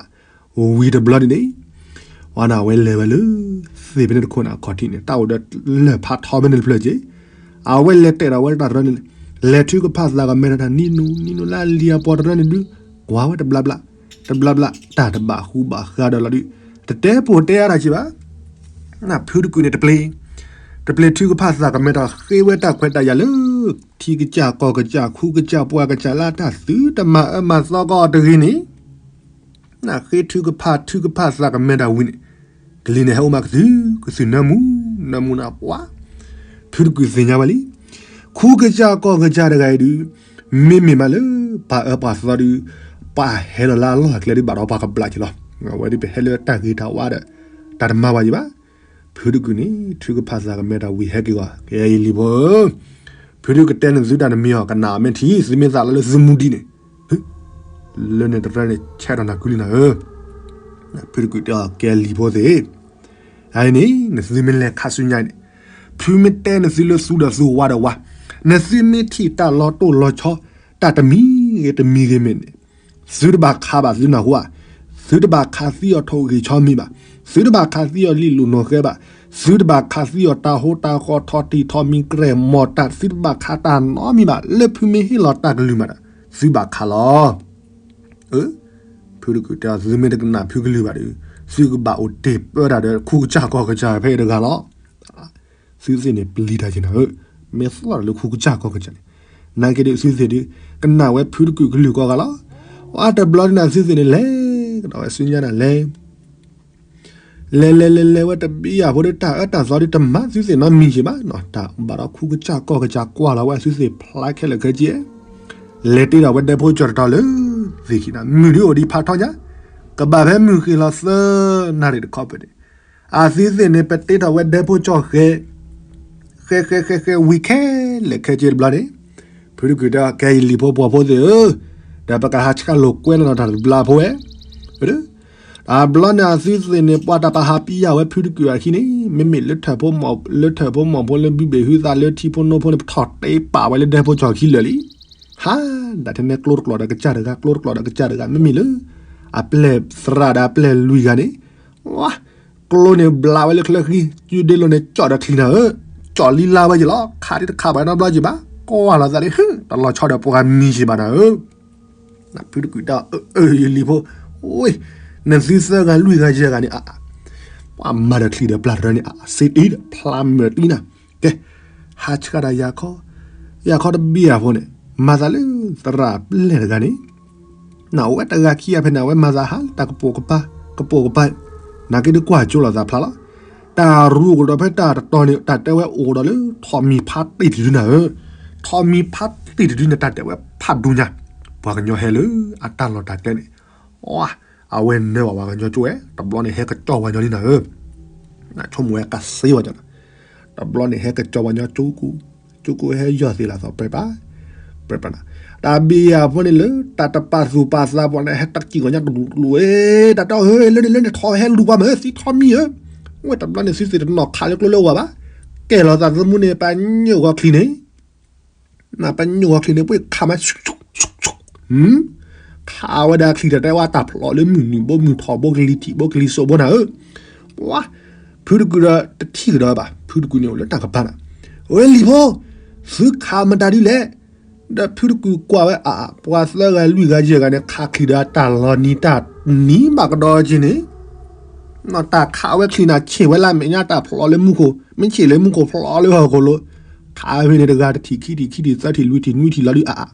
ဝံၤတဘျီန့ၣ်န့ၣ်, ဝဲန့ၣ်အဝဲလဲၤဝဲလၢ သ့ၣ်ဖဲန့ၣ်တခိၣ်န့ၣ်အခီၣ်ထံးန့ၣ် တၢ်အိၣ်ဒီးလၢၢ်ဖးထီဖဲန့ၣ်တဖျၢၣ်က့ၤ, အဝဲလဲၤတဲာ်ဒီးဝဲတၢ်တရၢန့ၣ်, လဲၤထုကဖၣ်သးကမဲထီၣ်တၢ်နံၤနူနံၤနူလၢအလံၤအပှၤတရၢန့ၣ်ဒုး, ကွၢ်ဝဲတဘျါဘျါ, တဘျါဘျါ, တၢ်တဘၣ်ဃူဘၣ်ဃးဒီးလီၤဒုး, တတဲပိာ်တဲအါတၢ်က့ၤဘၣ် ဖုတကုာ်န့ၣ်တပျ့ၤ, တပျ့ၤထုကဖၣ်သးကမဲထီၣ်ဃ့ဝဲတၢ်ခွဲးတၢ်ယာ်လၢ ထံကစၢ်ကီၢ်ကစၢ် ခူကစၢ်ပှၢ်ကစၢ်လၢတၢ်သုတမၤအၢမၤသီကီးတဂ့ၤန့ၣ်, ဃ့ထုကဖၣ်ထုကဖၣ်သးကမဲထီၣ်ဝံၤန့ၣ်, ကလံၤန့ၣ်ဟဲအိၣ်မးကသုၣ်ကသုၣ်နၢမူ, နၢမူနၢ်ပှၤ, ဖုတကုာ်သ့ၣ်ညါဝဲလံ ခူကစၢ်ကီၢ်ကစၢ်တဂၤအံၤဒုး, မ့မ့ၢ်မးလၢ ပှၤအၢပှၤသီဒုး, ပှၤဟဲလီၤလၢအလီၢ်အကျဲဒုး ဘၣ်ဒီးပှၤကဘျးက့ၤလီၤ. အဝဲဒုးပဟဲလၢတၢ်ဂ့ၤတၢ်ဝါဒီး တၢ်တမၤဝဲယံၤဘၣ်. ဖုတကုာ်န့ၣ် ထုကဖၣ်သးကမဲထီၣ်ဝံၤဟဲက့ၤဂီၤ ကဲယလံၤဖိဧၢ, ဖုတကုာ်ကတဲနသုတၢ်နမံၤအီၤ ကနၣ်အီၤမ့ၢ်ထံ သုမ့ၢ်သးလီၤလၢသုမူဒံးန့ၣ် လၢန့ၣ်တရၢန့ၣ် ဆဲးထီၣ်နၤကုလံနၤဧၢ, ဖုတကုာ်တဲအီၤ ကဲလံၤဖိသ့ၣ် အန့ၣ် နသုမ့ၢ်လဲၤခါဆူညါန့ၣ်, ဖုမ့ၢ်တဲနသုလၢသူဒီးသူဝါဒီးဝါ, နသုမ့ၢ်ထံၣ်တၢ်လီၤတိၢ်လီၤဆီ, တၢ်တမံၤဂ့ၤတမံၤဂ့ၤမ့ၢ်န့ၣ်, သုတဘၣ်ခးဘၣ်သုနၢ်ဟူဧါ, သုတဘၣ်ခးသံအီၤထိၣ်ဂံၢ်ဆီမံၤဘၣ်, သုတဘၣ်ခးသံအီၤလံာ်လိာ်နီၢ်ဃဲဘၣ်, သုတဘၣ်ခးသံအီၤတၢ်ဟိတၢ်ဃီထီၣ်တံၢ်ထီၣ်မံၤကြဲၢ်မီၢ်တၢ် သုတဘၣ်ခးတၢ်နီတမံၤဘၣ်, လၢဖုမ့ၢ်ဟ့ၣ်လီၤတၢ်ကလုၢ်မးဒီး, သုဘၣ်ခးလီၤ. အၢ, ဖုတကုာ်တဲအီၤ သုမ့ၢ်တကနၣ်ဖုကလုၢ်ဘၣ်ဒီး, သုကဘၣ်အိၣ်တ့ၢ်ပၢတၢ်ဒီးခူကစၢ်ကီၢ်ကစၢ်ဖဲအံၤတဂၤလီၤ. သုသ့ၣ်န့ၣ်ပျံၤတၢ်က့ၤနၤဧၢ, မ့ၢ်သီၣ်တၢ်လၢခူကစၢ်ကီၢ်ကစၢ်န့ၣ်, နာ်က့ဒုးသုသ့ၣ်ဒုး, ကနၣ်ဝဲဖုတကုာ်ကလုၢ်ကိးဂၤလီၤ. အတဘျီဒုးန့ၣ်သုသ့ၣ်န့ၣ်လဲၤ, ကဒီးဝဲဆူညါန့ၣ်လဲၤ လဲၤလဲၤလဲၤလဲၤဝဲတဘ့ၣ်ယၤဖိဒီး တၢ်အၢတၢ်သီဒုးတမၤသုသ့ၣ်နီတမံၤက့ၤဘၣ်နီၤ, တၢ်ဘၣ်ဒီးခူကစၢ်ကီၢ်ကစၢ်ကွၢ်လီၤဝဲသုသ့ၣ်ဖျါခဲလၢာ်ခဲဆ့, လဲၤတ့ထီၣ်ဝဲဒဲဖိကၠီၣ်တတီၤလၢသ့ၣ်ခံနၤ, မုၢ်ဒုးအိၣ်ဒံးဖးထီညါ, ကဘၣ်ဖဲမုၢ်ဃ့လီၤသၢနၣ်ရံၣ်တခီဖဲန့ၣ်, အသုသ့ၣ်န့ၣ် ပတ့ထီၣ်ဝဲဒဲဖိကၠီၣ်ဃဲ ဃဲဃဲဃဲဃဲဝံၤခဲလၢာ်ခဲဆ့တဘျီန့ၣ်, ဖုတကုာ်တဲအီၤ ကဲယလံၤဖိပှၢ်ဖိသ့ၣ်ဧၢ, ဒီးပကဟးဆှၢလိာ်ကွဲလီၤဒီးတၢ်တဘျါဖိဝဲ တဘျီန့ၣ်အသုသ့ၣ်န့ၣ် ပှၤတၢ်ပာ်ဟးပံယၤဝဲဖုတကုာ်အခံန့ၣ် မ့မ့ၢ်လၢထၢၣ်ဖိမီၢ်ဖိလၢဘုဘ့ၣ်ဟုသးလၢထံဖိနိဖိန့ၣ် ပထီၣ်တ့ပာ်ဝဲလၢဒဲဖိကၠီၣ်ခံလၢာ်လံ. ဟါ, ဒၣ်ထဲန့ၣ်ကျိတကျိးဒီးကစၢ်တဂၤ ကျိတကျိးဒီးကစၢ်တဂၤ မ့မ့ၢ်လၢ အပျဲၢ်သရၣ်ဒီးအပျဲၢ်လွံၢ်ဂၤန့ၣ် ဝါ, ကျိန့ၣ်ဘျးဝဲလၢချၢဃံ, စုဒ့လိၤန့ၣ် ကၠီၣ်ဒီးချံနၤဧၢ, ကၠီၣ်လံလါဝဲယလီၤ, ခးဒံးတခးဘၣ်နီတဘျီက့ၤဘၣ်, ကွၢ်လီၤသးဒ်, တလီၤဆီဒီးပှၤမံၤက့ၤဘၣ်နၤဧၢ. ဖုတကုာ်တဲအီၤ ယလံၤဖိ, နသုသၢဂၤလွံၢ်ဂၤယဲၢ်ဂၤန့ၣ်, ပှၤမၤဒီးချံဒီးပျၢ်တရၢန့ၣ် စ့တံဒီးဖျါမၢာ်တံနၤ, ကဲ, ဟးဆှၢဒီးယၤခီ, ယၤခီတဘ့ၣ်အဖိန့ၣ်, မၤသးလၢသရၣ်ပျဲၢ်တဂၤန့ၣ် နအိၣ်ဝဲတဂၤခံဂၤဖဲန့ၣ် အဝဲမၤသးဟးလၢတၢ်ကပိာ်ကပၤ ကပိာ်ကပၤ, နာ်က့ဒုးကွၢ်ကၠိလီၤသးဖျါလီၤ. တၢ်ရူးအိၣ်ကဒီးဖဲတၢ်တတီၤန့ၣ် တၢ်တဲဝဲအိၣ်ကဒီးလၢ ထိးမံၤဖးတ့ၢ်တဒုနၤဧၢ, ထိးမံၤဖးတ့ၢ်တဒုန့ၣ် တၢ်တဲဝဲဖးဒိၣ်ညါ, ပှၤကညီဟဲလၢအတၢ်လီၢ်တၢ်ကျဲန့ၣ်, အဝဲနၢဘၣ်ပှၤကညီကၠိဝဲ တဘျီန့ၣ်ဟဲကစီၤပှၤညီလံနၤဧၢ, ဆိကမိၣ်ဝဲကစ့ဝဲကၠီနၤ, တဘျီန့ၣ်ဟဲကစီၤပှၤညီကၠိကူ, ကၠိကူဟဲယီၢ်သ့ၣ်လၢသီးပြဲပၢ်, ပြဲပၢ်နၤ, တၢ်ဘံၣ်ယၤဖိန့ၣ်လၢ တၢ်တပာ်သူၣ်ပာ်သးပှၤန့ၣ် ဟဲတၢ်ကံၣ်ဂီၤညါတလူၤတလူၤဝဲ, တၢ်တဲအီၤ ဟ့ လၢန့ၣ်လၢန့ၣ် ထိးဟဲလူၤပှၤမ့ၢ်သံထိးမံၤဧၢ, ဝဲတဘျီန့ၣ်သုသ့ၣ်တနီၤခးလၢကျိလၢဝၤဘၣ်, ကဲလီၤသးသမူန့ၣ် ပညိၣ်ဂီၤချံန့ၣ် နပညိၣ်ဂီၤချံန့ၣ် ပှ့ၤခးမး, ခးဝဲဒၣ်ချံတၢ်တဲဝဲတၢ်ဖျိးလၢမုၢ်နုာ်ဘိမုၢ်ထီၣ်ဘိကလံၤထံးဘိကလံၤစိးဘိနၤဧၢ, ဝါ, ဖုတကုာ်ဒီးတထံၣ်ကဒီးဘၣ်, ဖုတကုာ်န့ၣ်အိၣ်လၢတၢ်ကပၤနၤ, ဝဲလံၤဖိ, သုခးမတၤဒ်လဲၣ်, ဒီးဖုတကုာ်ကွၢ်ဝဲအါအါ ပှၤသၢဂၤလွံၢ်ဂၤယဲၢ်ဂၤန့ၣ် ခးချံဒီးတၢ်လီၤနံၤတၢ်နံၤဘၣ်ကဒီးက့ၤန့ၣ် တၢ်ခးဝဲချံနၤ ဆ့ၣ်ဝဲလၢမဲာ်ညါတၢ်ဖျိးလၢမူခိၣ် မ့ၢ်ဆ့ၣ်လၢမူခိၣ်ဖျိးလၢဟီၣ်ခိၣ်လိၤ, ခးဖဲန့ၣ်တဂၤတထံၣ်ခံထံၣ်ခံထံၣ်သၢထံၣ်လွံၢ်ထံၣ်နွံထံၣ်လီၤဒုးအါအါ,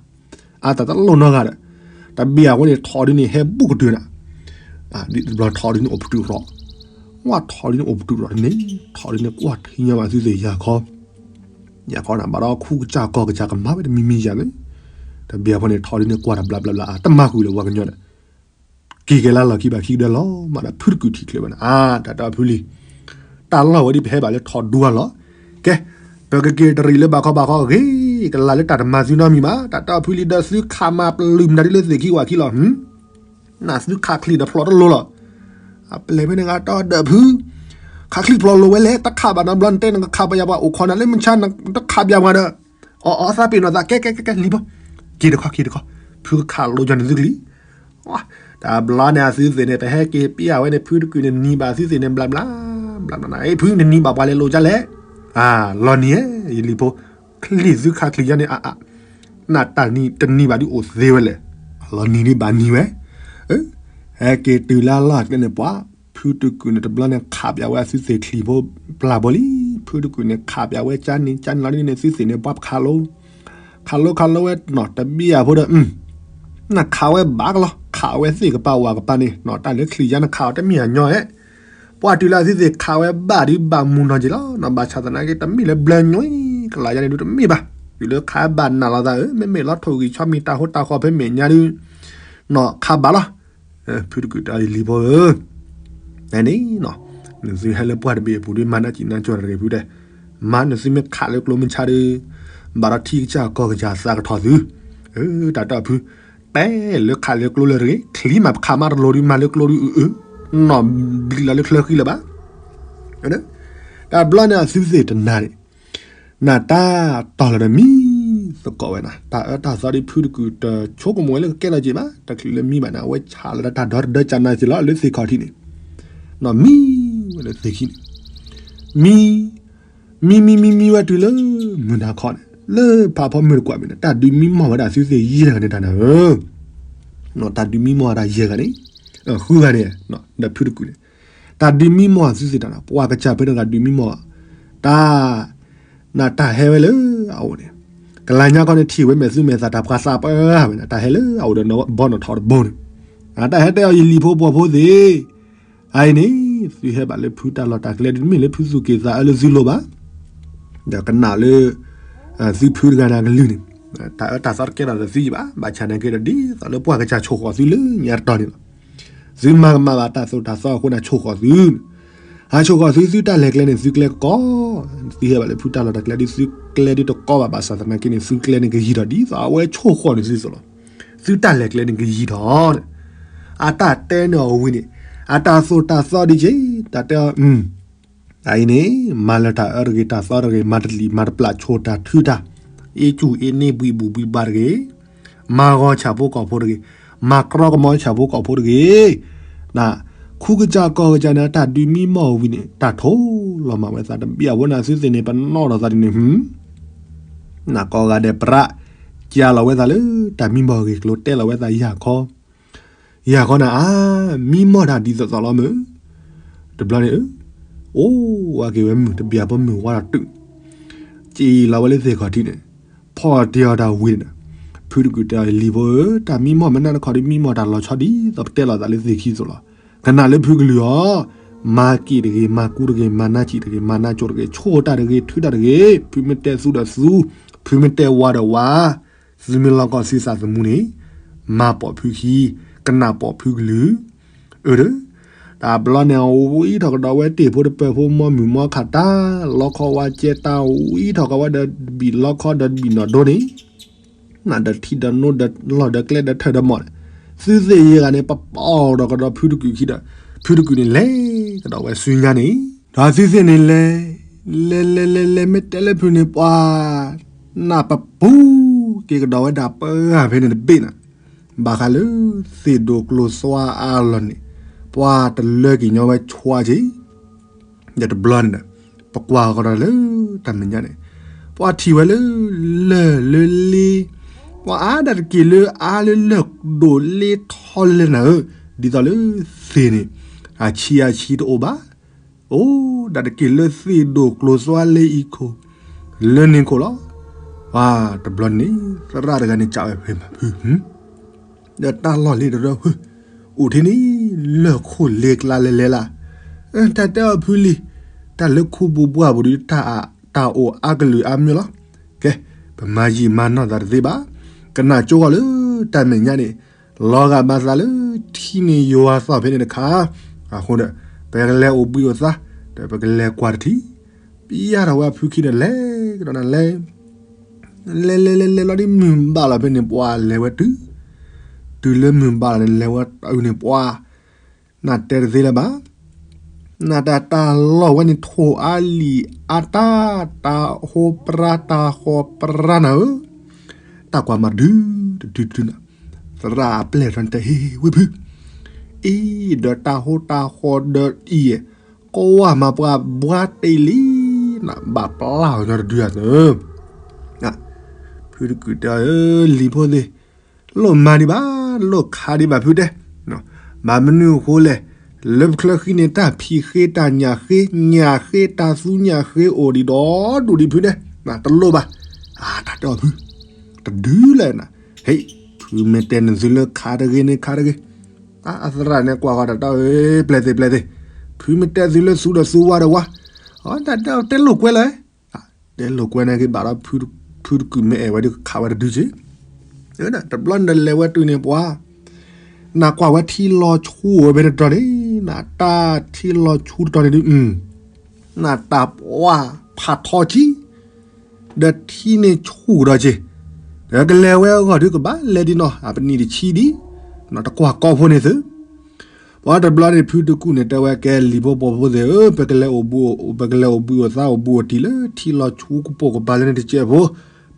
အါတၢ်တလိၣ်နီတဂၤဒီး, တဘ့ၣ်အဃိန့ၣ် ထိးဒုန့ၣ် ဟဲဘူးကတုၤနၤ, ဒ်တဘျီထိးဒုန့ၣ်အိၣ်ပတုာ်ရီး, ဝဲထိးဒုန့ၣ်အိၣ်ပတုာ်ရီးတန့ၣ်, ထိးဒုန့ၣ်ကွၢ်ထံညါဘၣ်သုသ့ၣ်ယၤခီ ယၤခီနၤ ဘၣ်ဒီးခူကစၢ်ကီၢ်ကစၢ်ကမၤဝဲတမံၤမံၤယၤသ့, တဘ့ၣ်အဃိန့ၣ် ထိးဒုန့ၣ်ကွၢ်တၢ်ဘျးဘျးဘျး တမၤဃုာ်လၢပှၤကညီဒီး, က့ၤကဲလၢလီၢ်ခံဘၣ်ခံကဒၢလီၤ မးဒီးဖုတကုာ်ထံၣ်ချၢဝဲနၤ အါ တၢ်တဲအီၤဖုလံၤ, တၢ်လီၢ်ဝဲဒ်ပဟဲဘၣ်လၢထိးဒူအလီၢ်, ကဲ, ပကက့ၤတရံးလၢဘၣ်ခီဘၣ်ခီဂ့ၤ, ကလၤလၢတၢ်တမၤသုနီတမံၤဘၣ်, တၢ်တဲအီၤဖုလံၤ ဒီးသုခးမၤပျုၢ်မနုၤဒ်လၢသ့ၣ်ခံဝၤခံလီၤ နသုခးချံဒီးဖျိးတလိၤလီၤ, အပျဲၢ်ဖဲန့ၣ်ဂၤတီဒီးဖု, ခးချံဖျိးလိၤဝဲလဲၣ် တခးဘၣ်နီတဘျီ နတဲနကခးပယၤပှၤအိၣ်ခိးနၤလၢမုၢ်ဆါ နတခးပယၤပှၤဒီး, အီအီသးပ့ၤနီၣ်သး ကဲကဲကဲကဲလံၤဖိ, က့ၤတခီက့ၤတခီ, ဖုကခးလိၤကၠီနသုကလံၤ, တဘျီန့ၣ်အသုသ့ၣ်န့ၣ် ပဟဲက့ၤပျးဝဲန့ၣ် ဖုတကုာ်န့ၣ်နံၤဘၣ်သုသ့ၣ်န့ၣ် ဘျးဘျး, ဘျးဘျးနၤ အ့ ဖုနနံၤဘၣ်ပှၤလဲၤလိၤကၠီလဲၣ်, လီၤနံၤဧၢ, ယလံၤဖိ, ချံသုခးချံယါန့ၣ်အါအါ နတၢ်နံၤတနံၤဘၣ်ဒုးအိၣ်သ့ဝဲလဲၣ်, လီၤနံၤဒုးဘၣ်နံၤဝဲ, ဟဲက့ၤတုၤလၢအလီၢ်ကျဲန့ၣ် ပှၤ, ဖုတကုာ်န့ၣ်တဘျီန့ၣ် ခးပျးဝဲအသုသ့ၣ်ချံဖိပျၢ်ဘိလံ, ဖုတကုာ်န့ၣ် ခးပျးဝဲကၠါနံၤ ကၠါနံၤလီၤဒ်န့ၣ် သုသ့ၣ်န့ၣ် ပှၤခးလိၤ, ခးလိၤခးလိၤဝဲနီၤ တဘ့ၣ်အဖိဒီး, နခးဝဲဘၣ်ကလီၤ ခးဝဲသ့ၣ်ကပၤဝၤကပၤန့ၣ်နီၤ တၢ်လၢချံယါနခးအီၤတမ့ၢ်အညီဧဲ ပှၤတုၤလၢအသုသ့ၣ်ခးဝဲဘၣ်ဒုးဘၣ်မူနီၤက့ၤလီၤနီၤ ဘၣ်ဆၣ်သနာ်က့ တမ့ၢ်လၢဘျၢညွံ ကလၤယါန့ၣ်ဒုးတမ့ၢ်ဘၣ်, တုၤလၢခးဘၣ်နးလိာ်သးဧၢ မ့မ့ၢ်လီၤထိၣ်ဂံၢ်ဆီမံၤတၢ်ဟိတၢ်ဃီဖဲမဲာ်ညါဒုး, နီၤခးဘၣ်လီၤ, ဖုတကုာ်တၢ်လံၤဖိဧၢ, န့ၣ်နီၤ, နသုဟဲလၢပှၢ်တဘ့ၣ်အပူၤဒုး မၤနၢ်စံၣ်နၢ်ကၠီတဂ့ၤဖုတဲ, မၤနသုမ့ၢ်ခးလၢကျိမုၢ်ဆါဒုး, ဘၣ်ဒီးထံကစၢ်ကီၢ်ကစၢ်သးကထီၣ်သု, တၢ်တီၢ်ဖု တဲလၢခးလၢကျိလၢတဂ့ၤ ချံမးပခးမးတလိၤဒုး မၤလၢကျိဒုးအုၣ်အုၣ်, နီၢ်ဘျံးလီၤလၢချၢဃံလၢၤဘၣ်, တဘျီန့ၣ်အသုသ့ၣ်တနၤန့ၣ်, နတၢ်တီၢ်လီၤဒီးမံသကိးဝဲနၤ တၢ်အၢတၢ်သီဒ်ဖုတကုာ်တဆိကမိၣ်ဝဲလၢကကဲထီၣ်က့ၤဘၣ် တချုးလၢမံဘၣ်န့ၣ် အဝဲဆးလီၤဒီးတၢ်ဒီတဒၢကၢနၤက့ၤလီၤလၢသ့ၣ်ခီၣ်ထံးန့ၣ်, နီၢ်မံဝဲလၢသ့ၣ်ခံန့ၣ်, မံ မံမံမံမံဝဲတုၤလၢမုၢ်နၤခီန့ၣ် လၢဖးဖီမုၢ်တကွၢ်မ့ၢ်န့ၣ် တၢ်ဒုးမံမီၢ်ဝဲဒၣ်သုသ့ၣ်ယဲၢ်ဂၤန့ၣ်တၢ်နၤဧၢ, တၢ်ဒုးမံမီၢ်ဝဲဒၣ်ယဲၢ်ဂၤန့ၣ်, ဃုဂၤန့ၣ်, ဒီးဖုတကုာ်န့ၣ်, တၢ်ဒုးမံမီၢ်သုသ့ၣ်တၢ်နၤ ပှၤကစၢ်ဖဲတဂၤဒုးမံမီၢ်, တၢ် နတၢ်ဟဲဝဲလၢအအိၣ်န့ၣ်, ကလၤညါခီန့ၣ်ထံၣ်ဝဲမဲာ်သူမဲာ်သးတၢ်ပှၤသးပှၢ်ဝဲန့ၣ် တၢ်ဟဲလၢအအိၣ်ဒီးဘီနီၣ်ထီၣ်တဘိန့ၣ်, တၢ်ဟဲတဲအီၤယလံၤဖိပှီၤဖိသ့ၣ်, အအံၤန့ၣ်, သုဟဲဘၣ်လၢဖုတၢ်လီၢ်တၢ်ကျဲဒုး တမ့ၢ်လၢဖုသူၣ်က့ၣ်သးအၢလၢသုလိၤဘၣ်, ဒီးကနၣ်လၢ သုဖုတဂၤန့ၣ်အကလုၢ်န့ၣ်, တၢ်အၢတၢ်သီတကဲထီၣ်ဒီးသုယံၤဘၣ်, ဘၣ်ဆၣ်န့ၣ်က့ဒီးဒ်သိးလၢပှၢ်ကစၢ်ဆိၣ်ဃီၣ်သုလၢညါတတီၤန့ၣ်လီၤ, သုမၤကမၣ်ဘၣ်တၢ်သိၣ်တၢ်သီအဃိန့ၣ် ဆိၣ်ဃီၣ်သု အဆိၣ်ဃီၣ်သု သုတၢ်လဲၤကျဲန့ၣ် သုကျဲကကီ, သုဟဲဘၣ်လၢဖုတၢ်လီၢ်တၢ်ကျဲဒုး သုကျဲဒုးတကီဘၣ် ဘၣ်ဆၣ်သနာ်က့န့ၣ် သုကျဲန့ၣ်ကယံၤထီၣ်ဒ်သိးအဝဲဆိၣ်ဃီၣ်န့ၣ်သုသိးလီၤ, သုတၢ်လဲၤကျဲန့ၣ်ကယံၤထီၣ်, အတၢ်တဲန့ၢ်အီၤဝံၤန့ၣ်, အတၢ်သိၣ်တၢ်သီဒ်က့, တၢ်တဲအီၤ အအံၤန့ၣ်, မၤလၢတၢ်အၢတဂ့ၤ တၢ်သီတဂ့ၤ မၤတလံာ်မၤတပျၢ်ဆိၣ်တၢ်ထုတၢ်, အ့ၣ်ကူၣ်အ့ၣ်န့ၢ်ဘှံးဘူၣ်ဘှံးဘါတဂ့ၤ, မၤဂီၤဆၣ်ဖိကီၢ်ဖိတဂ့ၤ, မၤကြီကမီၤဆၣ်ဖိကီၢ်ဖိတဂ့ၤ, န, ခူကစၢ်ကီၢ်ကစၢ်န့ၣ် တၢ်ဒုးမံမီၢ်ဝံၤန့ၣ် တၢ်ထိၣ်လီၤမၢ်ဝဲသးတဘံၣ်အဝဲန့ၣ် သုသ့ၣ်န့ၣ် ပနီၣ်ထီၣ်သးဒ်န့ၣ် နကိးဂၤဒဲးပြး, ကၢ်လီၤဝဲသးလၢ တၢ်မံမီၢ်ဂ့ၢ်ကျိၤ တဲလီၤဝဲသးယၢ်ခီ, ယၢ်ခီန့ၣ် အါ, မံမီၢ်တၢ်ဒ်သိးသိးလီၤမုၢ်, တဘျီန့ၣ်, အိၣ်ဝဲက့ၤဝဲမုၢ်တဘျီဖိမုၢ်ဝါထီၣ်တုာ်, ကၠံလီၤဝဲလၢသ့ၣ်ခီၣ်ထံးန့ၣ်, ဖီၣ်တ့ၢ်အီၤတၢ်ဝံၤန့ၣ်, ပ ဖုတကုာ်တဲအီၤ လံၤဖိဧၢ, တၢ်မံမီၢ်မနုၤနခီဒုးမံမီၢ်တၢ်လီၤဆီဒ်သိးပတဲလိာ်သးလၢသ့ၣ်ခံအသိးလီၤ. ကနၣ်လၢဖုကလုၢ်အီၤ, မၤက့ၣ်တဂ့ၤ, မၤကူတဂ့ၤ, မၤနါစံၣ်တဂ့ၤ, မၤနါကၠိတဂ့ၤ, ဆိၣ်တၢ်တဂ့ၤ, ထုတၢ်တဂ့ၤ, ဖုမ့ၢ်တဲသူဒီးသူ, ဖုမ့ၢ်တဲဝါဒီးဝါ, သုမ့ၢ်လီၢ်ကီၢ်ဆံးသးသမူန့ၣ်, မၤပိာ်ဖုခံ, ကနၣ်ပိာ်ဖုကလုၢ်, အၢ, တဘျီန့ၣ် အဝံထီၣ်ကဒီးဝဲတ့ၢ်ဖိတပၢၤဖိ မီမုၢ်မီခးတၢ်, လီခီဝါကဲတၢ်, ဝံထီၣ်ကဒီးဝဲဒီးတဘံၣ်လီခီဒီးတဘံၣ်နီၢ်ဒိန့ၣ်, နဒီးထံဒီးနိဒီးလီၢ်ဒီးကျဲဒီးထၢၣ်ဒီးမီၢ်န့ၣ်, သုသ့ၣ်ယဲၢ်ဂၤန့ၣ် ပပိာ်ထီၣ်ကဒီးဖုတကုာ်ခံဒီး, ဖုတကုာ်န့ၣ်လဲၤကဒီးဝဲဆူညါန့ၣ်, ဒီးသုသ့ၣ်န့ၣ်လဲၤ, လဲၤလဲၤလဲၤလဲၤ မ့ၢ်တဲလၢဖုန့ၣ် ပှၤနၢ်ပပူၤက့ၤကဒီးဝဲဒၣ်ပှၢ်ဖဲန့ၣ်တဘ့ၣ်နၤ, ဘၣ်ဃးလၢသ့ၣ်ဒိၣ်ကျိၤသွါအါလီၢ်န့ၣ်, ပှၤတလၢက့ၤညီဝဲဆွါက့ၤ ဒီးတဘျီန့ၣ်ဒီး, ပကွၢ်ကဒီးလၢတၢ်မဲာ်ညါန့ၣ်, ပှၤထံၣ်ဝဲလၢလၢၢ်လၢလ့, ပှၤအါဒၣ်တက့ၢ်လၢအါလၢလၢၢ်ဒိၣ်လ့ထီလဲၣ်နၤဧၢ, ဒ်သိးလၢသ့ၣ်န့ၣ်, အဆံးအဆံးတအိၣ်ဘၣ်, အိၣ်ဒၣ်တက့ၢ်လၢသ့ၣ်ဒိၣ်ကျိၤသွါလၢအံၤခိၣ်, လၢန့ၣ်ခိၣ်လီၤ. ပှၤတဘျီန့ၣ် သရၣ်တဂၤန့ၣ် စံးဝဲဖဲမးဖု ဒီးတၢ်လီၢ်လံတရၢ အိၣ်ထံန့ၣ် လၢၢ်ခိၣ်လ့ကျါလဲၤလဲၤလၢ်, တၢ်တဲအီၤဖုလံၤ, တၢ်လၢခူပူၤပှၢ်ပူၤဒီး တၢ်အိၣ်အါကလုာ်အါမံၤလီၤ. ကဲ, ပမၤယံာ်မၤနီၢ်သးတသ့ဘၣ်, ကနၣ်ကၠိဂီၢ်လၢတၢ်မဲာ်ညါန့ၣ်, လီၤဂာ်မၤသးလၢထံန့ၣ်ယွၤသီၣ်ဖဲန့ၣ်တခါ, အဃိဒီး ပကလဲၤအိၣ်ဘှံးအိၣ်သါ, ဒီးပကလဲၤကွၢ်တထံၣ်, ပယါထီၣ်ဝဲအဖုခံဒီးလဲၤကဒီးနၤလဲၤ လဲၤလဲၤလဲၤလဲၤလီၤဒ်မုၢ်ဘၣ်လီၤဖဲန့ၣ် ပှၤလဲၤဝဲတုၤ, တုၤလၢမုၢ်ဘၣ်လီၤန့ၣ် လဲၤဝဲတုၤန့ၣ် ပှၤ နတဲတသ့လၢၤဘၣ်, နတၢ်တၢ်လီၢ်ဝဲန့ၣ် ထိၣ်အါလံာ်အါတၢ်, တၢ်ဟိပြါတၢ်ဃီပြါနၤဧၢ, တၢ်ကွၢ်မၤဒုတဒုတဒုနၤ, သရၣ်အပျဲၢ်ထီၣ်န့ၣ်တဲ ဟ့ၣ်ဝ့ၢ်ဖု, အံၤဒီးတၢ်ဟိတၢ်ဃီဒီးအံၤ, ကဝၢ်မၤပှၤဘှါတ့ၢ်လံ, နဘၣ်ပျၢ်အီၤညီတဒုအသၢ ဖုတကုာ်တဲအီၤ လံၤဖိသ့ၣ်, လိၣ်မၤဒံးဘၣ်, လိၣ်ခးဒံးဘၣ်ဖုတဲ, ဘၣ်မနုၤအဃိလဲၣ်, လၢပချၢဃံန့ၣ် တၢ်ဖံးဃ့တၢ်ညၣ်ဃ့, ညၣ်ဃ့တၢ်သူညၣ်ဃ့အိၣ်ဒံးဒီးဒူၣ်ဒံးဖုတဲ, တလိၣ်ဘၣ်, တၢ်တဲအီၤဖု, တဒုလၢနၤ, ဟဲ, ဖုမ့ၢ်တဲနသုလၢခးတဂ့ၤန့ၣ်ခးတဂ့ၤ, အသရၣ်န့ၣ်ကွၢ်ဃီတၢ်တဲအီၤ ပျဲသ့ၣ်ပျဲသ့ၣ်, ဖုမ့ၢ်တဲသုလၢသူဒီးသူဝါဒီးဝါ, တၢ်တဲအီၤတဲလိာ်ကွဲလၢ တဲလိာ်ကွဲန့ၣ်က့ၤဘၣ်ဒီး ဖုတကုာ်မ့ၢ်အဲၣ်ဝဲဒုးခးဝဲတဒုက့ၤ, တဘျီန့ၣ်ဒီးလဲၤဝဲတုၤန့ၣ်ပှၤ, နကွၢ်ဝဲထံလီၤဆူၣ်ဝဲဖဲတတီၤန့ၣ်, နတၢ်ထံလီၤဆူၣ်တတီၤန့ၣ်ဒုး, နတၢ်ပှၢ်ဖးထီက့ၤ, ဒီးထံန့ၣ်ဆူၣ်ကဒီးက့ၤ, ဒီးကလဲၤဝဲအဂီၢ်ဒုးကဘၣ်လဲၤဒံးနီၤ အပနံၣ်တဆံဒံး, နတကွၢ်ကီဖိန့ၣ်သု ပှၤတဘျီန့ၣ် ဖုတကုာ်န့ၣ်တဲဝဲ ကဲလံၤဖိပိာ်ဖိသ့ၣ်ဧၢ, ပကလဲၤအိၣ်ဘှံး, ပကလဲၤအိၣ်ဘှံးအိၣ်သါအိၣ်ဘှံးအိၣ်တံၢ်လၢထံလီၤဆူၣ်ကပိာ်ကပၤလၢန့ၣ်တစဲးဖိ,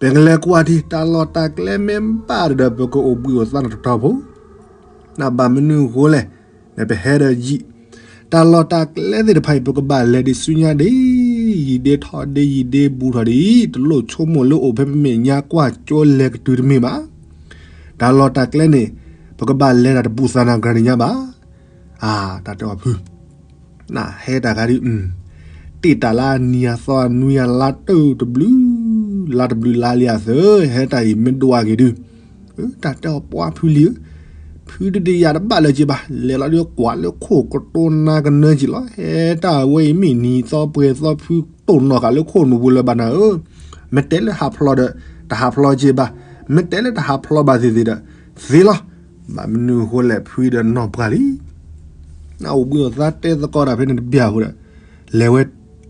ပကလဲၤကွၢ်ထံၣ် တၢ်လီၢ်တၢ်ကျဲမ့ၢ်ဘၣ်ဒီး ပကအိၣ်ဘှံးအိၣ်သါန့ၣ်တတီၤဖိ, နဘၣ်မနုၤအဃိလဲၣ်, နပဟဲဒီးယံာ်, တၢ်လီၢ်တၢ်ကျဲသ့ၣ်တဖၣ်အံၤ ပကဘၣ်လဲၤဒံးဆူညါဒ်, ယံာ်ဒ့ထီၣ်ဒ့ယံာ်ဒ့ဘူးထီၣ်ဒ်, တလိၣ်ဆိကမိၣ်လၢအိၣ်ဖဲပမဲာ်ညါကွၢ်ကၠိလဲၤကတုၤတမ့ၢ်ဘၣ် တၢ်လီၢ်တၢ်ကျဲန့ၣ်, ပကဘၣ်လဲၤတၢ်တဘူးသးနၤ ကြၢးန့ၣ်ညါဘၣ်. အါ, တၢ်တဲအီၤဖု, နဟဲတၢ်ခါဒ်, တ့ၢ်တၢ်လၢအနံၤအသီအနွံအလါတၢ်တဘျုး, လါတဘျုးလါလံအသၢ, ဟဲတၢ်အံၤမ့ၢ်ဒိၣ်အါက့ၤဒုး, တၢ်တဲအီၤပှၤဖုလံဧၢ, ဖုဒုးတယာ်တဘၣ်လၢၤက့ၤဘၣ်, လဲၤလီၤဒုးကွၢ်လၢခိၣ်ကတိၤနါကနၢက့ၤလီၤ, ဟဲတၢ်ဝဲအံၤမ့ၢ်နံၤသီပှဲၤသီဖုတိၢ်နီၣ်ဃာ်လၢခိၣ်နူာ်ပူၤလၢၤဘၣ်နၤဧၢ, မ့ၢ်တဲလၢဟးဖျိးဒီး, တဟးဖျိးက့ၤဘၣ်, မ့ၢ်တဲလၢတဟးဖျိးဘၣ်သ့ၣ်သ့ၣ်ဒီး, သ့လီၤ, ဘၣ်မနုၤအဃိလဲၣ်ဖုဒီးနီၢ်ပှၢ်လံ နအိၣ်ဘှံးအိၣ်သါတဲသကိးတၢ်ဖဲန့ၣ်တဘျီအဃိဒီး, လဲၤဝဲ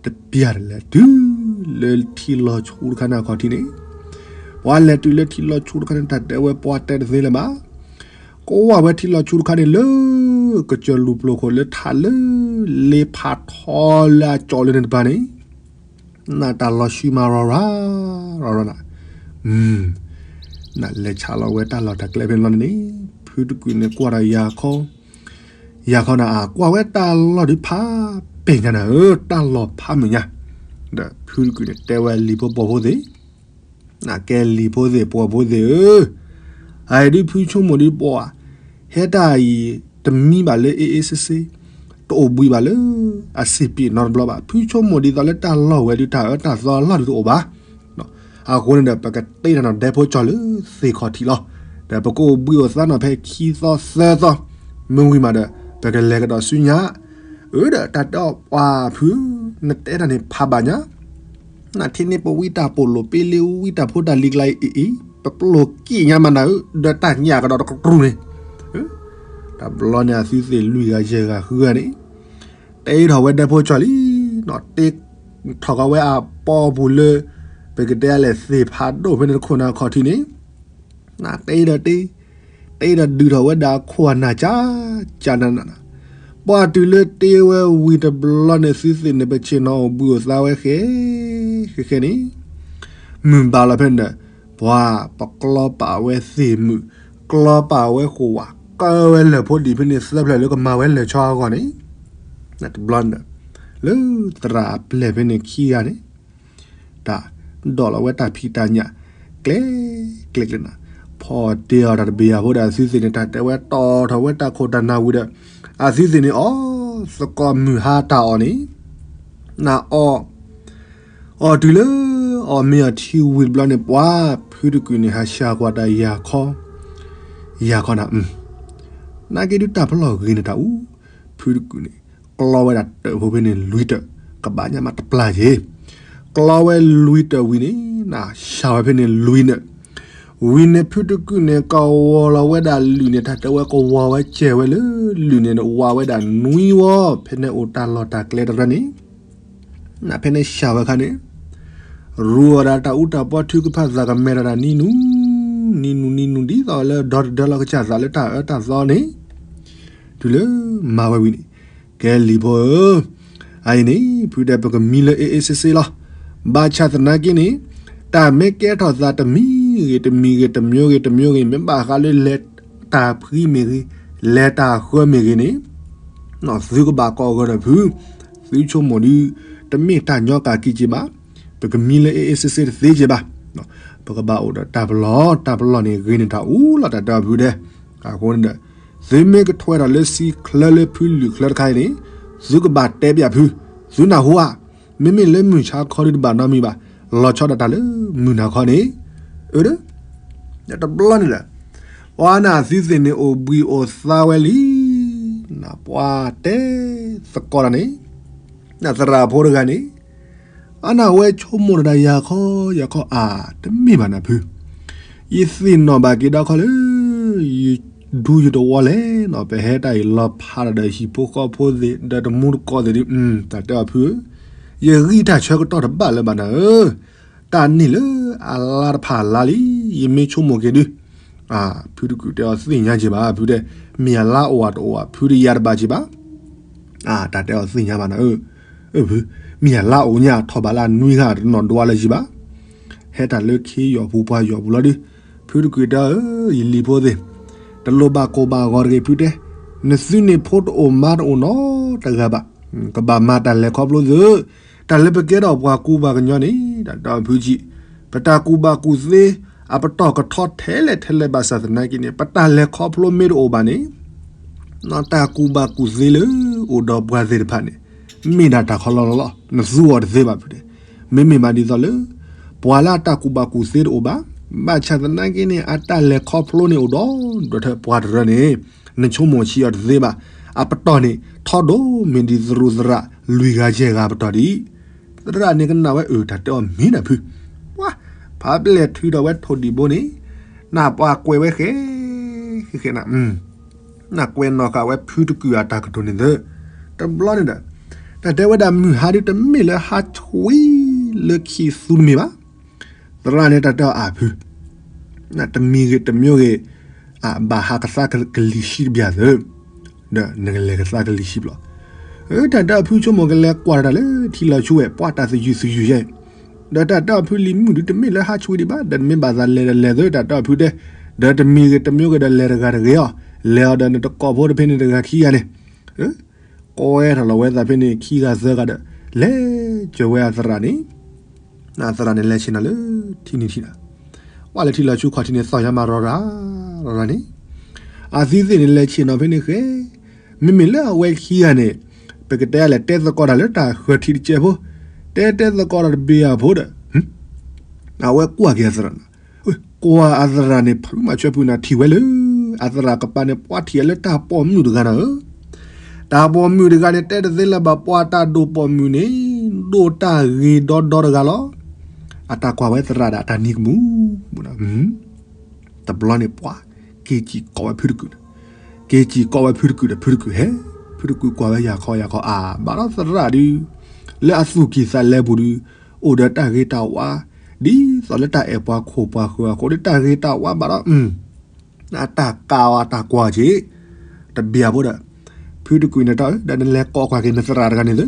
တဘျီဒီးလဲၤတုၤလၢထံလီၤဆူၣ်တခါန့ၣ်အခီၣ်ထံးန့ၣ်, ပှၤလဲၤတုၤလၢထံလီၤဆူၣ်တခါန့ၣ် တၢ်တဲဝဲပှၤတဲတသ့လၢၤဘၣ်, ကဝၢ်ဝဲထံလီၤဆူၣ်တခါန့ၣ်လၢ, ကစၢၢ်လူၤပျိၤခိၣ်လၢထးလၢ, လ့ဖးထီလၢအကၠီလၢန့ၣ်တပၤန့ၣ် နတၢ်လီၤဆူၣ်မးရၤရၤ, ရၤရၤနၤ, နလဲၤဆးလီၤဝဲတၢ်လီၢ်တၢ်ကျဲဖဲန့ၣ်လီၤန့ၣ်, ဖုတကုာ်န့ၣ်ကွၢ်ဒီးယၤခီ, ယၤခီနၤအကွၢ်ဝဲတၢ်လီၢ်ဒုးဖးပဲာ်ညါနၤဧၢ, တၢ်လီၢ်ဖးမဲာ်ညါ, ဒီးဖုတကုာ်န့ၣ်တဲဝဲလံၤဖိပိာ်ဖိသ့ၣ် နကဲလံၤဖိသ့ၣ်ပိာ်ဖိသ့ၣ်ဧၢ, အအံၤဒုးဖုဆိကမိၣ်ဒုးပှၤ, ဟဲတၢ်အံၤ, တမံဘၣ်လၢအ့ၣ်အ့ၣ်စ့စ့, တအိၣ်ဘှံးဘၣ်လၢ, အစ့ပံးနီတဘျီဘၣ်, ဖုဆိကမိၣ်ဒ်သိးလၢတၢ်လီၢ်ဝဲဒုးတၢ်အၢတၢ်သီအလီၢ်ဒုးတအိၣ်ဘၣ်, အဃိန့ၣ်ဒီး ပကတ့ထီၣ်နီၣ်ဒဲဖိကၠီလၢသ့ၣ်ခီၣ်ထံးလီၤ. ဒီးပကအိၣ်ဘှံးအိၣ်သါနီၣ်ဖဲခံသီသၢသီ, မ့ၢ်ဝံၤမးဒီး ပကလဲၤကဒီးဆူညါ, အၢဒီးတၢ်တဲအီၤပှၤဖု, နတဲတၢ်န့ၣ်ဖးဘၣ်ညါ, နထံၣ်န့ၢ်ပဝံတၢ်ပိာ်လိာ်ပ့လ့ဝံတၢ်ဖိတၢ်လံၤကျါအံၤအံၤအံၤ, ပပျိၢ်က့ၣ်ညါမးနၤဧၢ, ဒီးတၢ်ညၣ်ကဒီးတကတြူၢ်န့ၣ်, တဘျီန့ၣ်အသုသ့ၣ်လွံၢ်ဂၤယဲၢ်ဂၤဃုဂၤန့ၣ် တ့ထီၣ်ဝဲဒဲဖိကၠီလံ, နီၣ်တ့ထီၣ်ကီးဝဲအပီပူၤလၢ ပကတဲလဲၣ်သ့ၣ်ဖးဒိၣ်ဖဲန့ၣ်တခိၣ်နၢ်ခီၣ်ထံးန့ၣ်, နတ့ဒီးတ့, တ့ဒီးဒုးထီၣ်ဝဲဒၣ်အခိၣ်အနၢ်ကၠၢ်ကၠၢ်နးနး, ပှၤတုၤလၢတ့ဝဲဝံၤတဘျီန့ၣ် သုသ့ၣ်န့ၣ် ပဆ့ၣ်နီၤအိၣ်ဘှံးအိၣ်သါဝဲဃဲ, ဃဲဃဲန့ၣ် မုၢ်ဘၣ်လီၤဖဲန့ၣ်ဒီး ပှၤပကျီပာ်ဝဲသ့ၣ်မုၣ်, ကျီပာ်ဝဲဃိာ်ဝး, ကၢဝဲလၢၢ်ဖိဒံးဖဲန့ၣ် သၢဖျၢၣ်လၢကမၤဝဲလၢၢ်ဆီအဂီၢ်န့ၣ်, တဘျီန့ၣ်ဒီး လၢသရၣ်အပျဲၢ်ဖဲန့ၣ်ခံဂၤန့ၣ် တၢ်ဒိးလီၤဝဲတၢ်ဖံးတၢ်ညၣ် ကျဲ ကျဲကျဲနၤ, ဖီၣ်တ့ၢ်အီၤတၢ်တဘ့ၣ်အဖိဒီး အသုသ့ၣ်န့ၣ် တၢ်တဲဝဲတီၣ်ထီၣ်ဝဲတၢ်ခိၣ်တၢ်နၢ်ဝံၤဒီး အသုသ့ၣ်န့ၣ် အီၣ်သကိးမုၢ်ဟါတၢ်အီၣ်န့ၣ်, နအီၣ် အီၣ်တုၤလၢ အီၣ်မ့ၤအီၣ်ထံဝံၤတဘျီန့ၣ် ပှၤဖုတကုာ်န့ၣ် ဟးဆှၢကွၢ်တၢ်ယၤခီ, ယၤခီနၤ, နာ်က့ဒုးတၢ်ပလီၢ်ဂ့ၤန့ၣ်တၢ်အူ, ဖုတကုာ်န့ၣ် ကျီဝဲဒၣ်တၢၢ်ဖိဖဲန့ၣ်လွံၢ်တၢၢ်, ကဘၣ်ညါမးတပျၢ်က့ၤ, ကျီဝဲလွံၢ်တၢၢ်ဝံၤန့ၣ် နဆှၢဝဲဖဲန့ၣ်လွံၢ်န့ၣ်, ဝံၤန့ၣ်ဖုတကုာ်န့ၣ် ကဝီၤလီၤဝဲဒၣ်လုၢ်န့ၣ် တၢ်တဲဝဲကဝီၤဝဲစဲးဝဲလၢ လုၢ်န့ၣ် ဝးဝဲဒၣ်နွံဝီ, ဖဲန့ၣ်အိၣ်တၢ်လီၢ်တၢ်ကျဲတရၢန့ၣ် နဖဲန့ၣ်ဆှၢဝဲခါန့ၣ် ရူအီၤဒၣ်တၢ်အူတၢ်ပီထုကဖၣ်သးကမဲထီၣ်ဒၣ်နံၤနူၤ, နံၤနူၤနံၤနူၤ ဒ်သိးလၢဒီတဒၢလီၤကစၢ်သးလၢတၢ်အၢတၢ်သီန့ၣ်, တုၤလၢမၤဝဲဝံၤန့ၣ်, ကဲလံၤဖိဧၢ, အအံၤန့ၣ် ဖုတဲပကမံလၢအ့အ့စ့စ့လီၤ. ဘၣ်ဆၣ်သနာ်က့န့ၣ်, တၢ်မ့ၢ်ကဲထီၣ်သးတမံၤဂ့ၤတမံၤဂ့ၤ တမျိုးဂ့ၤတမျိုးဂ့ၤ မ့ၢ်ဘၣ်ဃးလၢလဲၤတၢ်ဖှံမ့ၢ်ဂ့ၤ, လဲၤတၢ်ဃၢမ့ၢ်ဂ့ၤန့ၣ် သုကဘၣ်ကိးဂီၤဒီးဖု, သုဆိကမိၣ်ဒုး, တမ့ၢ်တၢ်ညီကၢ်ကံက့ၤဘၣ်, ပကမံလၢအ့အ့စ့စ့တသ့က့ၤဘၣ်, ပကဘၣ်အိၣ်ဒီးတၢ်ပလီၢ်, တၢ်ပလီၢ်န့ၣ်ဂ့ၤန့ၢ်တၢ်အူလီၤ တၢ်တဲအီၤဖုဒဲး, အဃိန့ၣ်ဒီး, သုမ့ၢ်ကထွဲထီၣ်လၢစံချၢလၢဖုလုၢ်ချၢတခါအံၤန့ၣ်, သုကဘၣ်တဲပၠးဖု, သုနၢ်ဟူဧါ, မ့မ့ၢ်လၢမုၢ်ဆါခီဒုးတဘၣ်နီတမံၤဘၣ်, လီၤဆီဒၣ်တၢ်လၢမုၢ်နၤခီန့ၣ်, အၢ တဘျီန့ၣ်ဒီး, ပှၤနသုသ့ၣ်န့ၣ်အိၣ်ဘှံးအိၣ်သါဝဲလံ, နပှၤတဲသကိးတၢ်န့ၣ်, နသရၣ်ဖိတဂၤန့ၣ်, အနၢ်ဝဲဆိကမိၣ်တၢ်ယၤခီ, ယၤခီအါ, တမ့ၢ်ဘၣ်နဖု, ယသ့ၣ်နီၣ်ဘၣ်က့ၤဒီးခီလၢ ယဒူယတဝီလဲၣ်နီၤ, ပဟဲတၢ်အံၤလီၤဖးဒီးဟံၣ်ဖိဃီဖိသ့ၣ် ဒီးတမူတကိးသ့ၣ်ဒုး, တၢ်တဲအီၤဖုဧၢ, ယဂံၢ်တၢ်ဆၢကတီၢ်တဘၣ်လၢၤဘၣ်နၤဧၢ, တၢ်န့ၣ်လၢအလါတဖၣ်အလါလံ, ယမ့ၢ်ဆိကမိၣ်က့ၤဒုး, ဖုတကုာ်တဲအီၤသ့ၣ်ညါက့ၤဘၣ်, ဖုတဲ, မ့ၢ်အလါအိၣ်အတအိၣ်ဘၣ်, ဖုတယၤတဘၣ်က့ၤဘၣ်, တၢ်တဲအီၤသ့ၣ်ညါဘၣ်နၤဧၢ, ဖု, မ့ၢ်အလါအိၣ်ညါထီၣ်ဘၣ်လၢနွံဂၤတနီၣ်ဒွးလၢၤက့ၤဘၣ်, ဟဲတၢ်လၢခ့ယီၢ်ပူၤပှၤယီၢ်ပူၤလီၤဒုး, ဖုတကုာ်တဲအီၤဧၢ, ယလံၤဖိသ့ၣ်, တလိၣ်ဘၣ်ကိၢ်ဘၣ်ဂီၤတဂ့ၤဖုတဲ, နသုန့ၣ်ဖိတအိၣ်မါတအိၣ်နီတဂၤဘၣ်, ကဘၣ်မၤတၢ်လဲၤခီဖျိသု, တၢ်လၢပကဲထီၣ်ပှၤကူပှၤကညီန့ၣ် တၢ်တဲအီၤဖုကံ, ပတၢ်ကူၣ်ဘၣ်ကူၣ်သ့, အပတီၢ်ကထီထဲလဲၣ်ထဲလဲၣ်ဘၣ်ဆၣ်သနာ်က့န့ၣ် ပတၢ်လဲၤခီဖျိမ့ၢ်တအိၣ်ဘၣ်န့ၣ်, တၢ်ကူၣ်ဘၣ်ကူၣ်သ့လၢအိၣ်ဒီးပှၤသ့ၣ်တဖၣ်န့ၣ်, မ့ၢ်ဒၣ်တၢ်ခီလီၤလီၤလီၤ, နသူအီၤတသ့ဘၣ်ဖုတဲ, မ့မ့ၢ်မးဒ်သိးလၢ ပှၤလၢအတၢ်ကူၣ်ဘၣ်ကူၣ်သ့တအိၣ်ဘၣ်, ဘၣ်ဆၣ်သနာ်က့န့ၣ် အတၢ်လဲၤခီဖျိန့ၣ်အိၣ်ဒီး ဒီးထဲပှၤတရၢန့ၣ်, နဆိကမိၣ်ဆံးအီၤတသ့ဘၣ်, အပတီၢ်န့ၣ် ထီဒိၣ်မ့ၢ်ဒ်သရူးသရၣ် လွံၢ်ဂၤယဲၢ်ဂၤပတီၢ်ဒံး, သရၣ်န့ၣ်ကနၣ်ဝဲအၢ တၢ်တဲအီၤမ့ၢ်နၤဖု, ပှၤ, ဖးပျဲၢ်ထုးထီၣ်ဝဲထိၣ်ဒံၣ်ဘိန့ၣ်, နပှၤကွဲးဝဲဃဲ, ဃဲဃဲနၤ နကွဲးနီၣ်ဃာ်ဝဲဖုတကုာ်အတၢ်ကတိၤန့ၣ်သၢ, တဘျီန့ၣ်ဒီး, တၢ်တဲဝဲဒၣ်မုၢ်ဟါဒုးတမ့ၢ်လၢဟါဆှံလၢခံသူတမ့ၢ်ဘၣ်, သရၣ်န့ၣ်တၢ်တဲအီၤအါဖု, တမံၤဂ့ၤတမျိုးဂ့ၤ, ဘၣ်ဟးကသါကလံၤဆှံတဘျီသၢ, ဒီးနကလဲၤကသါကလံၤဆှံဘျီ, တၢ်တဲအီၤဖုဆိကမိၣ်ကလဲၤကွၢ်တၢ်လၢထံလီၤဆူဝဲ ပှၤတၢ်သယုၢ်သယုၢ်ယဲၢ်, ဒီးတၢ်တဲအီၤဖုလံၤမုၣ်ဒုးတမ့ၢ်လၢဟါဆှံဒံးဘၣ် ဒီးတမ့ၢ်ဘၣ်သးလဲၤဒီးလဲၤသၢ တၢ်တဲအီၤဖုတဲ, ဒီးတမံၤဂ့ၤတမျိုးဂ့ၤဒီးလဲၤတဂၤတဂ့ၤအီၤ, လဲၤအီၤဒီးနတကိးဖိတဖဲန့ၣ်တဂၤခံဂၤန့ၣ်, ကွဲထီၣ်လီၤဝဲသးဖဲန့ၣ်ခံဂၤသၢဂၤဒီး, လဲၤစၢၤဝဲအသရၣ်န့ၣ်, အသရၣ်န့ၣ်လဲၤဆ့ၣ်နီၤလၢထံနံၤထံနၤ, ဝဲလၢထံလီၤဆူခီၣ်ထံးန့ၣ်သီၣ်ညါမးရီၤရၤ, ရီၤရၤန့ၣ်, အသုသ့ၣ်န့ၣ်လဲၤဆ့ၣ်နီၤဖဲန့ၣ်ဃဲ, မ့မ့ၢ်လၢအဝဲခံဂၤန့ၣ်, ပကတဲလဲၤတဲသကိးတၢ်လၢတၢ်ဃၢၤထံးတစဲးဖိ, တဲတဲသကိးတၢ်တဘ့ၣ်အဖိဒီး, အဝဲကွၢ်က့ၤအသရၣ်န့ၣ်, ကွၢ်အသရၣ်န့ၣ် ဖုမၤဆၢဖုန့ၣ်ထံၣ်ဝဲလၢ အသရၣ်ကပၤန့ၣ် ပှၤထံၣ်အလၢတၢ်ပိာ်မုၣ်တဂၤနၤဧၢ, တၢ်ပိာ်မုၣ်တဂၤန့ၣ် တဲတသ့လၢၤဘၣ် ပှၤတၢ်ဒိၣ်ပိာ်မုၣ်န့ၣ် ဒိၣ်တၢ်ဂ့ၤဒီဒီတဂၤလီၤ. အတၢ်ကွၢ်ဝဲသရၣ်ဒီးအတၢ်နံၤကမူၣ် တဘျီန့ၣ်ပှၤ က့ၤစံၣ်ကိးဝဲဖုတကုၣ်န့ၣ်, က့ၤစံၣ်ကိးဝဲဖုတကုၣ်ဒီး ဖုတကုၣ်ဟဲ, ဖုတကုၣ်ကွၢ်ဝဲယၤခီယၤခီ အါ ဘၣ်ဒီးသရၣ်ဒုး လၢအသူၣ်ကံၢ်သးလဲပူၤဒုး အိၣ်ဒီးတၢ်ဂ့ၤတၢ်ဝါ ဒ်သိးလၢတၢ်အဲၣ်ပှၤခိၣ်ပှၤဃၢၤအဃိဒီး တၢ်ဂ့ၤတၢ်ဝါဘၣ်ဒီး အတၢ်ကးအီၤအတၢ်ကွၢ်က့ၤ တဘျီဖိဒီး ဖုတကုၣ်န့ၣ်တၢ်အၢ ဒီးနလဲၤကိးကွၢ်က့ၤနသရၣ်တဂၤန့ၣ်သု,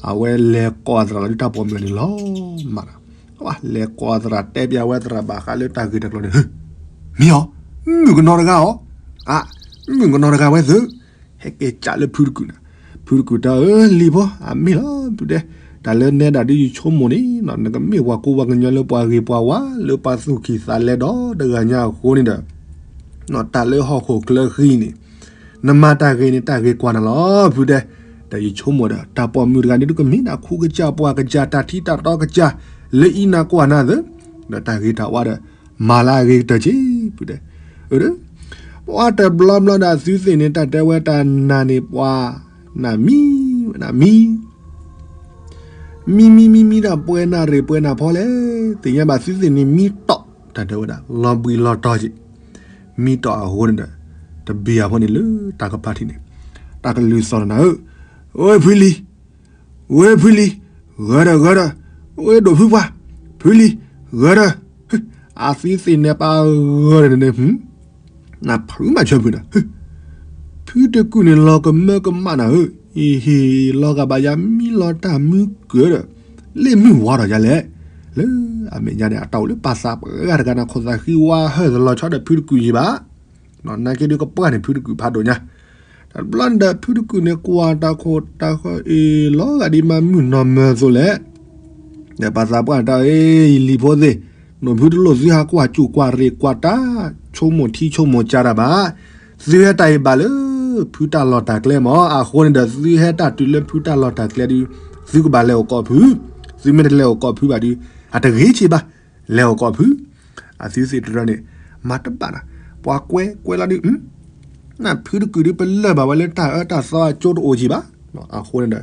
အဝဲလဲၤကိးအသရၣ်လီၤဒုး တၢ်ပိာ်မုၣ်န့ၣ်လီၤမးဒီး လဲၤကိးအသရၣ် တဲပၠးဝဲသရၣ်ဘၣ်ဃးလၢတၢ်ဂ့ၤတၢ်ကျိၤန့ၣ်, မ့ၢ်အီၤ, မုၣ်ကနီၤတဂၤအီၤ, အါ, မုၣ်ကနီၤတဂၤဝဲသု, ဟဲက့ၤကးလၢဖုတကုၣ်န့ၣ်, ဖုတကုၣ်တၢ်အၢ လံၤဖိ အမ့ၢ်လီၤ ဖုတဲ, တၢ်လၢနဲဒၣ်ဒုးယဆိကမိၣ်န့ၣ် နကမ့ၢ်ပှၤကူပှၤကညီလၢပှၤဂ့ၤပှၤဝါ လၢပှၤသူၣ်ကံၢ်သးလဲဒီတဂၤညါအဃိန့ၣ်ဒီး တၢ်လၢဟီၣ်ခိၣ်ချၢဃံန့ၣ် နမၤတၢ်ဂ့ၤန့ၣ် တၢ်ဂ့ၤကွၢ်နၤလီၤ ဖုတဲ, ဒီးယဆိကမိၣ်ဒီး တၢ်ပိာ်မုၣ်တဂၤန့ၣ် ဒုးကမ့ၢ်ဒၣ်ခူကစၢ်ပှၢ်ကစၢ် တၢ်ထံတၢ်တီကစၢ် လၢအံၤနၤကွၢ်နၤသၢ, ဒီးတၢ်ဂ့ၤတၢ်ဝါဒီး မၤလၢအဂ့ၤကတၢၢ်က့ၤ ဖုတဲ, အၢ ပှၤတဘျီဘျီဒီးအသုသ့ၣ်န့ၣ် တၢ်တဲဝဲတၢ်နၤန့ၣ်ပှၤ နၤမံ, နၤမံ မံမံမံမံဒီးပှဲၤနၤရ့ၣ်ပှဲၤနၤဖီလဲၣ်, သ့ၣ်ညါဘၣ်သုသ့ၣ်န့ၣ်မံတီၢ် တၢ်တဲဝဲဒၣ် လီၤဘှံးလီၤတီၤက့ၤ, မံတီၢ်အဃိန့ၣ်ဒီး တဘ့ၣ်အဖီန့ၣ်လၢတၢ်ကပၤထံးန့ၣ် တၢ်ကလုၢ်သီၣ်နၤဧၢ, ဝဲဖုလံၤ, ဝဲဖုလံၤ, ဂၢၢ်ဒီးဂၢၢ်ဒီး, ဝဲဒိၣ်ဖုပှၢ်, ဖုလံၤ, ဂၢၢ်ဒီး, အသုသ့ၣ်န့ၣ်ပာ်ဂၢၢ်ဒီးန့ၣ် နဖုမၤဆၢဖုနၤ, ဖုတကုၣ်န့ၣ်လီၤကမၢကမၣ်နၤဧၢ, အံၤဟ့ၣ်လီၤဂာ်ဘၣ်ယၤမံလီၤတၢ်မုၢ်ကၢၤဒီး လ့ၣ်မုၢ်ဝါထီၣ်ယၤလဲၣ်, လၢအမဲာ်ညါန့ၣ် အတၢ်အိၣ်လၢပၢ်သးပှၢ်တဂၤန့ၣ် ခိၣ်သးဃံဝါဟၢၣ်သလီၤဆီဒီးဖုတကုၣ်ယံၤဘၣ်, နာ်က့ဒုးကပှၢ်န့ၣ် ဖုတကုၣ်ဖးဒိၣ်ညါ, တဘျီန့ၣ်ဒီးဖုတကုၣ်န့ၣ် ကွၢ်တၢ်ခိၣ်တၢ်ဃၢအံၤ လီၤဂာ်ဒ်မၤမုၢ်နီၢ်မၢသိးလဲၣ် ဒီးပၢ်သးပှၢ်န့ၣ်တၢ်အၢ ယလံၤဖိသ့ၣ်, နိၣ်ဖုတလိၣ်သုဟးကွၢ်စူၣ်ကွၢ်ရ့ၣ်ကွၢ်တၢ် ဆိကမိၣ်ထံဆိကမိၣ်ကၢ်တၢ်ဘၣ်, သုဟဲတၢ်အံၤဘၣ်လၢ ဖုတၢ်လီၢ်တၢ်ကျဲမး အဃိန့ၣ်ဒီး သုဟဲတၢ်တုၤလၢဖုတၢ်လီၢ်တၢ်ကျဲဒုး သုကဘၣ်လဲၤအိၣ်ကိးဖု, သုမ့ၢ်တလဲၤအိၣ်ကိးဖုဘၣ်ဒုး အတဂ့ၤဆံးဘၣ်, လဲၤအိၣ်ကိးဖု, အသုသ့ၣ်တရၢန့ၣ် မၤတဘၣ်နၤ, ပှၤကွဲကွဲလီၤဒုး နဖုတကုၣ်ဒုး ပလၢၢ်ဘၣ်ဝဲလၢတၢ်အၢတၢ်သီအကၠိတအိၣ်ကံဘၣ်, အဃိန့ၣ်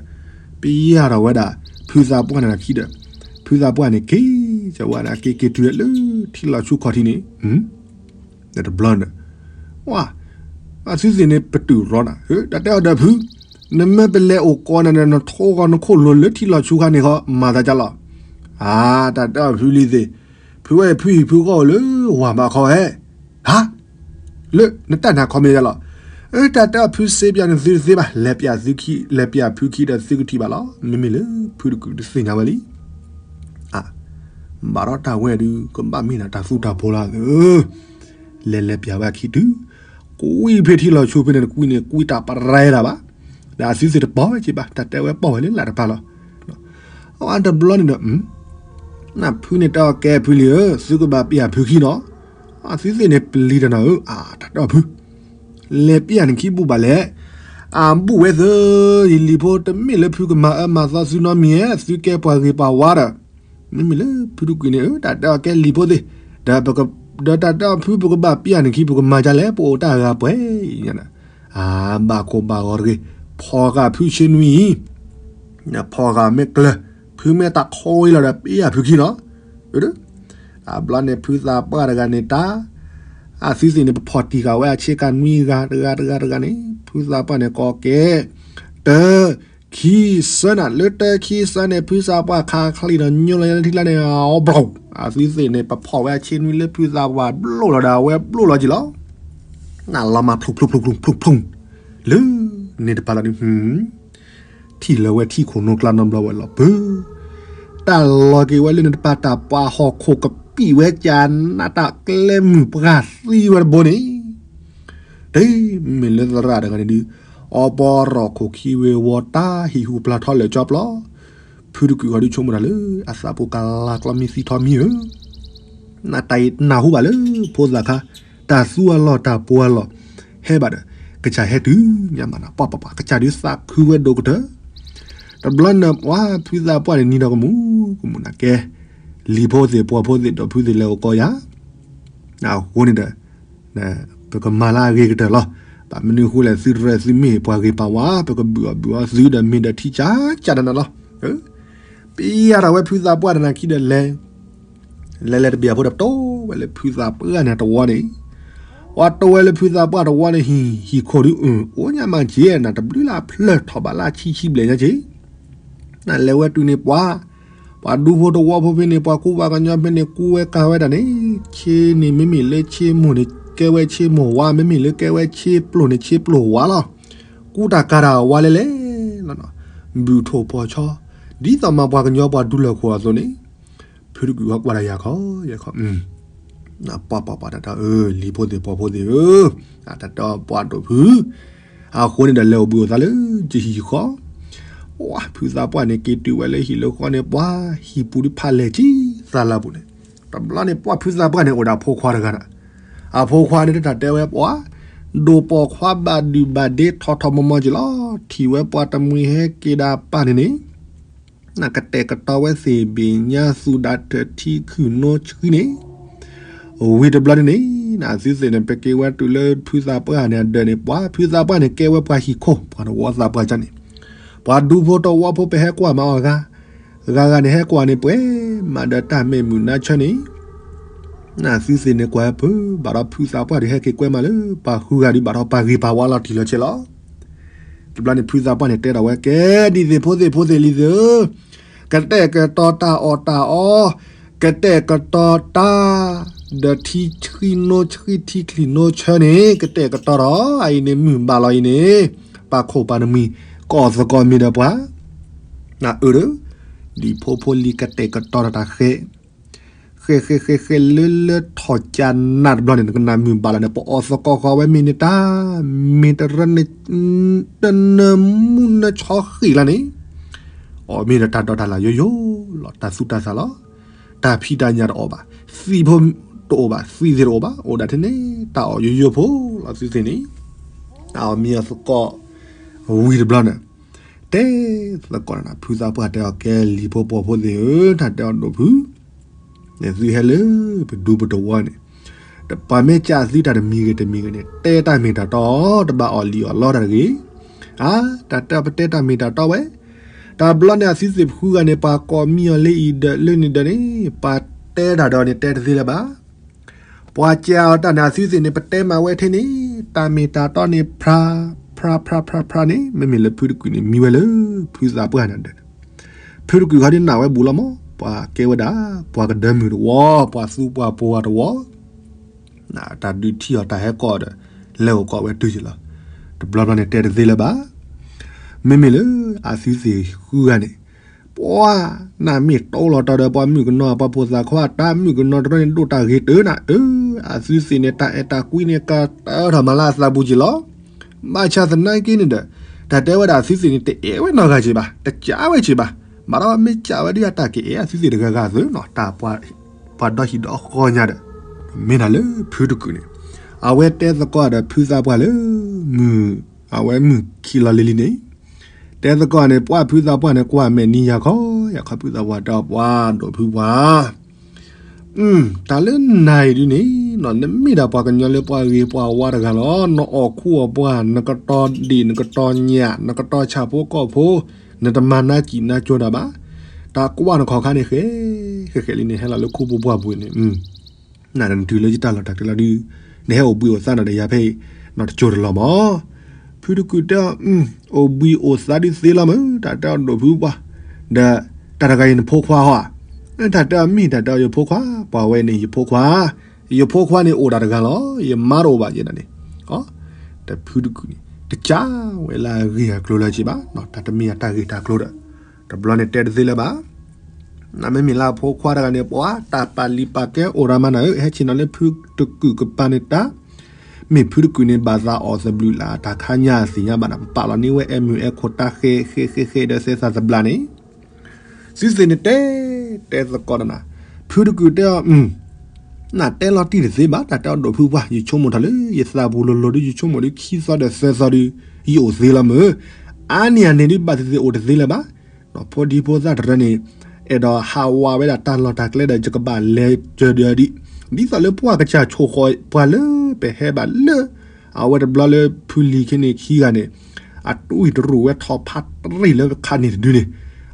ဒီး ပယၢ်ထီၣ်ဝဲဒၣ် ဖုသးပှၢ်န့ၣ်ခံဒီး ဖုသးပှၢ်န့ၣ်က့ၤ ကဝဲဒၣ်က့ၤက့ၤတုၤလၢထံလီၤဆူခီၣ်ထံးန့ၣ်, ဒီးတဘျီန့ၣ်ဒီး ဝါ, အသုသ့ၣ်န့ၣ်ပတုာ်ရီနၤ, တၢ်တဲအီၤဒီးဖု, နမ့ၢ်ပလဲၤအိၣ်ကိးနၤဒီး နထိဂီၤနခိၣ်လိၤလၢထံလီၤဆူခါန့ၣ်ဃီ မၤသးကလီၤ, အါ, တၢ်တဲအီၤဖုလံၤသ့ၣ်, ဖုဝဲဖုဟံၣ်ဖုဃီအိၣ်လၢဝၤဘးခီဝဲ, ဟါ လၢနတၢ်နာ်ခီမ့ၢ်ယလီၤ, အၢ တၢ်တဲအီၤဖုစ့ပၠးန့ၣ်သုတသ့ဘၣ်, လဲၤပၠးသုခံ, လဲၤပၠးဖုခံဒီးသုကထံၣ်ဘၣ်လီၤ, မ့မ့ၢ်လၢဖုတကုၣ်တသ့ၣ်ညါဝဲလံ, အါ, ဘၣ်ဒီးတၢ်ဝဲဒုး ကဘၣ်မ့ၢ်ဒၣ်တၢ်သူတၢ်ဖိလီၤသၢ, လဲၤလဲၤပၠးဝဲအခံတုၤ, ကွံဖဲထံလီၤဆူဖဲန့ၣ်တကွံန့ၣ် ကွံတၢ်ပရဲတၢ်ဘၣ်, ဒီးအသုသ့ၣ်တပိာ်ဝဲက့ၤဘၣ်, တၢ်တဲဝဲပိာ်ဝဲလၢလၢ်တဖၣ်လီၤ, အတဘျီန့ၣ်ဒီး နဖုန့ၣ်တဲအီၤကဲဖုလံၤဧၢ, သုကဘၣ်ပၠးဖုခံနီၤ, အသုသ့ၣ်န့ၣ်ပလံၤတနီၤဧၢ, အါ တၢ်တဲအီၤဖု လဲၤပၠးနခံဘူၣ်ဘၣ်လဲၣ်, အဘူၣ်ဝဲသၢ, ယလံၤဖိ တမ့ၢ်လၢဖုကမၤအၢမၤသီသုနီတမံၤဧါ, သုကဲပှၤဂ့ၤပှၤဝါဒီး, မ့မ့ၢ်လၢဖုတကုၣ်န့ၣ်ဧၢ, တၢ်တဲအီၤကဲလံၤဖိသ့ၣ်, ဒီးတၢ်တဲအီၤဖု ပကဘၣ်ပၠးနခံ ပကမၤဒ်လဲၣ်, ပအိၣ်တၢ်ဂၤပှဲၤအံၤညါ, အါ ဘၣ်ခိၣ်ဘၣ်ဂီၤတဂ့ၤ, ဖီၣ်ဃာ်ဖုဆ့နွံအံၤ ဖီၣ်ဃာ်မ့ၢ်ကျၢၤ, ဖုမ့ၢ်တၢ်ခီအံၤလီၤဒီး ပၠးဖုခံနီၤ, အတဘျီန့ၣ် ဖုသးပှၢ်တဂၤန့ၣ်တၢ်, အသုသ့ၣ်န့ၣ် ပဖီၣ်တံၢ်ဃာ်ဝဲအဆ့ကၤနွံဂၤတဂၤတဂၤတဂၤန့ၣ် ဖုသးပှၢ်န့ၣ်ကိးကဲ, တၢ, ခံ, သၢနၤ, လၢတၢ ခံ သၢန့ၣ် ဖုသးပှၢ်ခးချံဒီးညိလီၤလၢထံကျါန့ၣ် အီဘျီ, အသုသ့ၣ်န့ၣ် ပဖီၣ်ဝဲအဆ့နွံလၢဖုသးပှၢ်ဘျိၣ်လီၤဒီး အဝဲဘျိၣ်လီၤက့ၤလီၤ နလီၤမၢ်ဖျိၣ်ဖျိၣ်ဖျိၣ်ဖျိၣ်ဖျိၣ်ဖျိၣ်, လၢန့ၣ်တပၤလီၤဒုး, ထံၣ်လၢၤဝဲထံခိၣ်နူာ်ကျါနီတဘျီဝဲလီၤပၢၤ, တၢ်လီၤက့ၤဝဲလၢန့ၣ်တပၤတၢ်ပှၤဟီၣ်ခိၣ်ကပံာ်ဝဲကနးတၢ်ကျဲမုၢ်ပှၢ်သံဝဲတဘိန့ၣ်, တမ့ၢ်လၢသရၣ်တဂၤန့ၣ်ဒုး, အီပီရီၣ်ခိၣ်ခံဝ့ၤဝီၤတၢ်ဟံၣ်ဟူးဖျါထီၣ်လၢာ်ကၠီပျီ, ဖုတကုၣ်ဃီဒုးဆိကမိၣ်တၢ်လၢ အသးပူၤကလၤကျီမံသံထီမံဧၢ နတၢ်အံၤနၢ်ဟူဘၣ်လၢဖိသၣ်ခါ, တၢ်သူအလီၢ်တၢ်ပှီၤအလီၢ်, ဟဲဘၣ်ဒီး, ကစၢ်ဟဲတုၤညါမးနၤ ပှၤပှၤပှၤ ကစၢ်ဒုးသးခုဝဲဒိၣ်ကတၢၢ်, တဘျီန့ၣ် ပှၤဖုသးပှၢ်န့ၣ်နံၤဒီးကမူၣ်ကမူၣ်နၤကဲ, လံၤဖိသ့ၣ်ပှီၤဖိသ့ၣ်ဒီးဖုသ့ၣ်လဲၤအိၣ်ကီးယၤ, အဃိန့ၣ်ဒီး ပကမၤလၢအဂ့ၤကတၢၢ်လီၤ. ဘၣ်မနုၤအဃိလဲၣ် သုတရၢသုမ့ၢ်ပှၤဂ့ၤပာ်ဝါ ပကဘုၣ်အီၣ်ဘုၣ်အီသုဒီးမ့ၢ်ဒီးထံကၢ်ကၢ်နးနးလီၤ. ပယၤဒီးဝဲဖုသးပှၢ်တနၤခံဒီးလဲၤ လဲၤလဲၤတဘျီဖိဒီးပတိဝဲလၢဖုသးပှၢ်န့ၣ်တဝီန့ၣ်, ပှၤတိဝဲလၢဖုသးပှၢ်တဝီန့ၣ် ဟံၣ်ဟံၣ်ခိၣ်ဒုး အိၣ်ညါမးက့ၤ နတဘျုးလၢဖျၢၣ်ထီၣ်ဘးလၢဆံဆံဘျဲၣ်ညါက့ၤ, နလဲၤဝဲတုၤန့ၣ်ပှၤ, ပှၤဒူဖိတဝီဖိဖဲန့ၣ် ပှၤကူပှၤကညီဖဲန့ၣ် ကူဝဲကၤဝဲဒၣ်န့ၣ်, ဆ့န့ၣ် မ့မ့ၢ်လၢဆ့မိၢ်န့ၣ် ကဲဝဲဆ့မိၢ်ဝါ, မ့မ့ၢ်လၢကဲဝဲဆ့ပျိၢ်န့ၣ် ဆ့ပျိၢ်ဝါလီၤ. ကူတၢ်ကၤတၢ်ဝါလဲၤလဲၤ ဘုၣ်ထိၣ်ဖီၣ်ဆီ, ဒ်သိးမၤပှၤကညီပှၤဒူလၢၢ်ခိၣ်အသိးန့ၣ်, ဖုတကုၢ်ဟီကွၢ်ဒီးယၤခီ, ယခီ, ပှၤပှၤပှၤတၢ်တၢ်အၢ လံၤဖိသ့ၣ်ပှီၤဖိသ့ၣ်ဧၢ, တၢ်တၢ်ပှၤဒိၣ်ဖု, အဃိန့ၣ်ဒီးလဲၤအိၣ်ဘှံးအိၣ်သါလၢယဟံၣ်ယဃီ, ပှၤဖုသးပှၢ်န့ၣ် က့ၤတုၤဝဲလၢဟံၣ်လၢဃီန့ၣ် ပှၤဟံၣ်ပူၤဒုးဖးလဲၢ်ကံသးလၢပူၤန့ၣ်, တဘျီန့ၣ်ပှၤဖုသးပှၢ်န့ၣ် အိၣ်ဒီးအဖိခွါတဂၤန့ၣ်, အဖိခွါန့ၣ်တၢ်တဲဝဲပှၤ ဒိၣ်ပိာ်ခွါဘၣ်ဒုၣ်ဘၣ်ဒ့ထီထီမီမီက့ၤလီၤ, ထံၣ်ဝဲပှၤတမှံၤဟဲက့ၤဒၣ်ပၢ်န့ၣ်န့ၣ်, နကတဲာ်ကတီၤဝဲသ့ၣ်ဘ့ၣ်ညါသူၣ်ဒၣ်ထၢၣ်ထံခုၣ်နိဆှံန့ၣ်, ဝံၤတဘျီန့ၣ်န့ၣ်, နသုသ့ၣ်န့ၣ် ပက့ၤဝဲတုၤလၢဖုသးပှၢ်န့ၣ်အဒၢးန့ၣ် ပှၤဖုသးပှၢ်န့ၣ် ကဲဝဲပှၤဟံၣ်ခိၣ် ပှၤတဝီသးပှၢ်ကန့ၣ်, ပှၤဒူဖိတဝီဖိပဟဲကွၢ်မၤအီၤဂၤ, ဂၤဂၤန့ၣ်ဟဲကွၢ်န့ၣ် ပှဲၤမးဒီးတၢ်မဲာ်မုာ်နါဆၢန့ၣ် နသုသ့ၣ်န့ၣ်ကွၢ်ဖု ဘၣ်ဒီးဖုသးပှၢ်ဒုးဟဲက့ၤကွဲမးလၢ ပှၤဃုဂၤဒုးဘၣ်ဒီးပှၤဂ့ၤပှၤဝါလီၤတံၢ်လီၤဆဲးလီၤ. တဘျီန့ၣ်ဖုသးပှၢ်န့ၣ်တဲဒီးဝဲ ကဲဒ်သ့ၣ်ဖိသ့ၣ်ဖိသ့ၣ်လံၤသ့ၣ်ဧၢ, ကတဲာ်ကတီၤတၢ်အီၣ်တၢ်အီ, ကတဲာ်ကတီၤတၢ် ဒီးထံဆှံနိဆှံထံချံနိဆၢန့ၣ် ကတဲာ်ကတီၤဒီး အအံၤန့ၣ်မုၢ်ဘၣ်လီၤအံၤန့ၣ်, ပာ်ခိၣ်ပာ်နမံၤ ကအီၣ်သကိးမ့ၤဒီးပှၤ အၢ ဒ်ဖိဖိလံၤကတဲာ်ကတီၤတၢ်ဃဲ, ဃဲဃဲဃဲဃဲလၢလၢထီၣ်ကၢနးတဘျီန့ၣ် နကနၣ်မုၢ်ဘၣ်လီၤန့ၣ် ပအီၣ်သကိးဃီဝဲမ့ၢ်န့ၣ်တၢ်, မ့ၢ်တရၢန့ၣ် တနၢမူနၢဆှီဃံၣ်လီၤန့ၣ်, အီၣ်မ့ၢ်ဒီးတၢ်ဒိးတၢ်လၢ်ယိယိလီၤ တၢ်သူၣ်တၢ်သးလီၤ, တၢ်ဖံးတၢ်ညၣ်တအိၣ်ဘၣ်, သံၣ်ဖိတအိၣ်ဘၣ် သံၣ်သ့ၣ်တအိၣ်ဘၣ် အိၣ်ဒၣ်ထဲန့ၣ် တၢ်အီၣ်ယိယိဖိလီၤသုသ့ၣ်န့ၣ်, အီၣ်မ့ၢ်အီၣ်သကိး ဝံၤတဘျီန့ၣ် တဲသကိးန့ၣ် ဖုသးပှၢ်တဲအီၤ ကဲလံၤဖိပှီၤဖိသ့ၣ်ဧၢ တၢ်တဲအီၤဒိၣ်ဖု, န့ၣ်သုဟဲလၢ ပဒူပတဝီန့ၣ်, ပှၤမ့ၢ်ကးသုတၢ်တမံၤဂ့ၤတမံၤဂ့ၤန့ၣ် တဲတၢ်မ့ၢ်တၢ်တီ တဘၣ်အီၣ်လံာ်အီၣ်လီတၢ်တဂ့ၤ, အါ တၢ်တဲပတဲတၢ်မ့ၢ်တၢ်တီဝဲ, တဘျီန့ၣ်အသုသ့ၣ်ဖုဂၤန့ၣ် ပှၤကိးမံအီၤလၢအံၤဒီးလၢန့ၣ်ဒီးန့ၣ် ပှၤတဲတၢ်ဒီးန့ၣ် တဲတသ့လၢၤဘၣ် ပှၤကးအီၤတၢ်န့ၣ် အသုသ့ၣ်န့ၣ် ပတဲမၤဝဲထဲန့ၣ် တၢ်မ့ၢ်တၢ်တီန့ၣ် ဖြါ ဖြါ ဖြါ ဖြါ ဖြါန့ၣ် မ့မ့ၢ်လၢဖုတကုာ်န့ၣ် မံဝဲလၢ ဖုသးပှၢ်န့ၣ်ဒီး ဖုတကုာ်ခီဒုးနာ်ဝဲဘူးလီၤမး ပှၤကဲဝဲဒၣ် ပှၤကဒၢမုၢ်တဝီ ပှၤသူပှၤပိၤတဝီ တၢ်ဒုးထံၣ်အီၤတၢ်ဟဲကီၢ်ဒီး လဲၤအိၣ်ကီးဝဲတုၤက့ၤလီၤ. တဘျီဘျီန့ၣ်တဲတသ့လၢၤဘၣ်. မ့မ့ၢ်လၢအသုသ့ၣ်ဃုဂၤန့ၣ် ပှၤနၢ်မ့ၢ်တီလီၤတီဒီးပှၤမုၣ်ကနီၤ ပှၤဖိသၣ်ခွါ တၢ်မုၣ်ကနီၤတရၢန့ၣ် ဒိၣ်တၢ်ဂ့ၤတၢ်နး အၢ အသုသ့ၣ်န့ၣ် တၢ်အဲၣ်တၢ်ကွံန့ၣ် ကတၢၢ်ထီၣ်မၤလၢအသးပူၤက့ၤလီၤ. ဘၣ်ဆၣ်သနာ်က့န့ၣ်ဒီး တၢ်တဲဝဲဒၣ်အသုသ့ၣ်န့ၣ် တအဲၣ်ဝဲနီတဂၤက့ၤဘၣ် တကးဝဲက့ၤဘၣ်. ဘၣ်ဒီးမ့ၢ်ကးဝဲဒၣ်တၢ်ကအဲၣ်အသုသ့ၣ်တဂၤဂၤအသိးနီၤ တၢ်ပှၤဒီဟံၣ်ဒီဃီညါဒီး မ့ၢ်တၢ်လၢဖုတကုာ်န့ၣ် အဝဲတဲသကိးဒီးဖုသးပှၢ်လၢ မုၢ် အဝဲမုၢ်ခံလီၤလံၤလံၤန့ၣ် တဲသကိးန့ၣ် ပှၤဖုသးပှၢ်န့ၣ် ကွၢ်မဲာ်နံၤယၤခီ ယၤခီဖုသးပှၢ်တဲအီၤ ပှၤဒိၣ်ဖုပှၤ တၢ်လၢနၤအံၤဒုန့ၣ် နမ့ၢ်ဒၣ်ပှၤကညီလၢပှၤဂ့ၤပှၤဝါတဂၤလီၤ. နအီၣ်ခူအီၣ်ပှၢ် နကတီၤဒ့ၣ် နကတီၤညၣ် နကတီၤဆၣ်ဖိကီၢ်ဖိ နတမၤနါစံၣ်နါကၠိတၢ်ဘၣ်. တၢ်ကွၢ်နခီၣ်ခါန့ၣ် ဃဲ ဃဲဃဲလံန့ၣ် ဟဲလီၤလၢခူပူၤပှၢ်ပူၤန့ၣ် နတုၤလၢယတၢ်လီၢ်တၢ်ကျဲလီၤဒု နဟဲအိၣ်ဘှံးအိၣ်သါနၤဒီးယၤဖဲအံၤ နတကၠိတလီၢ်မး. ဖုတကုာ်တဲအီၤ အိၣ်ဘှံးအိၣ်သါဒုသ့လီၤမး တၢ်တဲအီၤဒိၣ်ဖုပှၤ ဒီး တၢ်တဂၤအံၤနဖိခွါဧါ. တၢ်တဲအီၤမ့ၢ် တၢ်တဲအီၤယဖိခွါ ပှၤဝဲန့ၣ်ယဖိခွါ ယဖိခွါန့ၣ်အိၣ်ဒၣ်တဂၤလီၤ ယမါတအိၣ်ဘၣ်ယဲဒၣ်န့ၣ် တဖုတကုာ်န့ၣ် တကးဝဲလၢအဂ့ၢ်အကျိၤလၢၤက့ၤဘၣ် တၢ်တမ့ၢ်အတၢ်ဂ့ၢ်တၢ်ကျိၤဒီး တဘျီန့ၣ်တဲတသ့လၢၤဘၣ်. နမ့မ့ၢ်လၢအဖိခွါတဂၤန့ၣ် ပှၤတၢ်ပာ်လံာ်ပာ်ကဲအိၣ်ရၤမးနၤဧၢ ဟဲဆ့ၣ်နီၤလၢဖုတကုာ်ကပၤန့ၣ်တၢ် မ့ၢ်ဖုတကုာ်န့ၣ် ဘၣ်သးအီၣ်သဘျုးလၢတၢ်ခါညါအသ့ၣ်ညါဘၣ်နၤ ပပာ်လီၤန့ၢ်ဝဲအဲၣ်မုၢ်အဲၣ်ခိၣ်တၢ်ဃဲ ဃဲဃဲဃဲဒီးသဲသးသဘျါန့ၣ် သုသ့ၣ်န့ၣ်တဲ တဲသကိးတနၤ ဖုတကုာ်တဲအီၤ နတဲလီၤတံၢ်တသ့ဘၣ် တၢ်တဲအီၤဒိၣ်ဖုပှၤ ယဆိကမိၣ်ထီၣ်လၢ ယသးပူၤလိၤလိၤဒု ယဆိကမိၣ်ဒု ခံသီဒီးသၢသီဒု ယအိၣ်သ့လီၤမး. အါန့ၢ်အန့ၣ်ဒု ဘၣ်သ့ၣ်သ့ၣ်အိၣ်တသ့လၢၤဘၣ်. ဖိဒံဖိသၣ်တရၢန့ၣ် အဲၣ်ဒိးဟးဝးဝဲဒၣ်တၢ်လီၢ်တၢ်ကျဲဒီး ယကဘၣ်လဲၤစၢၤဒီးဒံး, ဒ်သိးလၢပှၢ်ကစၢ်ဆိၣ်ဃီၤပှၤလၢပဟဲဘၣ်လၢ အဝဲတဘျီလၢဖုလံၤခဲန့ၣ်ခံဂၤန့ၣ် အတူၢ်အံၣ်တရူးဝဲထီၣ်ဖးတရံးလၢခါန့ၣ်တဒုန့ၣ်,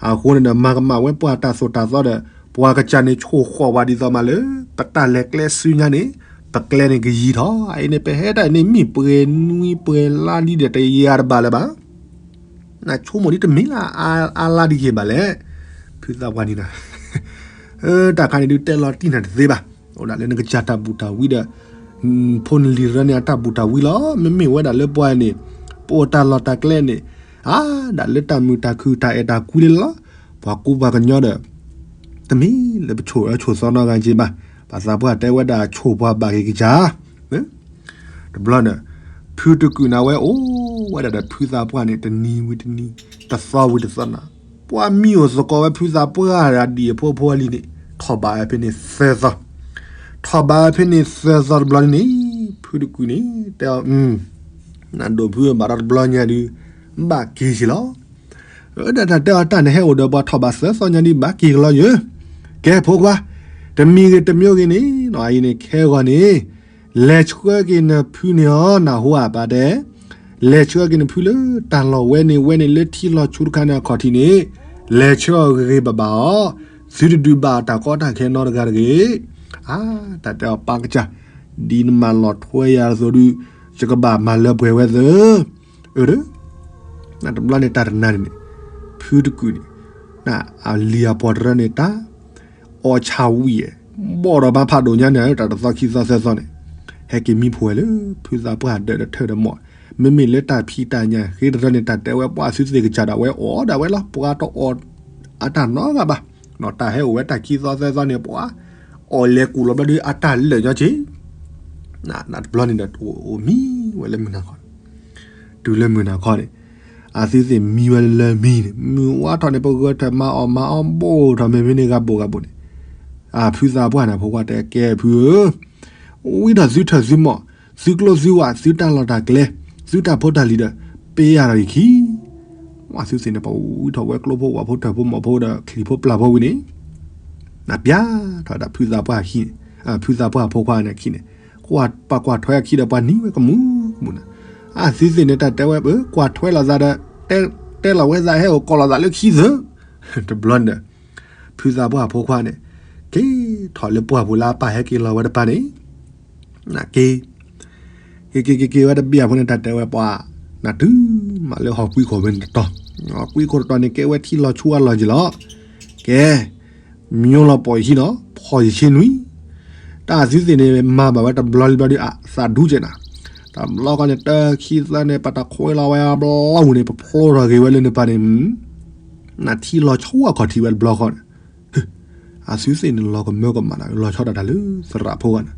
အဃိန့ၣ်ဒီး မၤကမၣ်ဝဲပှၤတၢ်သိၣ်တၢ်သီဒီး ပှၤကစၢ်န့ၣ်ဆိၣ်ဃီၤပှၤဒ်သိးမးလၢ ပတၢ်လဲၤကျဲဆူညါန့ၣ် ပကျဲန့ၣ်ကယံၤထီၣ်, အအံၤန့ၣ် ပဟဲတၢ်အံၤန့ၣ် မ့ၢ်ပှဲၤနွံပှဲၤလါလံဒီး တယၤတဘၣ်လၢၤဘၣ်. နဆိကမိၣ်ဒ်တမ့ၢ်လၢအါလါဒ်က့ၤဘၣ်လဲၣ်. ဖုသးပှၢ်န့ၣ်ဒီး တၢ်ခါန့ၣ်ဒုးတဲလီၤတံၢ်နၤတသ့ဘၣ်. အိၣ်ဒၣ်လၢနကစၢ်တၢ်ဘူၣ်တၢ်ဝံဒီး ဖိနလံၤရၢန့ၣ် အတၢ်ဘူၣ်တၢ်ဝံလီၤ. မ့မ့ၢ်ဝဲဒၣ်လၢပှၤန့ၣ် ပအိၣ်တၢ်လီၢ်တၢ်ကျဲန့ၣ် အါဒၣ်လၢတၢ်မုာ်တၢ်ခုၣ်တၢ်အဲၣ်တၢ်ကွံလၢလီၤ. ပှၤကူပှၤကညီဒီး တမ့ၢ်လၢပဆိၣ်အၢဆိၣ်သီနီတဂၤက့ၤဘၣ်. ပှၤသးပှၢ်တဲဝဲဒၣ်ဆိၣ်ပှၤဘၣ်က့ၤကစၢ် တဘျီန့ၣ် ဖုတကုာ်န့ၣ်ဝဲအိၣ်ဝဲဒၣ်ဒီးဖုသးပှၢ်န့ၣ် တနံၤဝံၤတနံၤ တသီဝံၤတသီန့ၣ်, ပှၤမံအိၣ်သကိးဝဲဖုသးပှၢ်ဒ်အံၤအဖိအဖိအလံၤန့ၣ် ထီၣ်ဘးဝဲဖဲန့ၣ်သၢသီ, ထီၣ်ဘးဝဲဖဲန့ၣ်သၢသီတဘျီန့ၣ် ဖုတကုာ်န့ၣ် တဲအီၤ နဒိးဖုဘၣ်ဒီးတဘျီညါဒုး ဘၣ်က့ၤက့ၤလီၤ. ဒီးတၢ်တဲအီၤ တၢ်နဟဲအိၣ်ဒီးပှၤထီၣ်ဘးသၢသီညါဒုး ဘၣ်က့ၤက့ၤလီၤယၢၤ. ကဲဖိခွါ, တမံၤဂ့ၤတမံၤဂ့ၤန့ၣ် အအံၤန့ၣ် ခဲဂီၤန့ၣ် လဲၤဆှၢက့ၤနဖုန့ၣ်အီၤ နၢ်ဟူဧါ ပၢ်တဲ, လဲၤဆှၢက့ၤနဖုလၢတၢ်လီၢ်ဝဲန့ၣ်ဝဲန့ၣ် လၢထံလီၤဆူတခါန့ၣ်အခီၣ်ထံးန့ၣ် လဲၤဆှၢအီၤဂ့ၤဂ့ၤဘၣ်ဘၣ်အီၤ, သုတဒုးဘၣ်အတၢ်ကီတၢ်ခဲနီတဂၤတဂ့ၤ. အါ, တၢ်တဲအီၤ ပၢ်ကစၢ်, ဒ်နမၤလီၤထွဲယၤအသိးဒုး ယကဘၣ်မၤလၢပှဲၤဝဲသၢ အၢ, တဘျီန့ၣ်တၢ်တနၤန့ၣ်န့ၣ် ဖုတကုာ်န့ၣ် အလံၤအပှၤတရၢန့ၣ်တၢ် အီၣ်ဆၣ်ဝံၣ်, ဘီၣ်ဒီးဘါဖးဒိၣ်ညါန့ၣ် တၢ်တသီခံသီသၢသီန့ၣ် ဟဲက့ၤမံဖိဝဲလၢ ဖုသးပှၢ်ဒၢးဒီးထၢၣ်ဒီးမီၣ်, မ့မ့ၢ်လၢတၢ်ဖံးတၢ်ညၣ်ဃ့တရၢန့ၣ် တၢ်တဲဝဲပှၤသုသ့ၣ်ကစၢ်ဒၣ်ဝဲအီၣ်ဒၣ်ဝဲလီၤ. ပှၤတအီၣ်အတၢ်နီတဂၤဘၣ်. တၢ်ဟဲအိၣ်ဝဲတၢ်ခံသီသၢသီန့ၣ် ပှၤအီၣ်လဲၤကူၣ်လီၤဘျီဒုး အတၢ်လၢာ်ညီက့ၤ တဘျီန့ၣ်ဒီး အိၣ်မံဝဲလၢမုၢ်နၤခီန့ၣ်, တုၤလၢမုၢ်နၤခီန့ၣ် အသုသ့ၣ်မံဝဲလၢမံန့ၣ် မုၢ်ဝါထီၣ်န့ၣ် ပဂၢၢ်ထၢၣ်မၤအီၣ်မၤအီဘိၣ်ထီၣ်မ့ၢ်ဖဲန့ၣ် ဂၤဘိၣ်ဂၤဘိၣ်န့ၣ်, အဖုသးပှၢ်န့ၣ် ဖိခွါတဲကဲဖုဧၢ, ဝံထီၣ်သုထၢၣ်သုမီၣ်, သုကျိသုဝး သုတၢ်လီၢ်တၢ်ကျဲ, သုတၢ်ဖိတၢ်လံၤဒီး ပ့ယၤထီၣ်အံၤခံ ဝံသုသ့ၣ်န့ၣ် ပှၤဝံထီၣ်ဝဲကျိဖိဝးဖိထၢၣ်ဖိမီၣ်ဖိဒီး ချံၣ်ဖိပျၢ်ဖိဝံၤန့ၣ် နပျၢ်ထီၣ်ဝဲဒၣ်ဖုသးပှၢ်အခံန့ၣ်, ဖုသးပှၢ်အဖိခွါန့ၣ်အခံန့ၣ်, ပှၤကွၢ်ထွဲအခံဒီးပှၤနံၤဝဲကမူၣ်ကမူၣ်နၤ, အသုသ့ၣ်န့ၣ် တၢ်တဲဝဲ ကွၢ်ထွဲလိာ်သးဒီး တဲလီၤဝဲသးဟဲအိၣ်ကိးလိာ်သးလၢခံသၢ, တဘျီန့ၣ်ဒီး ဖုသးပှၢ်အဖိခွါန့ၣ် က့ၤထီၣ်လၢပှၢ်ပူၤလၢအပၢ်ဟဲက့ၤလီၤဝဲတပၤန့ၣ် နက့ၤ က့ၤက့ၤက့ၤက့ၤဝဲတဘ့ၣ်အဖိန့ၣ် တၢ်တဲဝဲပှၤ နတုၤမးလၢဟီၣ်ကွံခိၣ်ဝဲန့ၣ်တတီၤ, ဟီၣ်ကွံခိၣ်တတီၤန့ၣ် ကဲဝဲထံလီၤဆူအလီၢ်က့ၤလီၤ, ကဲ မၠိလီၤပီၢ်ယခံနီၤ ဖီၣ်ယဆ့နွံ, တၢ်သုသ့ၣ်န့ၣ် မၤဘၣ်ဝဲတဘျီလံဘျီဒုး အသးဒူကဲနၤ, တဘျီဃီန့ၣ် တခံသၢန့ၣ် ပတခွဲလီၤဝဲဘျီဝူၤန့ၣ် ပဖျိထီၣ်က့ၤဝဲလၢနပၤန့ၣ် နထံလီၤဆူအခီၣ်ထံးဝဲတဘျီဃီန့ၣ်, အသုသ့ၣ်န့ၣ် လီၤကမၢကမၣ်နၤ လီၤဆီဒၣ်တၢ်လၢသရၣ်ဖိဂၤန့ၣ်,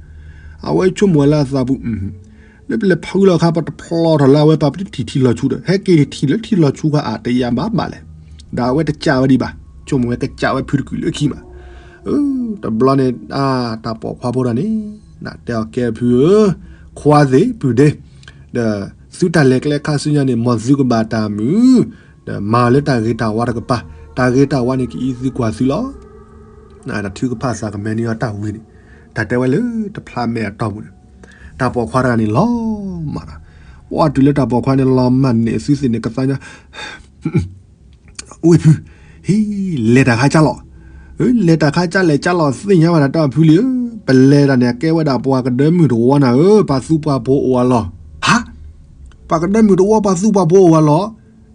အဝဲဆိကမိၣ်ဝဲလၢအသးပူၤ လၢပလဲၤဖုလီၤခါ ပတဖျိထီၣ်လၢအဝဲပာ်ပတထံၣ်ထံလီၤဆူဒီး ဟဲက့ၤထံၣ်လၢထံလီၤဆူခါအါ တယၤဘၣ်ဘၣ်လဲၣ်, ဒီးအဝဲတကးဝဲဒံးဘၣ်, ဆိကမိၣ်ဝဲကစးဝဲဖုတကုာ်လၢခံမး, တဘျီန့ၣ် တၢ်ပိာ်ခွါဖိတဂၤန့ၣ် နတဲအီၤကဲဖုဧၢ, ခွါသ့ၣ်ပုၢ်ဒ့, ဒီးသုတၢ်လဲၤကျဲခါဆူညါန့ၣ် မ်သုကဘၣ်တၢ်မုာ်, ဒီးမၤလၢတၢ်ဂ့ၤတၢ်ဝါတကပၤ, တၢ်ဂ့ၤတၢ်ဝါန့ၣ် ကအံးသုကွၢ်သုလီၤ. တၢ်ထုကဖၣ်သးကမဲန့ၢ်အီၤတၢ်ဝံၤန့ၣ်, တၢ်တဲဝဲလၢတဖျးမဲာ်အတီၢ်ပူၤန့ၣ်, တၢ်ပိာ်ခွါတဂၤန့ၣ်လီၤမၢ်ဒီး, ပှၤတုၤလၢတၢ်ပိာ်ခွါန့ၣ်လီၤမၢ်န့ၣ် အသုသ့ၣ်န့ၣ် ကသါညါ ဝ့ၢ်ဖု, ဟံ, လဲၤတၢ်ခါကၢ်လီၤ, လဲၤတၢ်ခါကၢ်လဲၤကၢ်လီၤသ့ၣ်ညါဘၣ်တၢ်တဲအီၤဖုလံဧၢ, ပလဲၤတၢ်န့ၣ် အကဲဝဲဒၣ်ပှၤကဒၢမုၢ်တဝီနၤဧၢ, ပှၤသူပှၤဖိအိၣ်အလီၢ်, ဟါ, ပှၤကဒၢမုၢ်တဝီ ပှၤသူပှၤဖိအိၣ်အလီၢ်,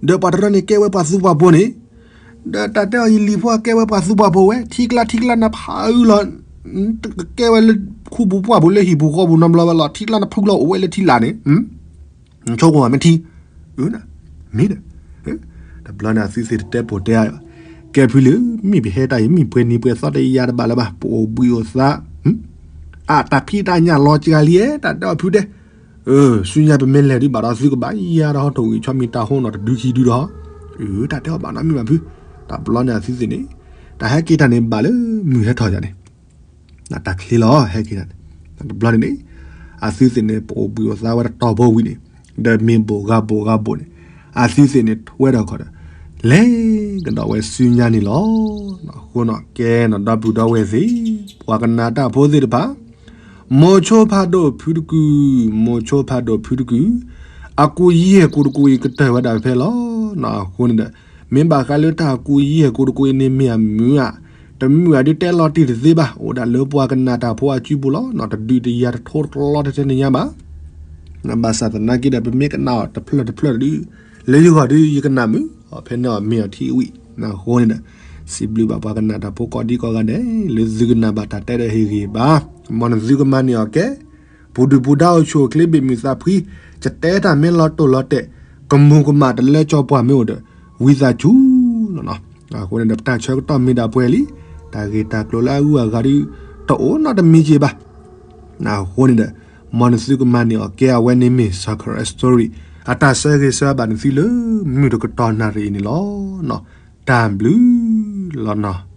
ဒီးပှၤတရၢန့ၣ်ကဲဝဲပှၤသူပှၤဖိန့ၣ်, ဒီးတၢ်တဲအီၤယလံၤဖိကဲဝဲပှၤသူပှၤဖိဝဲ, ထံကျါထံကျါနဖးအုလီၤ, ကကဲဝဲလၢခူပူၤပှၢ်ပူၤ လၢဟံၣ်ပူၤဃီပူၤနီတဘျီဝဲလီၤ, ထံကျါနဖုလီၤအိၣ်ဝဲလၢထံလာ်န့ၣ် ဆိကမိၣ်မ့ၢ်ထံ, မ့ၢ်ဒီး, တဘျီန့ၣ်အသုသ့ၣ်တတဲပိာ်တဲအါဘၣ်, ကဲဖုလံဧၢ, မ့ၢ်ပဟဲတၢ်အံၤ မ့ၢ်ပှဲၤနံၤပှဲၤသီတယၤတဘၣ်လၢၤဘၣ်, ပအိၣ်ဘှံးအိၣ်သါ, အတၢ်ဖံးတၢ်ညၣ်လီၤစှၤလံဧါ, တၢ်တဲအီၤဖုတဲ, ဆူညါပမ့ၢ်လဲၤဒုးဘၣ်ဒီးသုကဘၣ်ယၤဒီး ဟီၣ်ထိၣ်ဂံၢ်ဆီမံၤတၢ်ဟိနီၤတဒုခံဒုဒီး, တၢ်တဲအီၤဘၣ်နီတမံၤဘၣ်ဖု, တဘျီန့ၣ်အသုသ့ၣ်န့ၣ်, တၢ်ဟဲက့ၤတၢ်န့ၣ်ဘၣ်လၢမုၢ်ဟဲထီၣ်ယၤန့ၣ် တၢ်ချ့လီၤ ဟဲက့ၤတၢ်န့ၣ်, တဘျီန့ၣ်န့ၣ်, အသုသ့ၣ်န့ၣ် ပအိၣ်ဘှံးအိၣ်သါဝဲတတီၤဖိဝံၤန့ၣ်, ဒီးမ့ၢ်ဘိၣ်ဂၤဘိၣ်ဂၤဘိၣ်န့ၣ်, အသုသ့ၣ်န့ၣ်ထွဲဒီးခီဒီး, လဲၤကဒီးဝဲဆူညါန့ၣ်လီၤ. အဃိနီၤ ကဲနီၤ ဒီပုၢ်ဒီဝဲၢ်သ့ၣ်, ပှၤကနၣ်တၢ်ဖိသ့ၣ်တဖၣ်, မိၤဆိဖးဒိၣ်ဖုတကုာ်, မိၤဆိဖးဒိၣ်ဖုတကုာ်, အကူယံၤဟဲကူတကူအံၤကတၢၢ်ဝဲဒၣ်ဖဲလီၤ. အဃိန့ၣ်ဒီး မ့ၢ်ဘၣ်ဃးလၢတၢ်ကူယံၤဟဲကူတကူအံၤန့ၣ်မ့ၢ်အမုာ်ဧါ, တမုာ်ဧါဒုးတဲလီၤတံၢ်တသ့ဘၣ်, အိၣ်ဒၣ်လၢပှၤကနၣ်တၢ်ဖိအစုပူၤလီၤ. တဒုးတယၤတထိတလီတထဲန့ၣ်ညါဘၣ်. ဘၣ်ဆၣ်သနာ်က့ဒီး ပမ့ၢ်ကနၣ်အီၤတဖျၢၣ်တဖျၢၣ်ဒီး လၢယဂီၢ်ဒီးယကနၣ်မုာ်, ဖဲန့ၣ်အီၤမ့ၢ်အီၤထံၣ်ဝံၤ, အဃိန့ၣ်ဒီး စံးဘျုးဘၣ်ပှၤကနၣ်တၢ်ဖိကိးဒံကိးဂၤဒဲး လၢသုကနၣ်ဘၣ်တၢ်တဲဒီးဟ့ၣ်ဂံၢ်ဘါ, မ်နသုကမၤန့ၢ်အီၤကဲ, ပူၤဒုၣ်ပူၤဒါအိၣ်ဆူၣ်အိၣ်ချ့ဘ့ၣ်မုၢ်သးဖှံ, ယတဲတၢ်မ့ၢ်လီၤတိၢ်လီၤတဲာ်, ကမူၤကမၣ်တလၢကၠီပှၢ်မ့ၢ်အိၣ်ဒီး ဝံသးစူၤလီၤနီၤ. အဃိန့ၣ်ဒီး ပတၢ်ဆၢကတီၢ်မ့ၢ်ဒၣ်ပှဲၤလံ, တၢ်ဂ့ၢ်တၢ်ကျိၤလၢအဂုၤအဂၤဒီး တအိၣ်နီတမံၤက့ၤဘၣ်. အဃိန့ၣ်ဒီး မ်နသုကမၤန့ၢ်အီၤကဲ အဝဲန့ၣ်မ့ၢ် စီၤခရံာ် story အတၢ်ဆၢဂ့ၤဆၢဝါဘၣ်နသုလၢ မုၢ်တကတီၢ်နၣ်ရံၣ်အံၤန့ၣ်လီၤ. တၢ်ဘျုးလီၤနီၤ.